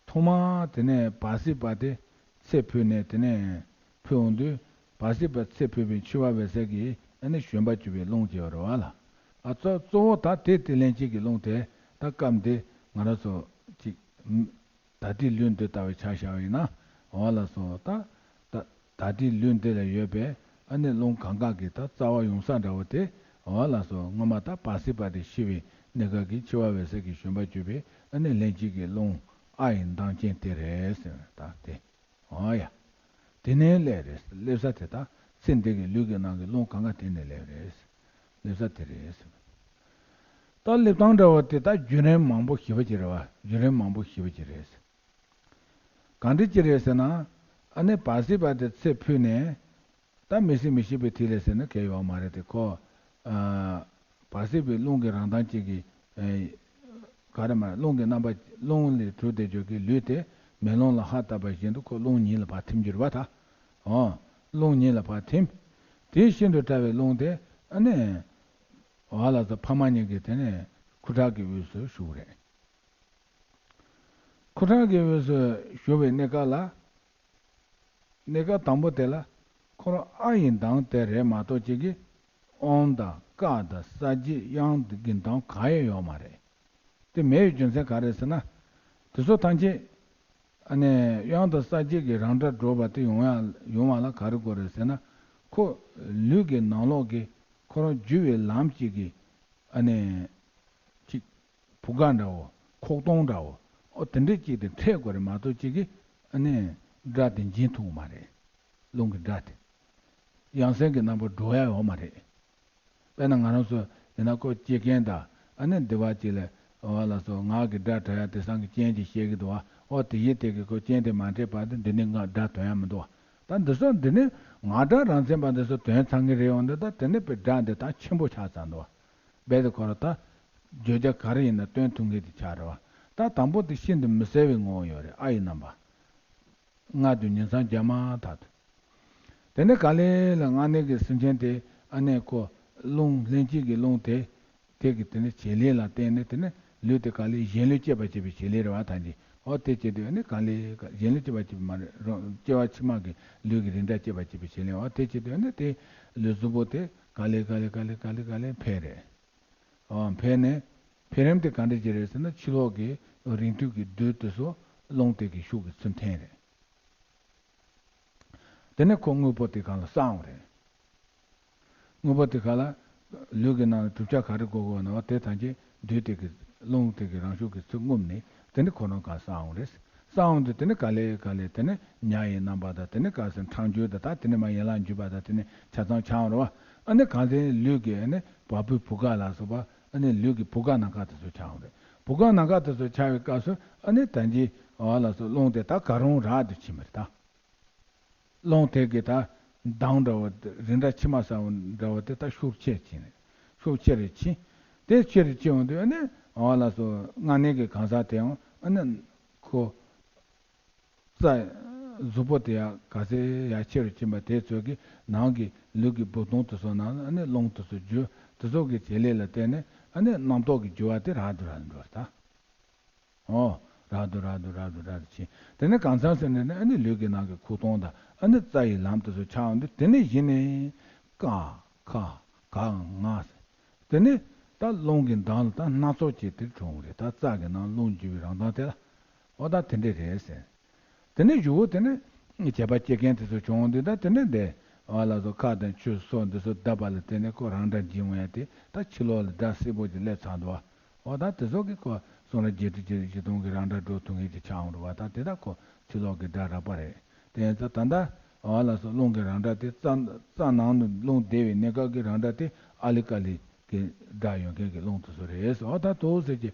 ཐོག་མར་དེ་ནས་བར་སྲིད་པ་དེ་ཚེ་འཕོས་ནས་དེ་ནས་འཕོས་འོང་དུས་བར་སྲིད་པ་ཚེ་འཕོས་པའི་འཆི་བ་འབད་ས་གི་ཨ་ནི་བྱོན་པ་བཅུ་པའི་རླུང་སྐྱེ་བ་རེད་བ་ལ། ཨ་གཙོ་གཙོ་བོ་ད་དེ་དེ་ལན་གཅིག་གི་རླུང་དེ་ད་སྐབས་འདི་ང་རང་ཚོ་ཅིག་ད་ལྟའི་ལུས་འདི་ལྟ་བུའི་ཆ་བཞག་པ་ཡིན་ན། འོ་ལགས་སོ། ད་ད་ད་ལྟའི་ལུས་འདི་ལ་ཡོད་པའི་ཨ་ནི་རླུང་གང་ག་གི་ད་རྩ་བ་ཡོང་ས་འདྲ་བོ་དེ། འོ་ལགས་སོ། སྔོན་མ་ད་བར་སྲིད་པ་དེ་ཤི་བའི་གནས་སྐབས་ཀྱི་འཆི་བ་འབད་ས་གི་བྱོན་པ་བཅུ་པའི་ཨ་ནི་ལྷན་ཅིག་གི་རླུང་ཨ་ཡི་མདངས་ཅན་དེ་རེད་ཟེར་ད་དེ། འོ་ཡ། དེ་ནས་སླེབས་རེད། སླེབས་ས་དེ་ད་ཚེ་འདི་གི་ལུས་ཀྱི་ནང་གི་རླུང་གང་ག་དེ་ནས་སླེབས་རེད། སླེབས་ས་དེ་རེད་ཟེར། ད་སླེབས་སྟངས་འདྲ་བོ་དེ་ད་བརྒྱུད་རིམ་མང་པོ་ཞིག་པ་ཅིག་རེད་བ། བརྒྱུད་རིམ་མང་པོ་ཞིག་པ་ཅིག་རེད། གང་འདྲ་ཅིག་རེད་ཟེར་ན། ཨ་ནི་བར་སྲིད་པ་དེ་ཚེ་འཕོས་ནས། ད་མི་སྲིད་མི་ཤིགས་པའི་ཐིག་ལེ་ཟེར་ན་གལ་ཡོད་མ་རེད་དེ་ཁོ། ཨ། བར་སྲིད་པའི་རླུང་གི་རང་མདངས་ཅན་གྱི། ཨ། ག་རེ་མ་རེད། རླུང་གི་རྣམ་པ་རླུང་ལས་གྲུབ་བསྡད་ཆོག་གི་ལུས་དེ་མེ་ལོང་ལ་ཧ་བཏབ་པ་བཞིན་དུ་ཁོ་རླུང་ཉིད་ལ་ཕར་ཐིམ་རྒྱུ་རེད་བ་ད། འོ། རླུང་ཉིད་ལ་ཕར་ཐིམ། དེའི་ཤིན་ཏུ་ཕྲ་བའི་རླུང་དེ་ཨ་ནི། འོ་ལགས་སོ། ཕ་མ་གཉིས་ཀྱིས་དེ་ནས་ཁུ་ཁྲག་གི་དབུས་སུ་ཞུགས་རེད། ཁུ་ཁྲག་གི་དབུས་སུ་ཞུགས་པའི་གནས་སྐབས་ལ། གནས་སྐབས་དང་པོ་དེ་ལ་ཁོ་རང་ཨ་ཡི་མདངས་དེ་རེད་མ་གཏོགས་ཅིག་གི་ཨོཾ་དང་ཀ་དང་ས་བརྒྱད་དབྱངས་ཀྱི་མདངས་གང་ཡང་ཡོད་མ་རེད། དེ་མེད་པའི་རྒྱུ་མཚན་ག་རེ་ཟེར་ན། དེ་ཚོ་ཐམས་ཅད་ཨ་ནི་དབྱངས་དང་ས་བརྒྱད་ཀྱི་རང་སྒྲ་སྒྲོག་པ་དེ་ཡོང་ཡ་ཡོང་བ་ལ་ག་རེ་དགོས་རེད་ཟེར་ན། ཁོ་ལུས་ཀྱི་ནང་ལོགས་ཀྱི་ཁོ་རང་རྒྱུ་བའི་ལམ་གཅིག་གི་ཨ་ནི་གཅིག་བུ་ག་འདྲ་བོ། ཁོག་སྟོང་འདྲ་བོ། ཨོ་དེ་འདྲས་ཅིག་དེ་འཕྲད་དགོས་རེད་མ་གཏོགས་ཅིག་གིས་ཨ་ནི་སྒྲ་དེ་འབྱིན་ཐུབ་ཀྱི་མ་རེད། རླུང་གི་སྒྲ་དེ། ཡང་སེམས་ཀྱི་རྣམ་པར་སྒྲོག་ཡ་ཡོད་མ་རེད། དཔེར་ན་ང་རང་ཚོ་ཡིན་ན་ཁོ་སྐྱེ་མཁན་དང་ཨ་ནི་འདི་བ་ཅིག་ལ་འོ་ལགས་སོ། ངག་གི་སྒྲ་དྲན་ཡ་དེང་སང་གི་རྐྱེན་གྱིས་བཤད་ཀྱི་འདུག་བ། ཨོ་དེ་ཡི་དེ་གི་ཁོ་རྐྱེན་དེ་མ་འཕྲད་བར་དུ་འདི་ནས་ངག་སྒྲ་དོན་ཡ་མི་འདུག་བ། ད་འདི་ཚོ་འདི་ནས་ངག་སྒྲ་རང་མཚན་པ་འདི་ཚོ་དོན་ཚང་གི་རེད། འོ་འདི་ད་དེ་ནས་པའི་སྒྲ་འདི་ད་ཆེན་པོ་ཆགས་ཚར་འདུག་བ། རྦད་དེ་ཁོ་ར་ད་བརྗོད་བྱ་ག་རེ་ཡིན་ན་སྟོན་ཐུབ་མཁན་དེ་ཆགས་རེད་བ། ད་དང་པོ་དེ་ཤིན་ཏུ་མི་གསལ་བའི་ངོ་བོ་ཡོད་རེད། ཨ་ཡི་རྣམ་པ། མངལ་དུ་ཉིང་མཚམས་བརྒྱབ་མ་ཐག་ཏུ། དེ་ནས་ག་ལེ་ལ་མངལ་ནད་ཀྱི་སེམས་ཅན་དེ་ཨ་ནི་ཁོ་རླུང་ལྷན་སྐྱེས་ཀྱི་རླུང་དེ། དེ་གི་དེ་ནི་བྱེད་ལས་ལ་བརྟེན་ནས་དེ་ནི་ལུས་དེ་ག་ལེ་གཞན་ལུས་སྐྱེད་པ་བྱེད་པའི་བྱེད་ལས་རེད་བ་ད་ཅི། འོ་དེ་བྱེད་དུས་ཨ་ནི་ག་ལེ་གཞན་ལུས་སྐྱེད་པ་བྱེད་པ་མ་རེད་རོ། སྐྱེ་བ་ཕྱི་མ་གི་ལུས་ཀྱི་རིགས་འདྲ་སྐྱེད་པ་བྱེད་པའི་བྱེད་ལས། འོ་དེ་བྱེད་དུས་ཨ་ནི་དེ་ལུས་གཟུགས་པོ་དེ་ག་ལེ་ག་ལེ་ག་ལེ་ག་ལེ་ག་ལེ་འཕེལ་རེད། འོ་འཕེལ་ནས་འཕེལ་རིམ་དེ་ག་འདྲ་ཅིག་རེད་ཟེར་ན་ཕྱི་ལོགས་ཀྱི་རིང་ཐུང་གི་རྡུལ་དེ་ཚོ་རླུང་དེ་གི་ཤུགས་ཀྱིས་ཚུར་འཐེན་རེད། དེ་ནས་ཁོ་དངོས་པོ་དེ་གང་ལ་བསགས་འོང་རེད། དངོས་པོ་དེ་ག་ལ་ལུས་ཀྱི་ནང་ལ་གྲུབ་ཆ་ག་རེ་དགོས་དགོས་ན་བ་དེ་ཐམས་ཅད་རྡུལ་དེ་གི་རླུང་དེ་གི་རང་ཤུགས་ཀྱིས་ཚུར་རྔུབ་ནས་དེ་ནི་ཁོ་རང་གང་བསགས་འོང་རེད། བསགས་འོང་དུས་དེ་ནི་ག་ལེ་ག་ལེ་དེ་ནི་ཉ་ཡི་རྣམ་པ་དང་དེ་ནི་ག་ཟེར་ཕྲང་འགྱུར་དང་ད་དེ་ནི་མ་ཡན་ལག་འཇུག་པ་དང་དེ་ནི་ཆ་ཚང་ཆགས་འོང་རེད་བ། ཨ་ནི་གང་ཟེར་ལུས་ཀྱི་ཨ་ནི་བ་སྤུའི་བུ་ག་ལ་སོགས་པ་ཨ་ནི་ལུས་ཀྱི་བུ་ག་ནམ་མཁའ་དེ་ཚོ་ཆགས་འོང་རེད། བུ་ག་ནམ་མཁའ་དེ་ཚོ་ཆགས་པའི་སྐབས་སུ་ཨ་ནི་ད་ཅི་འོ་ལགས་སོ་རླུང་དེ་ད་ག་རུང་རག་ཏུ་ཕྱིན་པ་རེད་ད། རླུང་དེ་གི་ད་མདངས་འདྲ་བོ་རིགས་འདྲ་ཕྱི་མ་གསལ་བ་འདྲ་བོ་དེ་ད་ཤུགས་ཆེར་ཕྱིན་ནས་ཤུགས་ཆེ་རུ་ཕྱིན། དེ་ཆེ་རུ་ཕྱིན་འོང་དུས་ཨ་ནི་འོ་ལགས་སོ་མངལ་ནད་ཀྱི་གང་ཟག་དེའང་ཨ་ནི་ཁོ་ རྩ་གཟུགས་པོ་དེ་ཡང་ག་ཚད་ཡར་ཆེ་རུ་ཕྱིན་པ་དེ་ཚོ་གི་ནང་གི་ལུས་ཀྱི་བུ་སྟོང་དེ་ཚོ་ནང་ལ་ཨ་ནི་རླུང་དེ་ཚོ་རྒྱུ་དེ་ཚོ་གི་བྱེད་ལས་ལ་བརྟེན་ནས་ཨ་ནི་རྣམ་རྟོག་གི་རྒྱུ་བ་དེ་རག་ཏུ་རག་ཏུ་འགྲོ་རེད་ད། ཨོ། རག་ཏུ་རག་ཏུ་རག་ཏུ་རག་ཏུ་ཕྱིན། དེ་ནས་གང་ཚང་ཟེར་ནས་ནི་ཨ་ནི་ལུས་ཀྱི་ནང་གི་ཁུག་སྟོང་དང་ཨ་ནི་རྩ་ཡི་ལམ་དེ་ཚོ་ཆགས་འོང་དུས་དེ་ནས་གཞི་ནས་ཀ་ཁ་ག་ང་ཟེར། དེ་ནས་ད་རླུང་གི་མདངས་ལ་ད་སྣ་ཚོགས་ཀྱི་དེ་གྲོང་རེད། ད་རྩ་གི་ནང་རླུང་རྒྱུ་བའི་རང་མདངས་དེ་ལ། ཨོ་ད་དེ་འདྲས་རེད་ཟེར། དེ་ནས་གཞུག་གུ་དེ་ནས་བྱེད་པ་སྐྱེ་མཁན་དེ་ཚོ་བྱུང་འོང་དུས་ད་དེ་ནས་འདི་ཨ་ལ་སོ་ཁ་དང་ཆུ་སོ་འདི་ཚོ་བརྡབ་པ་ལ་བརྟེན་ནས་ཁོ་རང་སྒྲ་འབྱིན་འོང་ཡ་དེ་ད་ཕྱི་ལོགས་ལ་སྒྲ་སིལ་བུ་ཅིག་སླེབས་ཚར་འདུག་བ། ཨོ་ད་དེ་ཚོ་གི་ཁོ་གསུང་རབ་བརྒྱད་ཁྲི་བཞི་སྟོང་གི་རང་སྒྲ་སྒྲོག་ཐུབ་མཁན་ཅིག་ཆགས་འོང་རུང་བ། ད་དེ་ད་ཁོ་ཕྱི་ལོགས་ཀྱི་སྒྲ་རགས་པ་རེད། དེ་ཡིན་ཙང་ད་ལྟ་ཨ་ལ་སོ་རླུང་གི་རང་སྒྲ་དེ་རྩ་རྩ་ནང་དུ་རླུང་བསྡད་པའི་གནས་སྐབས་ཀྱི་རང་སྒྲ་དེ་ཨ་ལི་ཀ་ལི་གི་སྒྲ་ཡོད་མཁན་གྱི་རླུང་དེ་ཚོ་རེད་ཟེར། ཨོ་ད་དོ་ཟེར་གྱི་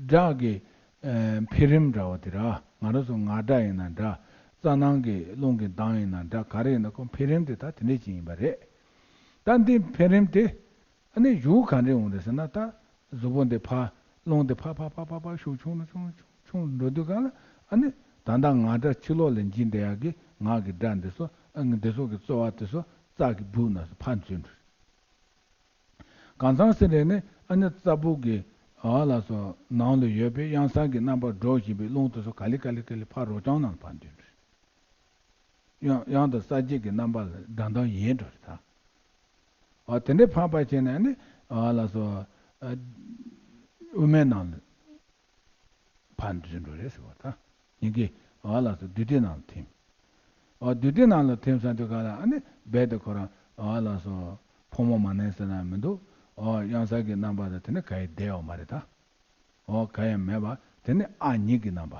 སྒྲ་གི་ཨེ་འཕེལ་རིམ་འདྲ་བོ་དེ་ར། ང་རང་ཚོ་ངག་སྒྲ་ཡིན་ན་འདྲ། རྩ་ནང་གི་རླུང་གི་མདངས་ཡིན་ན་འདྲ། ག་རེ་ཡིན་ན་ཁོ་འཕེལ་རིམ་དེ་ད་དེ་འདྲས་ཅིག་ཡིན་པ་རེད། ད་འདི་འཕེལ་རིམ་དེ་ཨ་ནི་གཞུག་ག་འདྲས་འོང་རེད་ཟེར་ན། ད་གཟུགས་པོ་འདི་ཕར་རླུང་འདི་ཕར་ཕར་ཕར་ཕར་ཕར་ཤུགས་ཆུང་རུ་ཆུང་རུ་ཆུང་རུ་ཆུང་རུ་འགྲོ་དུས་གང་ལ་ཨ་ནི་ད་ལྟ་ངག་སྒྲ་ཕྱི་ལོགས་ལ་འབྱིན་བསྡད་ཡག་གི་ངག་གི་སྒྲ་འདི་ཚོ་ཨ་ནི་འདི་ཚོ་གི་རྩོལ་བ་དེ་ཚོ་རྩ་གི་སྦུག་ན་ཕར་འཛུལ་འགྲོ། གང་ཚང་ཟེར་རེད་ནི་ཨ་ནི་རྩ་སྦུག་གི་ཨ་ལ་སོ་ནང་ལ་ཡོད་པའི་གཡང་ས་གི་རྣམ་པར་སྒྲོག་བཞིན་པའི་རླུང་དེ་ཚོ་ག་ལེ་ག་ལེ་ག་ལེ་ཕར་རོ་རྐྱང་ནང་ལ་ཕར་འདུས་འགྲོ་རེད། གཡང་གཡང་དང་ས་བརྒྱད་ཀྱི་རྣམ་པ་ལ་སྒྲ་མདངས་ཡལ་འགྲོ་རེད་ད། ཨ་དེ་འདྲའི་འཕར་འཕར་བྱས་ནས་ཨ་ནི་ཨ་ལ་སོ་ཨ་དབུ་མའི་ནང་ལ་ཕར་འཛུལ་འགྲོ་རེད་ཟེར་བ་ད། སྙིང་གི་ཨ་ལ་སོ་བདུད་སྡེ་ནང་ལ་ཐིམ། ཨ་བདུད་སྡེ་ནང་ལ་ཐིམ་ས་དུས་ག་ལ་ཨ་ནི་རྦད་དེ་ཁོ་རང་ཨ་ལ་སོ་ཕོ་མོ་མ་ནིང་ཟེར་ན་མི་འདུག་ཨ་གཡང་ས་གི་རྣམ་པ་དང་དེ་ནི་ག་ཡེ་བསྡད་ཡོད་མ་རེད་ད། ཨ་ག་ཡང་མེད་པ་དེ་ནི་ཨ་ཉིད་ཀྱི་རྣམ་པ།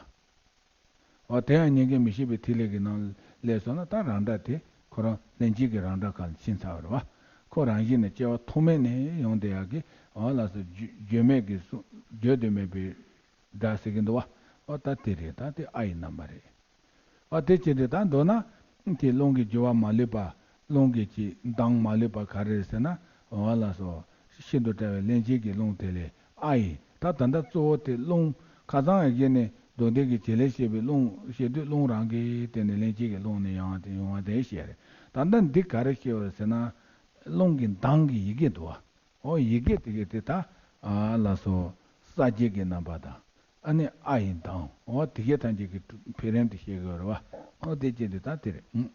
ཨ་དེ་ཡང་ཉིད་ཀྱིས་མི་ཤེས་པའི་ཐིག་ལེ་གི་ནང་སླེབས་སོང་ན་ད་རང་སྒྲ་དེ་ཁོ་རང་ལྷན་སྐྱེས་ཀྱི་རང་སྒྲ་གང་ལ་ཕྱིན་ཚར་བ་རེད་བ། ཁོ་རང་བཞིན་ནས་སྐྱེ་བ་ཐོག་མེད་ནས་ཡོང་བསྡད་ཡག་གི་ཨ་ལ་སོ་བརྗོད་བརྗོད་མེད་ཀྱི་གསུང་བརྗོད་དུ་མེད་པའི་སྒྲ་ཟེར་གྱི་འདུག་བ། ཨོ་ད་དེ་རེད། ད་དེ་ཨ་ཡི་རྣམ་པ་རེད། ཨ་དེ་ཅི་སྟེ་ད་མདོར་ན་དེ་རླུང་གི་རྒྱུ་བ་མ་ལུས་པ། རླུང་གི་ཅི་མདངས་མ་ལུས་པ་ག་རེ་རེད་ཟེར་ན། འོ་ལགས་སོ། ཤིན་ཏུ་ཕྲ་བའི་ལྷན་སྐྱེས་ཀྱི་རླུང་དེ་ལས་ཨ་ཡི། ད་ད་ལྟ་གཙོ་བོ་དེ་རླུང་ཁ་སང་ཡ་གི་ནི་མདོ་སྡེ་གི་བྱེད་ལས་བཤད་པའི་རླུང་བཤད་དུས་རླུང་རང་གི་སྟེང་ནས་ལྷན་སྐྱེས་ཀྱི་རླུང་ནི་ཡང་དེ་ཡོང་བ་དེ་བཤད་རེད། ད་ལྟ་འདི་ག་རེ་བཤད་པ་རེད་ཟེར་ན། རླུང་གི་མདངས་ཀྱི་ཡི་གེ་འདུག་བ། འོ་ཡི་གེ་དེ་གི་དེ་ད་ཨ་ལགས་སོ། ས་བརྒྱད་ཀྱི་རྣམ་པ་དང་། ཨ་ནི་ཨ་ཡི་མདངས། འོ་དེ་གའི་ཐམས་ཅད་ཀྱི་འཕེལ་རིམ་དེ་བཤད་དགོས་རེད་བ། འོ་དེ་བྱས་ཏེ་ད་དེ་རེད།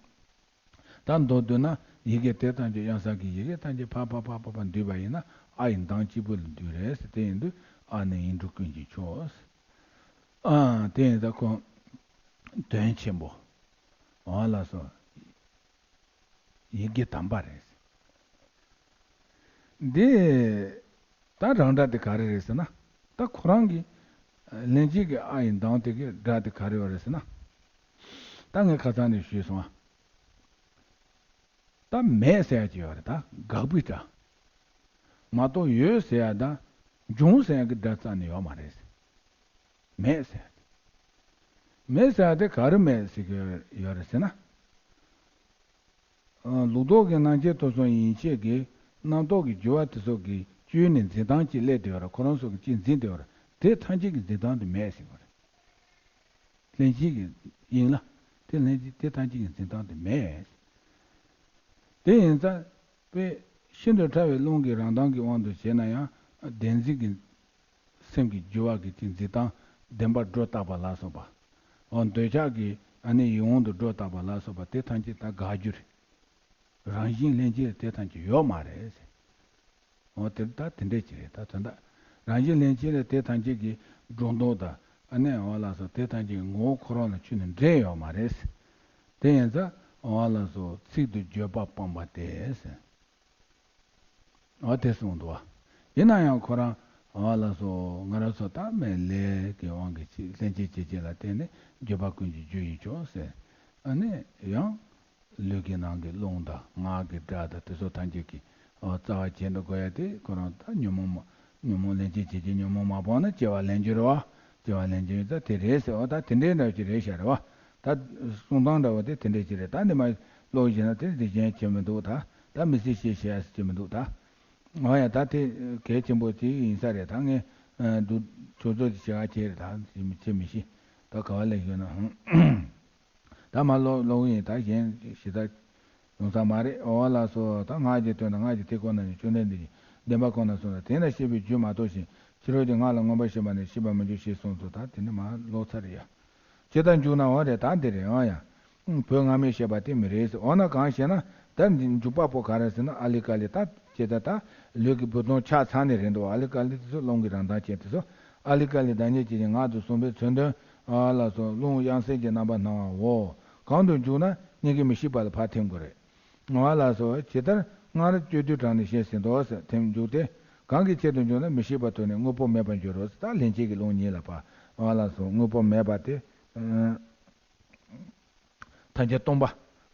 ད་མདོར་བསྡུས་ན་ཡི་གེ་དེ་ཐམས་ཅད་གཡང་ས་གི་ཡི་གེ་ཐམས་ཅད་ཕར་ཕར་ཕར་ཕར་ཕར་འདུས་པ་ཡིན་ན་ཨ་ཡི་མདངས་གཅིག་པུ་ལ་འདུས་རེད་ཟེར། དེ་ཡིན་དུས་ཨ་ནི་ཡིག་འབྲུ་ཀུན་གྱི་མཆོག་ཨ་དེ་ཡིན་ད་ཁོ་དོན་ཆེན་པོ། འོ་ལགས་སོ། ཡི་གེ་དམ་པ་རེད། འདི་ད་རང་སྒྲ་དེ་ག་རེ་རེད་ཟེར་ན། ད་ཁོ་རང་གི་ལྷན་སྐྱེས་ཀྱི་ཨ་ཡི་མདངས་དེ་གི་སྒྲ་དེ་ག་རེ་ཡོད་རེད་ཟེར་ན། ད་ངས་ཁ་སང་ནས་ཞུས་སོང་ཨ། ད་མེད་ཟེར་ཡ་ཅིག་ཡོད་རེད། ད་དགག་པའི་སྒྲ་མ་གཏོགས་ཡོད་ཟེར་ཡ་དང་འབྱུང་ཟེར་ཡ་གི་སྒྲ་རྩ་ནས་ཡོད་མ་རེད། མེད་ཟེར་ཡ་དེ། མེད་ཟེར་ཡ་དེ་ག་རེ་མེད་ཟེར་གྱི་ཡོད་རེད་ཟེར་ན། ཨ་ལུགས་ལྡོག་གི་རྣམ་མཁྱེན་ཐོབ་སོང་ཡན་ཆད་ཀྱི་རྣམ་རྟོག་གི་རྒྱུ་བ་དེ་ཚོ་གི་བཅོས་ནས་འཛིན་སྟངས་ཅིག་སླེབས་བསྡད་ཡོད་རེད། ཁོ་རང་ཚོ་གི་ཅིག་འཛིན་བསྡད་ཡོད་རེད། དེ་ཐམས་ཅད་ཀྱི་འཛིན་སྟངས་དེ་མེད་ཟེར་གྱི་ཡོད་རེད། ལྷན་སྐྱེས་ཀྱི་དབྱིངས་ལ་དེ་ལྷན་སྐྱེས་དེ་ཐམས་ཅད་ཀྱི་འཛིན་སྟངས་དེ་མེད། དེ་ཡིན་ཙང་དཔེ་ཤིན་ཏུ་ཕྲ་བའི་རླུང་གི་རང་མདངས་ཀྱི་དབང་དུ་བྱས་ན་ཡང་བདེན་འཛིན་གྱི་སེམས་ཀྱི་རྒྱུ་བ་གི་དེ་འཛིན་སྟངས་བདེན་པར་སྒྲོ་བཏགས་པ་ལ་སོགས་པ། འོ་འདོད་ཆགས་ཀྱི་ཨ་ནི་ཡིད་དབང་དུ་སྒྲོ་བཏགས་པ་ལ་སོགས་པ་དེ་ཐམས་ཅད་ད་དགག་རྒྱུ་རེད། རང་བཞིན་ལྷན་སྐྱེས་དེ་ཐམས་ཅད་ཡོད་མ་རེད་ཟེར། འོ་དེ་ད་དེ་འདྲས་ཅིག་རེད། ད་དོན་དག་རང་བཞིན་ལྷན་སྐྱེས་ལ་དེ་ཐམས་ཅད་ཀྱི་སྒྲོ་འདོགས་དང་ཨ་ནི་འོ་ལགས་སོ་དེ་ཐམས་ཅད་ཀྱི་ངོ་བོ་ཁོ་རང་ལ་ཆུད་ནས་འབྲེལ་ཡོད་མ་རེད། དེ་ཡིན་ཙང་འོ་ལགས་སོ་ཚིག་ཏུ་བརྗོད་པ་སྤངས་པ་སྟེ་ཟེར། འོ་དེ་གསུངས་འདུག་བ། ཡིན་ན་ཡང་ཁོ་རང་འོ་ལགས་སོ་ང་རང་ཚོ་ད་མེད་ལས་ཀྱི་དབང་གིས་ཅིག་ལྷན་སྐྱེས་སྐྱེ་མཆེད་ལ་བརྟེན་ནས་བརྗོད་པ་ཀུན་གྱི་རྒྱུ་ཡིན་ཀྱང་ཟེར། ཨ་ནི་ཡང་། ལུས་ཀྱི་ནང་གི་རླུང་དང་ངག་གི་སྒྲ་དང་དེ་ཚོ་ཐམས་ཅད་ཀྱི་ཨ་རྩ་བ་བྱེད་འདུག་དགོས་ཡ་དེ་ཁོ་རང་ད་ཉོན་མོངས་མ་ཉོན་མོངས་ལྷན་སྐྱེས་བྱེད་ཀྱི་ཉོན་མོངས་མ་སྤངས་ན་སྐྱེ་བ་ལེན་རྒྱུ་རེད་བ། སྐྱེ་བ་ལེན་རྒྱུ་ཡིན་ཙང་དེ་རེད་ཟེར་བ། ད་དེ་འདྲའི་འདྲ་བ་ཅིག་རེད་ཤག་རེད་བ། ད་གསུང་སྟངས་འདྲ་བ་དེ་དེ་འདྲའི་ཅིག་རེད། ད་འདི་མ་ཀློག་བཞིན་ན་དེ་འདི་གཞན་བྱེད་མི་འདུག་ད་ད་མི་སྲིད་ཤེས་ཤེས་ཡ་ཟེར་གྱི་མི་འདུག་ད་འོ་ཡ་ད་དེ་གལ་ཆེན་པོ་ཅིག་ཡིན་ས་རེད། ད་ངས་འདུག་ཚོད་ཚོད་ཅིག་བྱེད་ག་བྱེད་རེད། ད་བྱེད་མི་ཤེས་ད་ག་བ་ལས་ཞུས་ན། ད་མ་ལོག་ལོག་ཡིན་ད་གཞན་ཞེ་ད་ཡོང་ས་མ་རེད། འོ་ལགས་སོ། ད་སྔགས་ཀྱི་དོན་དང་སྔགས་ཀྱི་ཐེག་ཁོ་ན་ནི་བཅོམ་ལྡན་འདས་ཀྱིས་བདེན་པ་ཁོ་ན་གསུངས་ལ་དེ་ན་ཤེས་པའི་རྒྱུ་མ་གཏོགས་ཤིང་ཕྱི་རོལ་གྱི་སྔགས་ལ་མངོན་པར་ཤེས་པ་ནི་ཤེས་པར་མི་འགྱུར་ཞེས་གསུངས་སོ། ད་དེ་ནི་མ་ལོག་ཚར་ཡ། ཇི་ལྟར་འཇུག་ན་འོ་རེད་ད་འདི་རེད་འོ་ཡ། བོད་སྔ་མས་བཤད་པ་དེ་མི་རེད་ཟེར། འོ་ན་གང་ཞེ་ན། ད་འཇུག་པ་པོ་ག་རེ་ཟེར་ན་ཨ་ལི་ཀ་ལི་ད་ཇི་ལྟར་ད་ལུས་ཀྱི་བུ་སྟོང་ཆགས་ཚར་ནས་རེད་འདུག་ཨ་ལི་ཀ་ལི་དེ་ཚོ་རླུང་གི་རང་མདངས་ཅན་དེ་ཚོ་ཨ་ལི་ཀ་ལི་བདག་ཉིད་ཀྱི་ངག་ཏུ་གསུངས་པའི་མཚོན་དོན་ཨ་ལ་སོགས་རླུང་དབྱངས་གསལ་གྱི་རྣམ་པར་སྣང་བའོ། གང་དུ་འཇུག་ན་སྙིང་གའི་མི་ཤིགས་པ་ལ་ཕར་ཐིམ་དགོས་རེད། འོ་ལགས་སོ། ཇི་ལྟར་སྔར་སྤྱོད་བསྡུས་དྲངས་ནས་བཤད་ཟིན་ཏོ་ཟེར་ཐིམ་འཇུག་སྟེ། གང་གི་ཆེད་དུ་འཇུག་ན་མི་ཤིགས་པ་ཐོབ་ནས་དངོས་པོ་མེད་པར་འགྱུར་རོ་ཟེར། ད་ལྷན་སྐྱེས་ཀྱི་རླུང་ཉིད་ལ་ཕར་འོ་ལགས་སོ་དངོས་པོ་མེད་པ་དེ་ཐམས་ཅད་སྟོང་པ་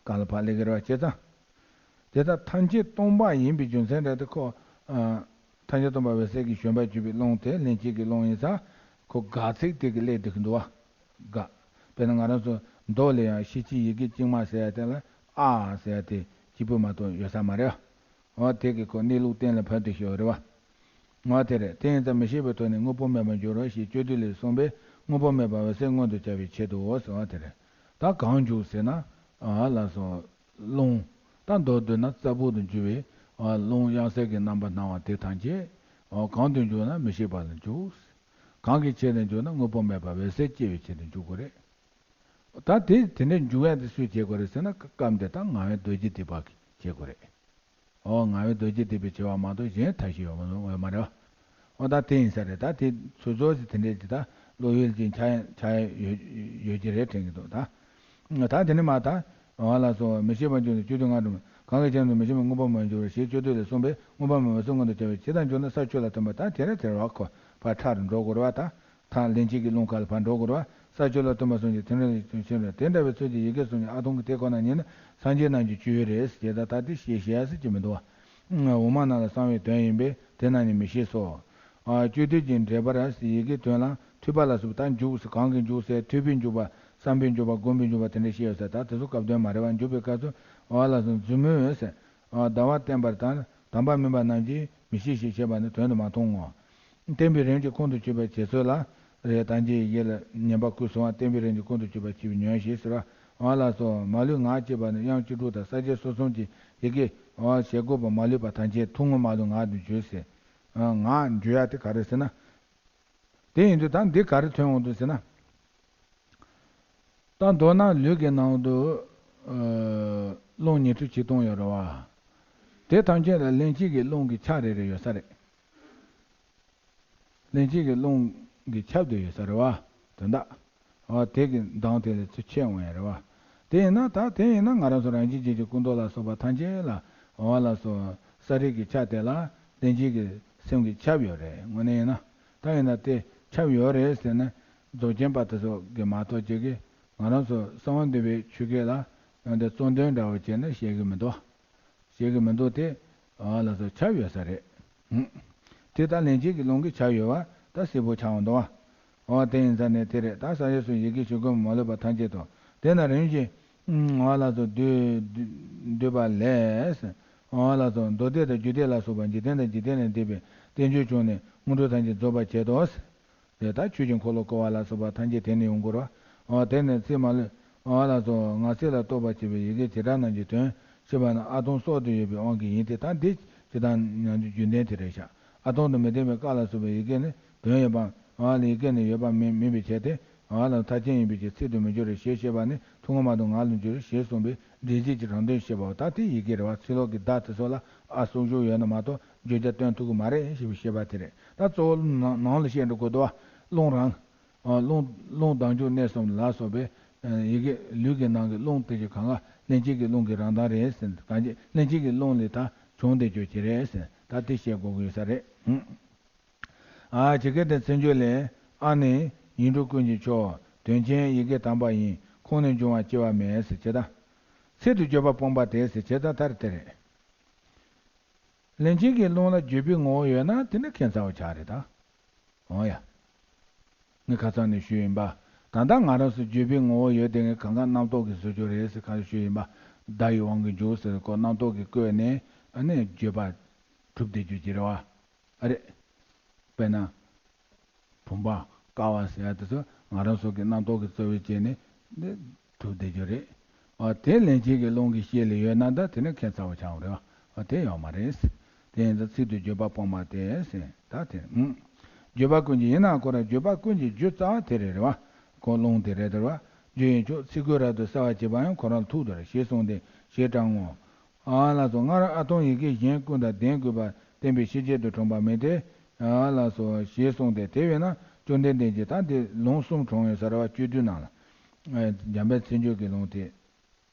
གང་ལ་ཕར་སླེབས་ཀྱི་རེད་བ་བྱས་ཙང་། དེ་ལྟར་ཐམས་ཅད་སྟོང་པ་ཡིན་པའི་རྒྱུ་མཚན་རེད་དེ་ཁོ། ཐམས་ཅད་སྟོང་པ་འོད་གསལ་གྱི་བཞོན་པར་གྱུར་པའི་རླུང་དེ་ལྷན་སྐྱེས་ཀྱི་རླུང་ཡིན་ཙང་། ཁོ་དགག་ཚིག་དེ་གི་སླེབས་སྡོད་ཀྱི་འདུག་བ། དགག་དཔེར་ན་ང་རང་ཚོ་མདོ་ལ་ཡང་ཤེར་ཕྱིན་ཡི་གེ་གཅིག་མ་ཟེར་ཡ་དེ་ལ་ཨ་ཟེར་ཡ་དེ་གཅིག་པུ་མ་གཏོགས་ཡོད་ས་མ་རེད་བ། འོ་དེ་གི་ཁོ་གནས་ལུགས་གཏན་ལ་ཕབ་སྟེ་ཤོད་རེད་བ། འོ་དེ་རེད། དེ་ཡིན་ཙང་མི་ཤེས་པའི་ཐོག་ནས་དངོས་པོ་མེད་པར་འགྱུར་རོ་ཞེས་སྤྱོད་བསྡུས་ལས་གསུངས་པས་དངོས་པོ་མེད་པ་འོད་གསལ་མངོན་དུ་བྱ་བའི་ཆེད་དུའོ་ཟེར་བ་དེ་རེད། ད་གང་འཇུག་ཟེར་ན། ཨ་ལགས་སོ། རླུང་། ད་མདོར་བསྡུ་ན་རྩ་བུག་ཏུ་འཇུག་པའི་ཨ་རླུང་དབྱངས་གསལ་གྱི་རྣམ་པར་སྣང་བ་དེ་ཐམས་ཅད་ཨ་གང་དུ་འཇུག་ན་མི་ཤེས་པ་ལ་འཇུག་གང་གི་ཆེད་དུ་འཇུག་ན་དངོས་པོ་མེད་པ་འོད་གསལ་སྐྱེ་བའི་ཆེད་དུ་འཇུག་དགོས་རེད། ད་དེ་དེ་འདྲའི་འཇུག་ཡ་དེ་སུས་བྱེད་དགོས་རེད་ཟེར་ན་སྐབས་འདི་དག་ངག་དབང་རྡོ་རྗེ་ཐེག་པ་གིས་བྱེད་དགོས་རེད། ཨོ་ངག་དབང་རྡོ་རྗེ་ཐེག་པས་བྱས་པ་མ་གཏོགས་གཞན་ཐབས་ཤེས་ཡོད་མ་རེད་བ། ཨོ་ད་དེ་ཡིན་ས་རེད། ད་དེ་ཚོད་ཚོད་ཅིག་དེ་འདྲས་ཅིག་ད་བློ་ཡུལ་ཅིག་ཆགས་ཆགས་ཡོད་ཡོད་ཀྱི་རེད་དྲན་གྱི་འདུག་ད་ད་དེ་ནི་མ་ད་ཨོ་ལགས་སོ་མི་ཤེས་པ་འཇུག་ནས་བཅུད་དུ་ང་སྒྲུབ་གང་གི་ཆེད་དུ་མི་ཤེས་པ་དངོས་པོ་མ་འཇུག་རོ་ཞེས་སྤྱོད་བསྡུས་ལས་གསུངས་པས་དངོས་པོ་མེད་པ་སུ་མངོན་དུ་བྱ་བའི་ཕྱིར་དང་འཇུག་ན་ས་ཆུ་ལ་ཐིམ་པ་ད་དེ་རེད་དེ་རེད་བ་ཁོ་ཕར་ཁྲ་རུ་འགྲོ་དགོས་རེད་བ་ད། ཐང་ལྷན་སྐྱེས་ཀྱི་རླུང་ཁ་ལ་ཕར་འགྲོ་དགོས་རེད་བ། ས་ཆུ་ལ་ཐིམ་པ་གསུམ་གྱི་ཐིམ་རིམ་ལ་ཐིམ་ཕྱིན་རེད། དེ་འདྲ་བའི་ཚུལ་གྱིས་ཡི་གེ་གསུམ་གྱི་ཨ་ཐུང་གི་དེ་ཁོ་ན་ཉིད་ནི་སངས་རྒྱས་རྣམས་ཀྱི་སྤྱོད་ཡུལ་རེད་ཟེར་ད་ལྟ་དེ་ཤེས་ཤེས་ཟེར་གྱི་མི་འདུག་བ། འོག་མ་རྣམས་ལ་གསང་བའི་དོན་ཡིན་པས་དེ་རྣམས་ནི་མི་ཤེས་སོ། སྤྱོད་བསྡུས་ཀྱི་འགྲེལ་པར་ཡི་གེའི་དོན་ལ་ཐོས་པ་ལ་སོགས་པ་ད་འཇུག་ཟེར་གང་གིས་འཇུག་ཟེར་ཐོས་པས་འཇུག་པ་བསམ་པས་འཇུག་པ་སྒོམ་པས་འཇུག་པ་དེ་འདྲ་བཤད་ཡོད་ཟེར་ད་དེ་ཚོ་སྐབས་དོན་མ་རེད་བ། འཇུག་པའི་སྐབས་སུ་འོ་ལ་སོགས་མཛུབ་མོས་ཟེར། ཟླ་བ་བསྟན་པར་དང་དམ་པ་མིན་པ་རྣམས་ཀྱིས་མི་ཤེས་ཞེས་བཤད་པ་ནི་དོན་དུ་མ་མཐོང་ངོ་། བསྟན་པའི་རིམ་གྱིས་ཁོང་དུ་ཆུད་པར་བྱེད་ཚུལ་ལ། རེད་དང་རྗེ་ཡི་གེ་ལ་ཉན་པ་ཀུན་སོང་བ་བསྟན་པའི་རིམ་གྱིས་ཁོང་དུ་ཆུད་པར་བྱེད་པའི་ཉོན་ཞེས་ཟེར་བ། འོ་ལགས་སོ། མ་ལུས་ངག་ཅེས་པ་ནི་དབྱངས་བཅུ་དྲུག་དང་ས་བཅད་སོ་གསུམ་གྱི་ཡི་གེ་འོ་ཞལ་བཀོད་པ་མ་ལུས་པ་ཐམས་ཅད་ཐུན་མོང་མ་ལུས་ངག་ཏུ་བརྗོད་ཟེར། ངག་བརྗོད་ཡ་དེ་ག་རེ་ཟེར་ན། དེ་ཡིན་དུས་ད་འདི་ག་རེ་ཐོན་འོང་དུ་ཟེར་ན། ད་མདོར་ན་ལུས་ཀྱི་ནང་དུ་རླུང་ཉི་ཁྲི་ཆིག་སྟོང་ཡོད་རེད་བ། དེ་ཐམས་ཅད་ལ་ལྷན་སྐྱེས་ཀྱི་རླུང་གི་ཆ་རེ་རེ་ཡོད་ས་རེད། ལྷན་སྐྱེས་ཀྱི་རླུང་གི་ཆབ་དེ་ཡོད་ས་རེད་བ། དོན་དག་ཨ་དེ་གི་མདངས་དེ་ལས་ཚུར་ཆད་འོང་ཡ་རེད་བ། དེ་ཡིན་ན་ད་དེ་ཡིན་ན་ང་རང་ཚོ་རང་བཞིན་གྱི་སྐུ་མདོག་ལ་སོགས་པ་ཐམས་ཅད་ལ་འོ་ལ་སོགས་ས་རིས་ཀྱི་ཆ་དེ་ལ་ལྷན་སྐྱེས་ཀྱི་སེམས་ཀྱི་ཆབ་ཡོད་རེད་དངོས་གནས་ཡིན་ན། ད་ཡིན་ན་དེ་ཆབ་ཡོད་རེད་ཟེར་ན། རྫོགས་ཆེན་པ་དེ་ཚོ་གི་མ་གཏོགས་ཅིག་གིས་ང་རང་ཚོ་གསང་བ་འདུས་པའི་ཆོས་སྐད་ལ་ཡང་དེ་གཙོ་འདོན་འདྲ་བོ་བྱས་ནས་བཤད་གི་མི་འདུག་བཤད་གི་མི་འདུག་དེ་ཨ་ལ་སོགས་ཆབ་ཡོད་ས་རེད། ཧུམ། དེ་ལྟར་ལྷན་སྐྱེས་ཀྱི་རླུང་གི་ཆབ་ཡོད་བ་ད་གསལ་པོ་ཆགས་འོང་འདུག་བ། འོ་དེ་ཡིན་ཙང་ནས་དེ་རེད་ད་ས་ཡོད་སུ་ཡི་གེ་ཞུ་དགོས་མ་ལུས་པ་ཐམས་ཅད་དོ། དེ་ན་རིམ་བཞིན་འོ་ལ་སོགས་འདུས་འདུས་པ་ལས། འོ་ལ་སོགས་མདོ་སྡེ་དང་རྒྱུད་སྡེ་ལ་སོགས་པ་འཇིག་རྟེན་དང་འཇིག་རྟེན་ལས་འདས་པའི་བསྟན་བཅོས་བྱུང་ནས་དངོས་གྲུབ་ཐམས་ཅད་རྫོགས་པར་བྱེད་དོ། དེ་ལྟར་ཆོས་ཀྱི་འཁོར་ལོ་བསྐོར་བ་ལ་སོགས་པ་ཐམས་ཅད་དེ་ནས་ཡོང་དགོས་རེད་བ། འོ་དེ་ནས་ཚིག་མ་ལུས་འོ་ལ་སོགས་ངག་ཚིག་ལ་གཏོགས་པ་བྱས་པའི་ཡི་གེ་བྱེ་བྲག་རྣམས་ཀྱི་དོན་ཤེས་པ་ནི་ཨ་ཐུང་སྲོག་ཏུ་ཡོད་པའི་དབང་གིས་ཡིན་ཏེ། ད་འདི་ཇི་ལྟར་ཉམས་ཀྱི་རྒྱུན་ལྡན་དེ་རེད་ཤག་ཨ་ཐུང་དུ་མི་ལྡན་པའི་ཀ་ལ་སོགས་པའི་ཡི་གེ་ནི་དོན་ཡོད་པ་འོ་ལ་ཡི་གེ་ནི་ཡོད་པ་མིན་མིན་པའི་ཕྱིར་ཏེ། འོ་ལ་མཐའ་ཅན་ཡིན་པའི་ཕྱིར་ཚིག་ཏུ་མི་འགྱུར་རོ་ཞེས་བཤད་པ་ནི་ཐུན་མོང་མ་གཏོགས་ངག་ལ་འགྱུར་ཞེས་གསུངས་པའི་འགྲེལ་བྱེད་ཀྱི་རང་དོན་བཤད་པའོ། ད་དེ་ཡི་གེ་རེད་བ། ཚིག་ལོག་གི་བརྡ་དེ་ཚོ་ལ་ཨ་གསུང་གཞུག་ཡོད་ན་མ་གཏོགས་བརྗོད་བྱ་སྟོན་ཐུབ་ཀྱི་མ་རེད་ཞེས་པའི་བཤད་པ་དེ་རེད། ད་གཙོ་བོ་ནང་ནང་ལ་བཤད་འགྲོ་དགོས་འདུག་བ། རླུང་རང་། རླུང་རླུང་ལྡང་འཇུག་གནད་གསུམ་ལ་སོགས་པའི་ཡི་གེ་ལུས་ཀྱི་ནང་གི་རླུང་དེ་ཚོ་གང་ག་ལྷན་སྐྱེས་ཀྱི་རླུང་གི་རང་མདངས་རེད་ཟེར། གང་ཅི་ལྷན་སྐྱེས་ཀྱི་རླུང་ལས་ད་བྱུང་བསྡད་རྒྱུ་ཅིག་རེད་ཟེར། ད་དེ་བཤད་དགོས་ཀྱི་ཡོད་ས་རེད། ཨ་ཇི་སྐད་དུ་མཚན་བརྗོད་ལས། ཨ་ནི་ཡིག་འབྲུ་ཀུན་གྱི་མཆོག་དོན་ཆེན་ཡི་གེ་དམ་པ་ཡིན། ཁོང་ནས་འབྱུང་བ་སྐྱེ་བ་མེད་ཟེར་བྱེད་ད། ཚིག་ཏུ་བརྗོད་པ་སྤངས་པ་དེ་ཟེར་བྱེད་ད་ལྟར་དེ་རེད། ལྷན་སྐྱེས་ཀྱི་རླུང་ལ་བརྗོད་པའི་ངོ་བོ་ཡོད་ན་དེ་ནི་ཁྱད་མཚར་བ་ཆགས་རེད་ད། འོ་ཡ། ངས་ཁ་སང་ནས་ཞུས་ཡིན་པ། ད་ལྟ་ང་རང་ཚོ་བརྗོད་པའི་ངོ་བོ་ཡོད་དེ་ངས་གང་ག་རྣམ་རྟོག་གི་བཟོ་རྒྱུ་རེད་ཟེར་ཁ་ཞུས་ཡིན་པ། བརྡ་ཡི་དབང་གིས་འཇུག་ཟེར་ཁོ་རྣམ་རྟོག་གིས་བཀོད་ནས་ཨ་ནི་བརྗོད་པ་གྲུབ་བསྡད་རྒྱུ་ཅིག་རེད་བ། ཨ་རེད། དཔེར་ན། བུམ་པ་ཀ་བ་ཟེར་ཡ་དེ་ཚོ་ང་རང་ཚོ་གི་རྣམ་རྟོག་གི་རྩ་བའི་རྐྱེན་ནས་འདི་ གྲུབ་བསྡད་རྒྱུ་རེད། ཨ་དེ་ལན་ཆད་ཀྱི་རླུང་གི་ཤེད་ལ་ཡོད་ན་ད་དེ་ནི་ཁྱད་མཚར་བ་ཆགས་པ་རེད་བ། ཨ་དེ་ཡོད་མ་རེད། དེ་ཡིན་ཙང་ཚིག་ཏུ་བརྗོད་པ་སྤོང་བ་སྟེ་ཟེར་ད་དེ་ཨང་། བརྗོད་པ་ཀུན་གྱི་ཡིན་ན་ཁོ་རང་བརྗོད་པ་ཀུན་གྱི་རྒྱུ་རྩ་བ་དེ་རེད་རེད་བ། ཁོ་རླུང་དེ་རེད་དེ་རེད་བ། རྒྱུ་ཡིན་ཆོག་ཚིག་ཀུན་རབ་ཏུ་གསལ་བར་བྱེད་པ་ཡང་ཁོ་རང་ཐུག་དེ་རེད་ཞེས་གསུངས་ཏེ་ཞེས་དྲངས་ངོ་། ཨ་ལགས་སོ། སྔར་ཨ་ཐུང་ཡི་གེ་གཞན་ཀུན་དང་ལྡན་དགོས་པ་བསྟན་པའི་ཤེས་བྱེད་དུ་དྲངས་པ་མིན་ཏེ། ཨ་ལགས་སོ་ཞེས་གསུངས་ཏེ། དེ་བས་ན་བཅོམ་ལྡན་འདས་ཀྱིས་ད་འདི་ལུང་གསུམ་དྲངས་ཡོད་ས་རེད་བ། བཅུད་བསྡུས་ནང་ལ། ཨ་འཇམ་དཔལ་མཚན་བརྗོད་ཀྱི་ལུང་དེ་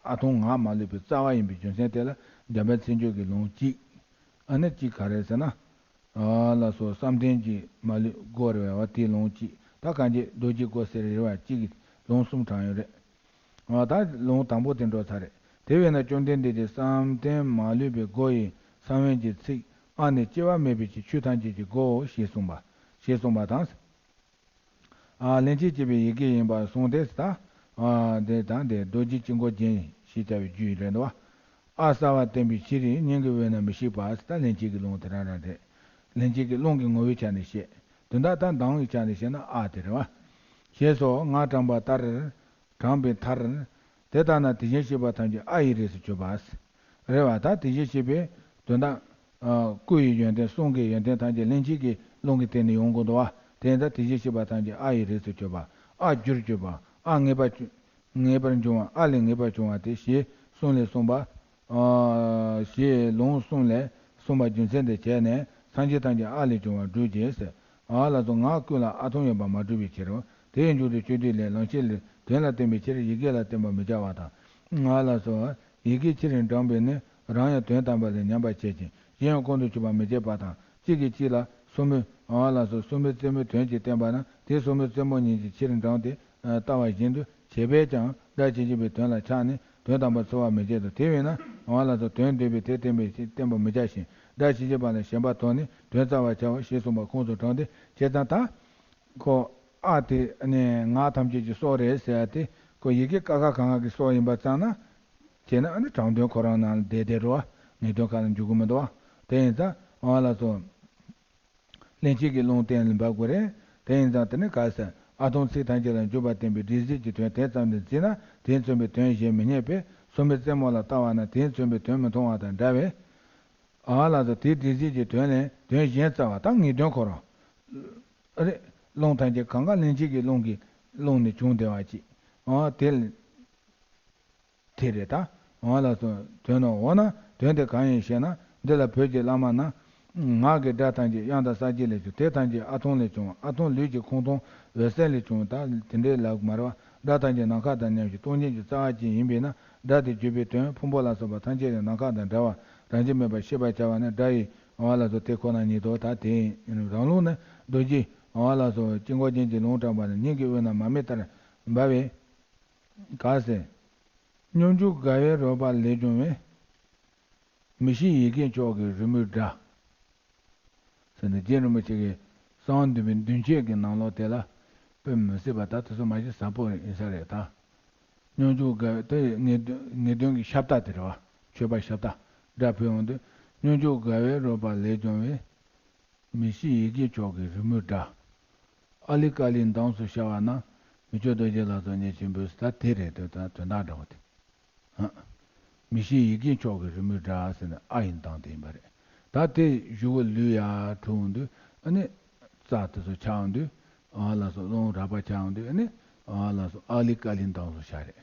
ཨ་ཐུང་ངག་མ་ལུས་པའི་རྩ་བ་ཡིན་པའི་རྒྱུ་མཚན་དེ་ལ་འཇམ་དཔལ་མཚན་བརྗོད་ཀྱི་ལུང་གཅིག་ཨ་ནི་གཅིག་ག་རེ་ཟེར་ན། ཨ་ལགས་སོ། བསམ་གཏན་གྱི་མ་ལུས་སྒོ་རེད་བ། དེའི་ལུང་གཅིག་ད་གང་ཅི་རྡོ་རྗེའི་སྒོ་ཟེར་རེད་བ། གཅིག་གི་ལུང་གསུམ་དྲངས་ཡོད་རེད། ཨ་ད་ལུང་དང་པོ་དེ་འགྲོ་ཚར་རེད། དེ་བས་ན་བཅོམ་ལྡན་འདས་ཀྱིས་བསམ་གཏན་མ་ལུས་པའི་སྒོ་ཡི་ས་བོན་གྱི་ཚིག་ཨ་ནི་སྐྱེ་བ་མེད་པའི་ཕྱིར་ཆོས་ཐམས་ཅད་ཀྱི་སྒོའོ་ཞེས་གསུངས་པ། ཞེས་གསུངས་པ་དང་། ཨ་ལན་ཅིག་སྐྱེས་པའི་ཡི་གེ་ཡིན་པར་གསུངས་ཏེ། ད་ཨ་དེ་དང་དེ་རྡོ་རྗེ་དཀྱིལ་འཁོར་རྒྱན་ཞེས་བྱ་བའི་རྒྱུད་རེད་འདུག་ཨ་གསལ་བར་བསྟན་པའི་ཕྱིར་སྙན་གྱི་དབུས་ན་མི་ཤིགས་པ། ད་ལན་ཅིག་གི་ལུང་དེ་རང་རང་རེད། ལན་ཅིག་གི་རླུང་གི་ངོ་བོའི་ཆ་ནས་བཤད། དོན་དག་ད་མདང་གི་ཆ་ནས་བཤད་ན་ཨ་དེ་རེད་བ། ཞེས་སོགས་སྔར་དྲངས་པ་ལྟར། དྲངས་པའི་མཐར། དེ་ལྟར་ན་དེ་བཞིན་གཤེགས་པ་ཐམས་ཅད་ཨ་ཡི་རིགས་སུ་གྱུར་པ། རེད་བ། ད་དེ་བཞིན་གཤེགས་པའི་དོན་དག་ཨ་སྐུ་ཡི་ཡོན་ཏན་གསུང་གི་ཡོན་ཏན་ཐམས་ཅད་ལན་ཅིག་གི་རླུང་གི་སྟེང་ནས་ཡོང་དགོས་འདུག་བ། དེ་ཡིན་ཙང་དེ་བཞིན་གཤེགས་པ་ཐམས་ཅད་ཨ་ཡི་རིགས་སུ་གྱུར་པ། ཨ་རྒྱུར་གྱུར་པ། ཨ་ངེས་པར་གྱུར། ངེས་པར་འབྱུང་བ། ཨ་ལས་ངེས་པར་བྱུང་བ་སྟེ་ཞེས་གསུངས་ལས་གསུངས་པ། ཨ་ཞེས་ལུང་གསུམ་ལས་གསུངས་པ་རྒྱུ་མཚན་དེ་བྱས་ནས་སངས་རྒྱས་ཐམས་ཅད་ཨ་ལས་བྱུང་བར་སྒྲུབ་ཅེས་ཟེར། ཨ་ལགས་སོ། ངག་ཀུན་ལ་ཨ་ཐུང་ཡོད་པར་མ་གྲུབ་པའི་ཕྱིར་རོ། དེའི་མཇུག་ཏུ་སྤྱོད་བསྡུས་ལས། ལང་གཤེགས་ལུས་དོན་ལ་བརྟེན་པའི་ཕྱིར་ཡི་གེ་ལ་བརྟེན་པར་མི་བྱ་བ་དང་། ཨ་ལགས་སོ། ཡི་གེ་ཕྱི་རུ་འབྲངས་པས་ནི་རང་ཡང་དོན་དམ་པ་ལས་ཉམས་པར་བྱེད་ཅིང་གཞན་ཡང་ཁོང་དུ་ཆུད་པར་མི་བྱེད་པ་དང་། གཅིག་གིས་གཅིག་ལ་སོར་མོས། ཨ་ལགས་སོ། སོར་མོའི་རྩེ་མོའི་དོན་གྱིས་བསྟན་པ་ན་དེའི་སོར་མོའི་རྩེ་མོ་གཉིས་ཀྱིས་ཕྱི་རུ་འབྲངས་ཏེ་ལྟ་བ་བཞིན་དུ་བྱེད་པས་ཀྱང་སྒྲ་ཇི་སྙེད་པའི་དོན་ལ་ཆགས་ནས་དོན་དམ་པར་ཚོར་བར་མི་བྱེད་དོ། དེ་བས་ན་ཨ་ལགས་སོ། དོན་འདོད་པའི་དེ་བསྟན་པའི་ཕྱིར་བསྟན་པར་མི་བྱ་ཞིང་། སྒྲ་ཇི་སྙེད་པ་ལ་ཞེན་པ་དོར་ནས་དོན་བཙལ་བར་བྱའོ་ཞེས་གསུངས་པ་ཁོངས་སུ་དྲངས་ཏེ་བྱས་ཙང་ད། ཁོ་ཨ་དེ་ནི་ངག་ཐམས་ཅད་ཀྱི་སྲོག་རེད་ཟེར་ཡ་དེ་ཁོ་ཡི་གེ་ཀ་ཁ་ག་ང་གི་སྲོག་ཡིན་པ་ཙམ་ན། བྱས་ན་ཨ་ནི་དྲང་དོན་ཁོ་རང་ནང་ལ་བསྡད་བསྡད་འགྲོ་བ། ངེས་དོན་ཁ་ལ་འཇུག་གི་མི་འདུག་བ། དེ་ཡིན་ཙང་ཨ་ལགས་སོ། ལན་གཅིག་གི་རླུང་གཏན་ལ་འབབ་དགོས་རེད། དེ་ཡིན་ཙང་དེ་ནི་ག་ཟེར། ཨ་ཐུང་ཚིག་ཐམས་ཅད་ལ་འཇུག་པར་བསྟན་པའི་འགྲེལ་ཚིག་གི་དོན་དེ་ཙམ་དུ་འཛིན་ན་དེས་མཚོན་པའི་དོན་གཞན་མི་རྙེད་པས། སོར་མོའི་རྩེ་མོ་ལ་ལྟ་བ་ན་དེས་མཚོན་པའི་དོན་མི་མཐོང་བ་དང་འདྲ་བས། ཨ་ལགས་སོ། དེའི་འགྲེལ་ཚིག་གི་དོན་ལས་དོན་གཞན་བཙལ་བ་དང་ངེས་དོན་ཁོ་རང་རེད། རླུང་ཐམས་ཅད་གང་ག་ལན་གཅིག་གི་རླུང་གི་རླུང་ནས་བྱུང་བསྡད་པ་ཅིག་ཨ་དེ་ལ་དེ་རེད་ད། ཨ་ལགས་སོ། དོན་ནོ། འོ་ན་དོན་དེ་གང་ཡིན་ཞེ་ན། འདི་ལ་བོད་ཀྱི་བླ་མ་ན། ངག་གི་སྒྲ་ཐམས་ཅད་དབྱངས་དང་གསལ་བྱེད་ལས་བྱུང་། དེ་ཐམས་ཅད་ཨ་ཐུང་ལས་བྱུང་བ། ཨ་ཐུང་ལུས་ཀྱི་ཁོང་ཐུང་འོད་གསལ་ལས་བྱུང་བ་དང་དེ་འདྲའི་ལབ་མ་རེད་བ། སྒྲ་ཐམས་ཅད་ནམ་མཁའ་དང་མཉམ་ཞིང་སྟོང་ཉིད་ཀྱི་རྩ་བ་ཅན་ཡིན་པས་ན། སྒྲ་དེ་བརྗོད་པའི་དོན་ཕུང་པོ་ལ་སོགས་པ་ཐམས་ཅད་ཀྱང་ནམ་མཁའ་དང་འདྲ་བར་རང་བཞིན་མེད་པར་ཤེས་པར་བྱ་བ་ནི་སྒྲ་ཡི་འོ་ལ་སོགས་དེ་ཁོ་ན་ཉིད་དོ། ད་དེ་ཡིན་རང་ལུགས་ནི་རྡོ་རྗེ་འོ་ལ་སོགས་དཀྱིལ་འཁོར་རྒྱན་གྱི་ལུང་དྲངས་པ་ནི་སྙན་གྱི་དབུས་ན་མར་མེ་ལྟར་འབར་བའི་ག་ཟེར། སྙོམས་འཇུག་དགའ་བའི་རོལ་པ་ལས་བྱུང་བའི། མི་ཤེས་ཡིད་ཀྱི་མཆོག་གི་རི་མོའི་སྒྲ། ཟེར་ནས་རྗེ་རིན་པོ་ཆེ་གིས་གསང་བ་འདུས་པའི་མདུན་བསྐྱེད་ཀྱི་ནང་ལོགས་དེ་ལ་དཔེ་མི་སྲིད་པ་ད་དེ་ཚོ་མ་གཞི་ཟབ་པོ་ཡིན་ས་རེད་ད། སྙོམས་འཇུག་དགའ་བའི་དེ་ངེས་དོན་ངེས་དོན་གྱི་ཤབ་སྟ་དེ་རེད་བ། མཆོད་པ་ཤབ་སྟ་སྒྲ་ཕུལ་འོང་དུས། སྙོམས་འཇུག་དགའ་བའི་རོལ་པ་ལས་བྱུང་བའི། མི་ཤེས་ཡིད་ཀྱི་མཆོག་གི་རི་མོའི་སྒྲ། ཨ་ལི་ཀ་ལིའི་མདངས་སུ་ཤར་བ་ན། མི་བསྐྱོད་རྡོ་རྗེ་ལ་སོགས་ཉིད་ཆེན་པོས། ད་དེ་རེད་དོན་དག་འདྲ་བོ་དེ། མི་ཤེས་ཡིད་ཀྱི་མཆོག་གི་རི་མོའི་སྒྲ་ཟེར་ནས་ཨ་ཡི་མདངས་དེ་ཡིན་པ་རེད། ད་དེ་གཞུག་གུ་ལུས་ཡར་འཁྲུགས་འོང་དུས་ཨ་ནི། རྩ་དེ་ཚོ་ཆགས་འོང་དུས། ཨ་ལ་སོགས་རླུང་རགས་པ་ཆགས་འོང་དུས་ཨ་ནི། ཨ་ལ་སོགས་ཨ་ལི་ཀ་ལིའི་མདངས་སུ་ཤར་རེད།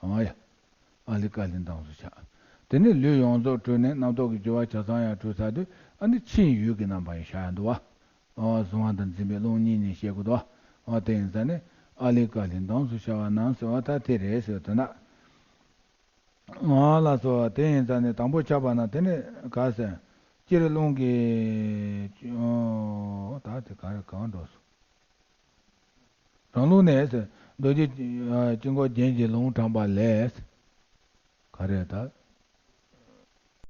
ཨ་ཡ། ཨ་ལི་ཀ་ལིའི་མདངས་སུ་ཤར། དེ་ནས་ལུས་ཡོངས་རྫོགས་འཁྲུགས་ནས་རྣམ་རྟོག་གི་རྒྱུ་བ་ཆ་ཚང་ཡང་འཁྲུགས་ཚར་དུས་ཨ་ནི་ཕྱིའི་ཡུལ་གྱི་རྣམ་པ་ཡང་ཤར་ཡ་འདུག་བ། ཨ་གཟུང་བ་དང་འཛིན་པའི་རླུང་གཉིས་ནས་བཤད་དགོས་དོ། ཨ་དེ་ཡིན་ཙང་ནི་ཨ་ལི་ཀ་ལིའི་མདངས་སུ་ཤར་བ་རྣམས་ཟེར་བ་ད་དེ་རེད་ཟེར་དོན་དག་ཨ་ལགས་སོ། དེ་ཡིན་ཙང་ནི་དང་པོ་ཆགས་པ་ན་དེ་ནི་ག་ཟེར། སྤྱིར་རླུང་གི་ཨོ་ད་དེ་ག་རེ་གང་འགྲོ་སོང་། རང་ལུགས་ནས་ཟེར། རྡོ་རྗེ་དཀྱིལ་འཁོར་རྒྱན་གྱི་ལུང་དྲངས་པ་ལས། ག་རེ་ད།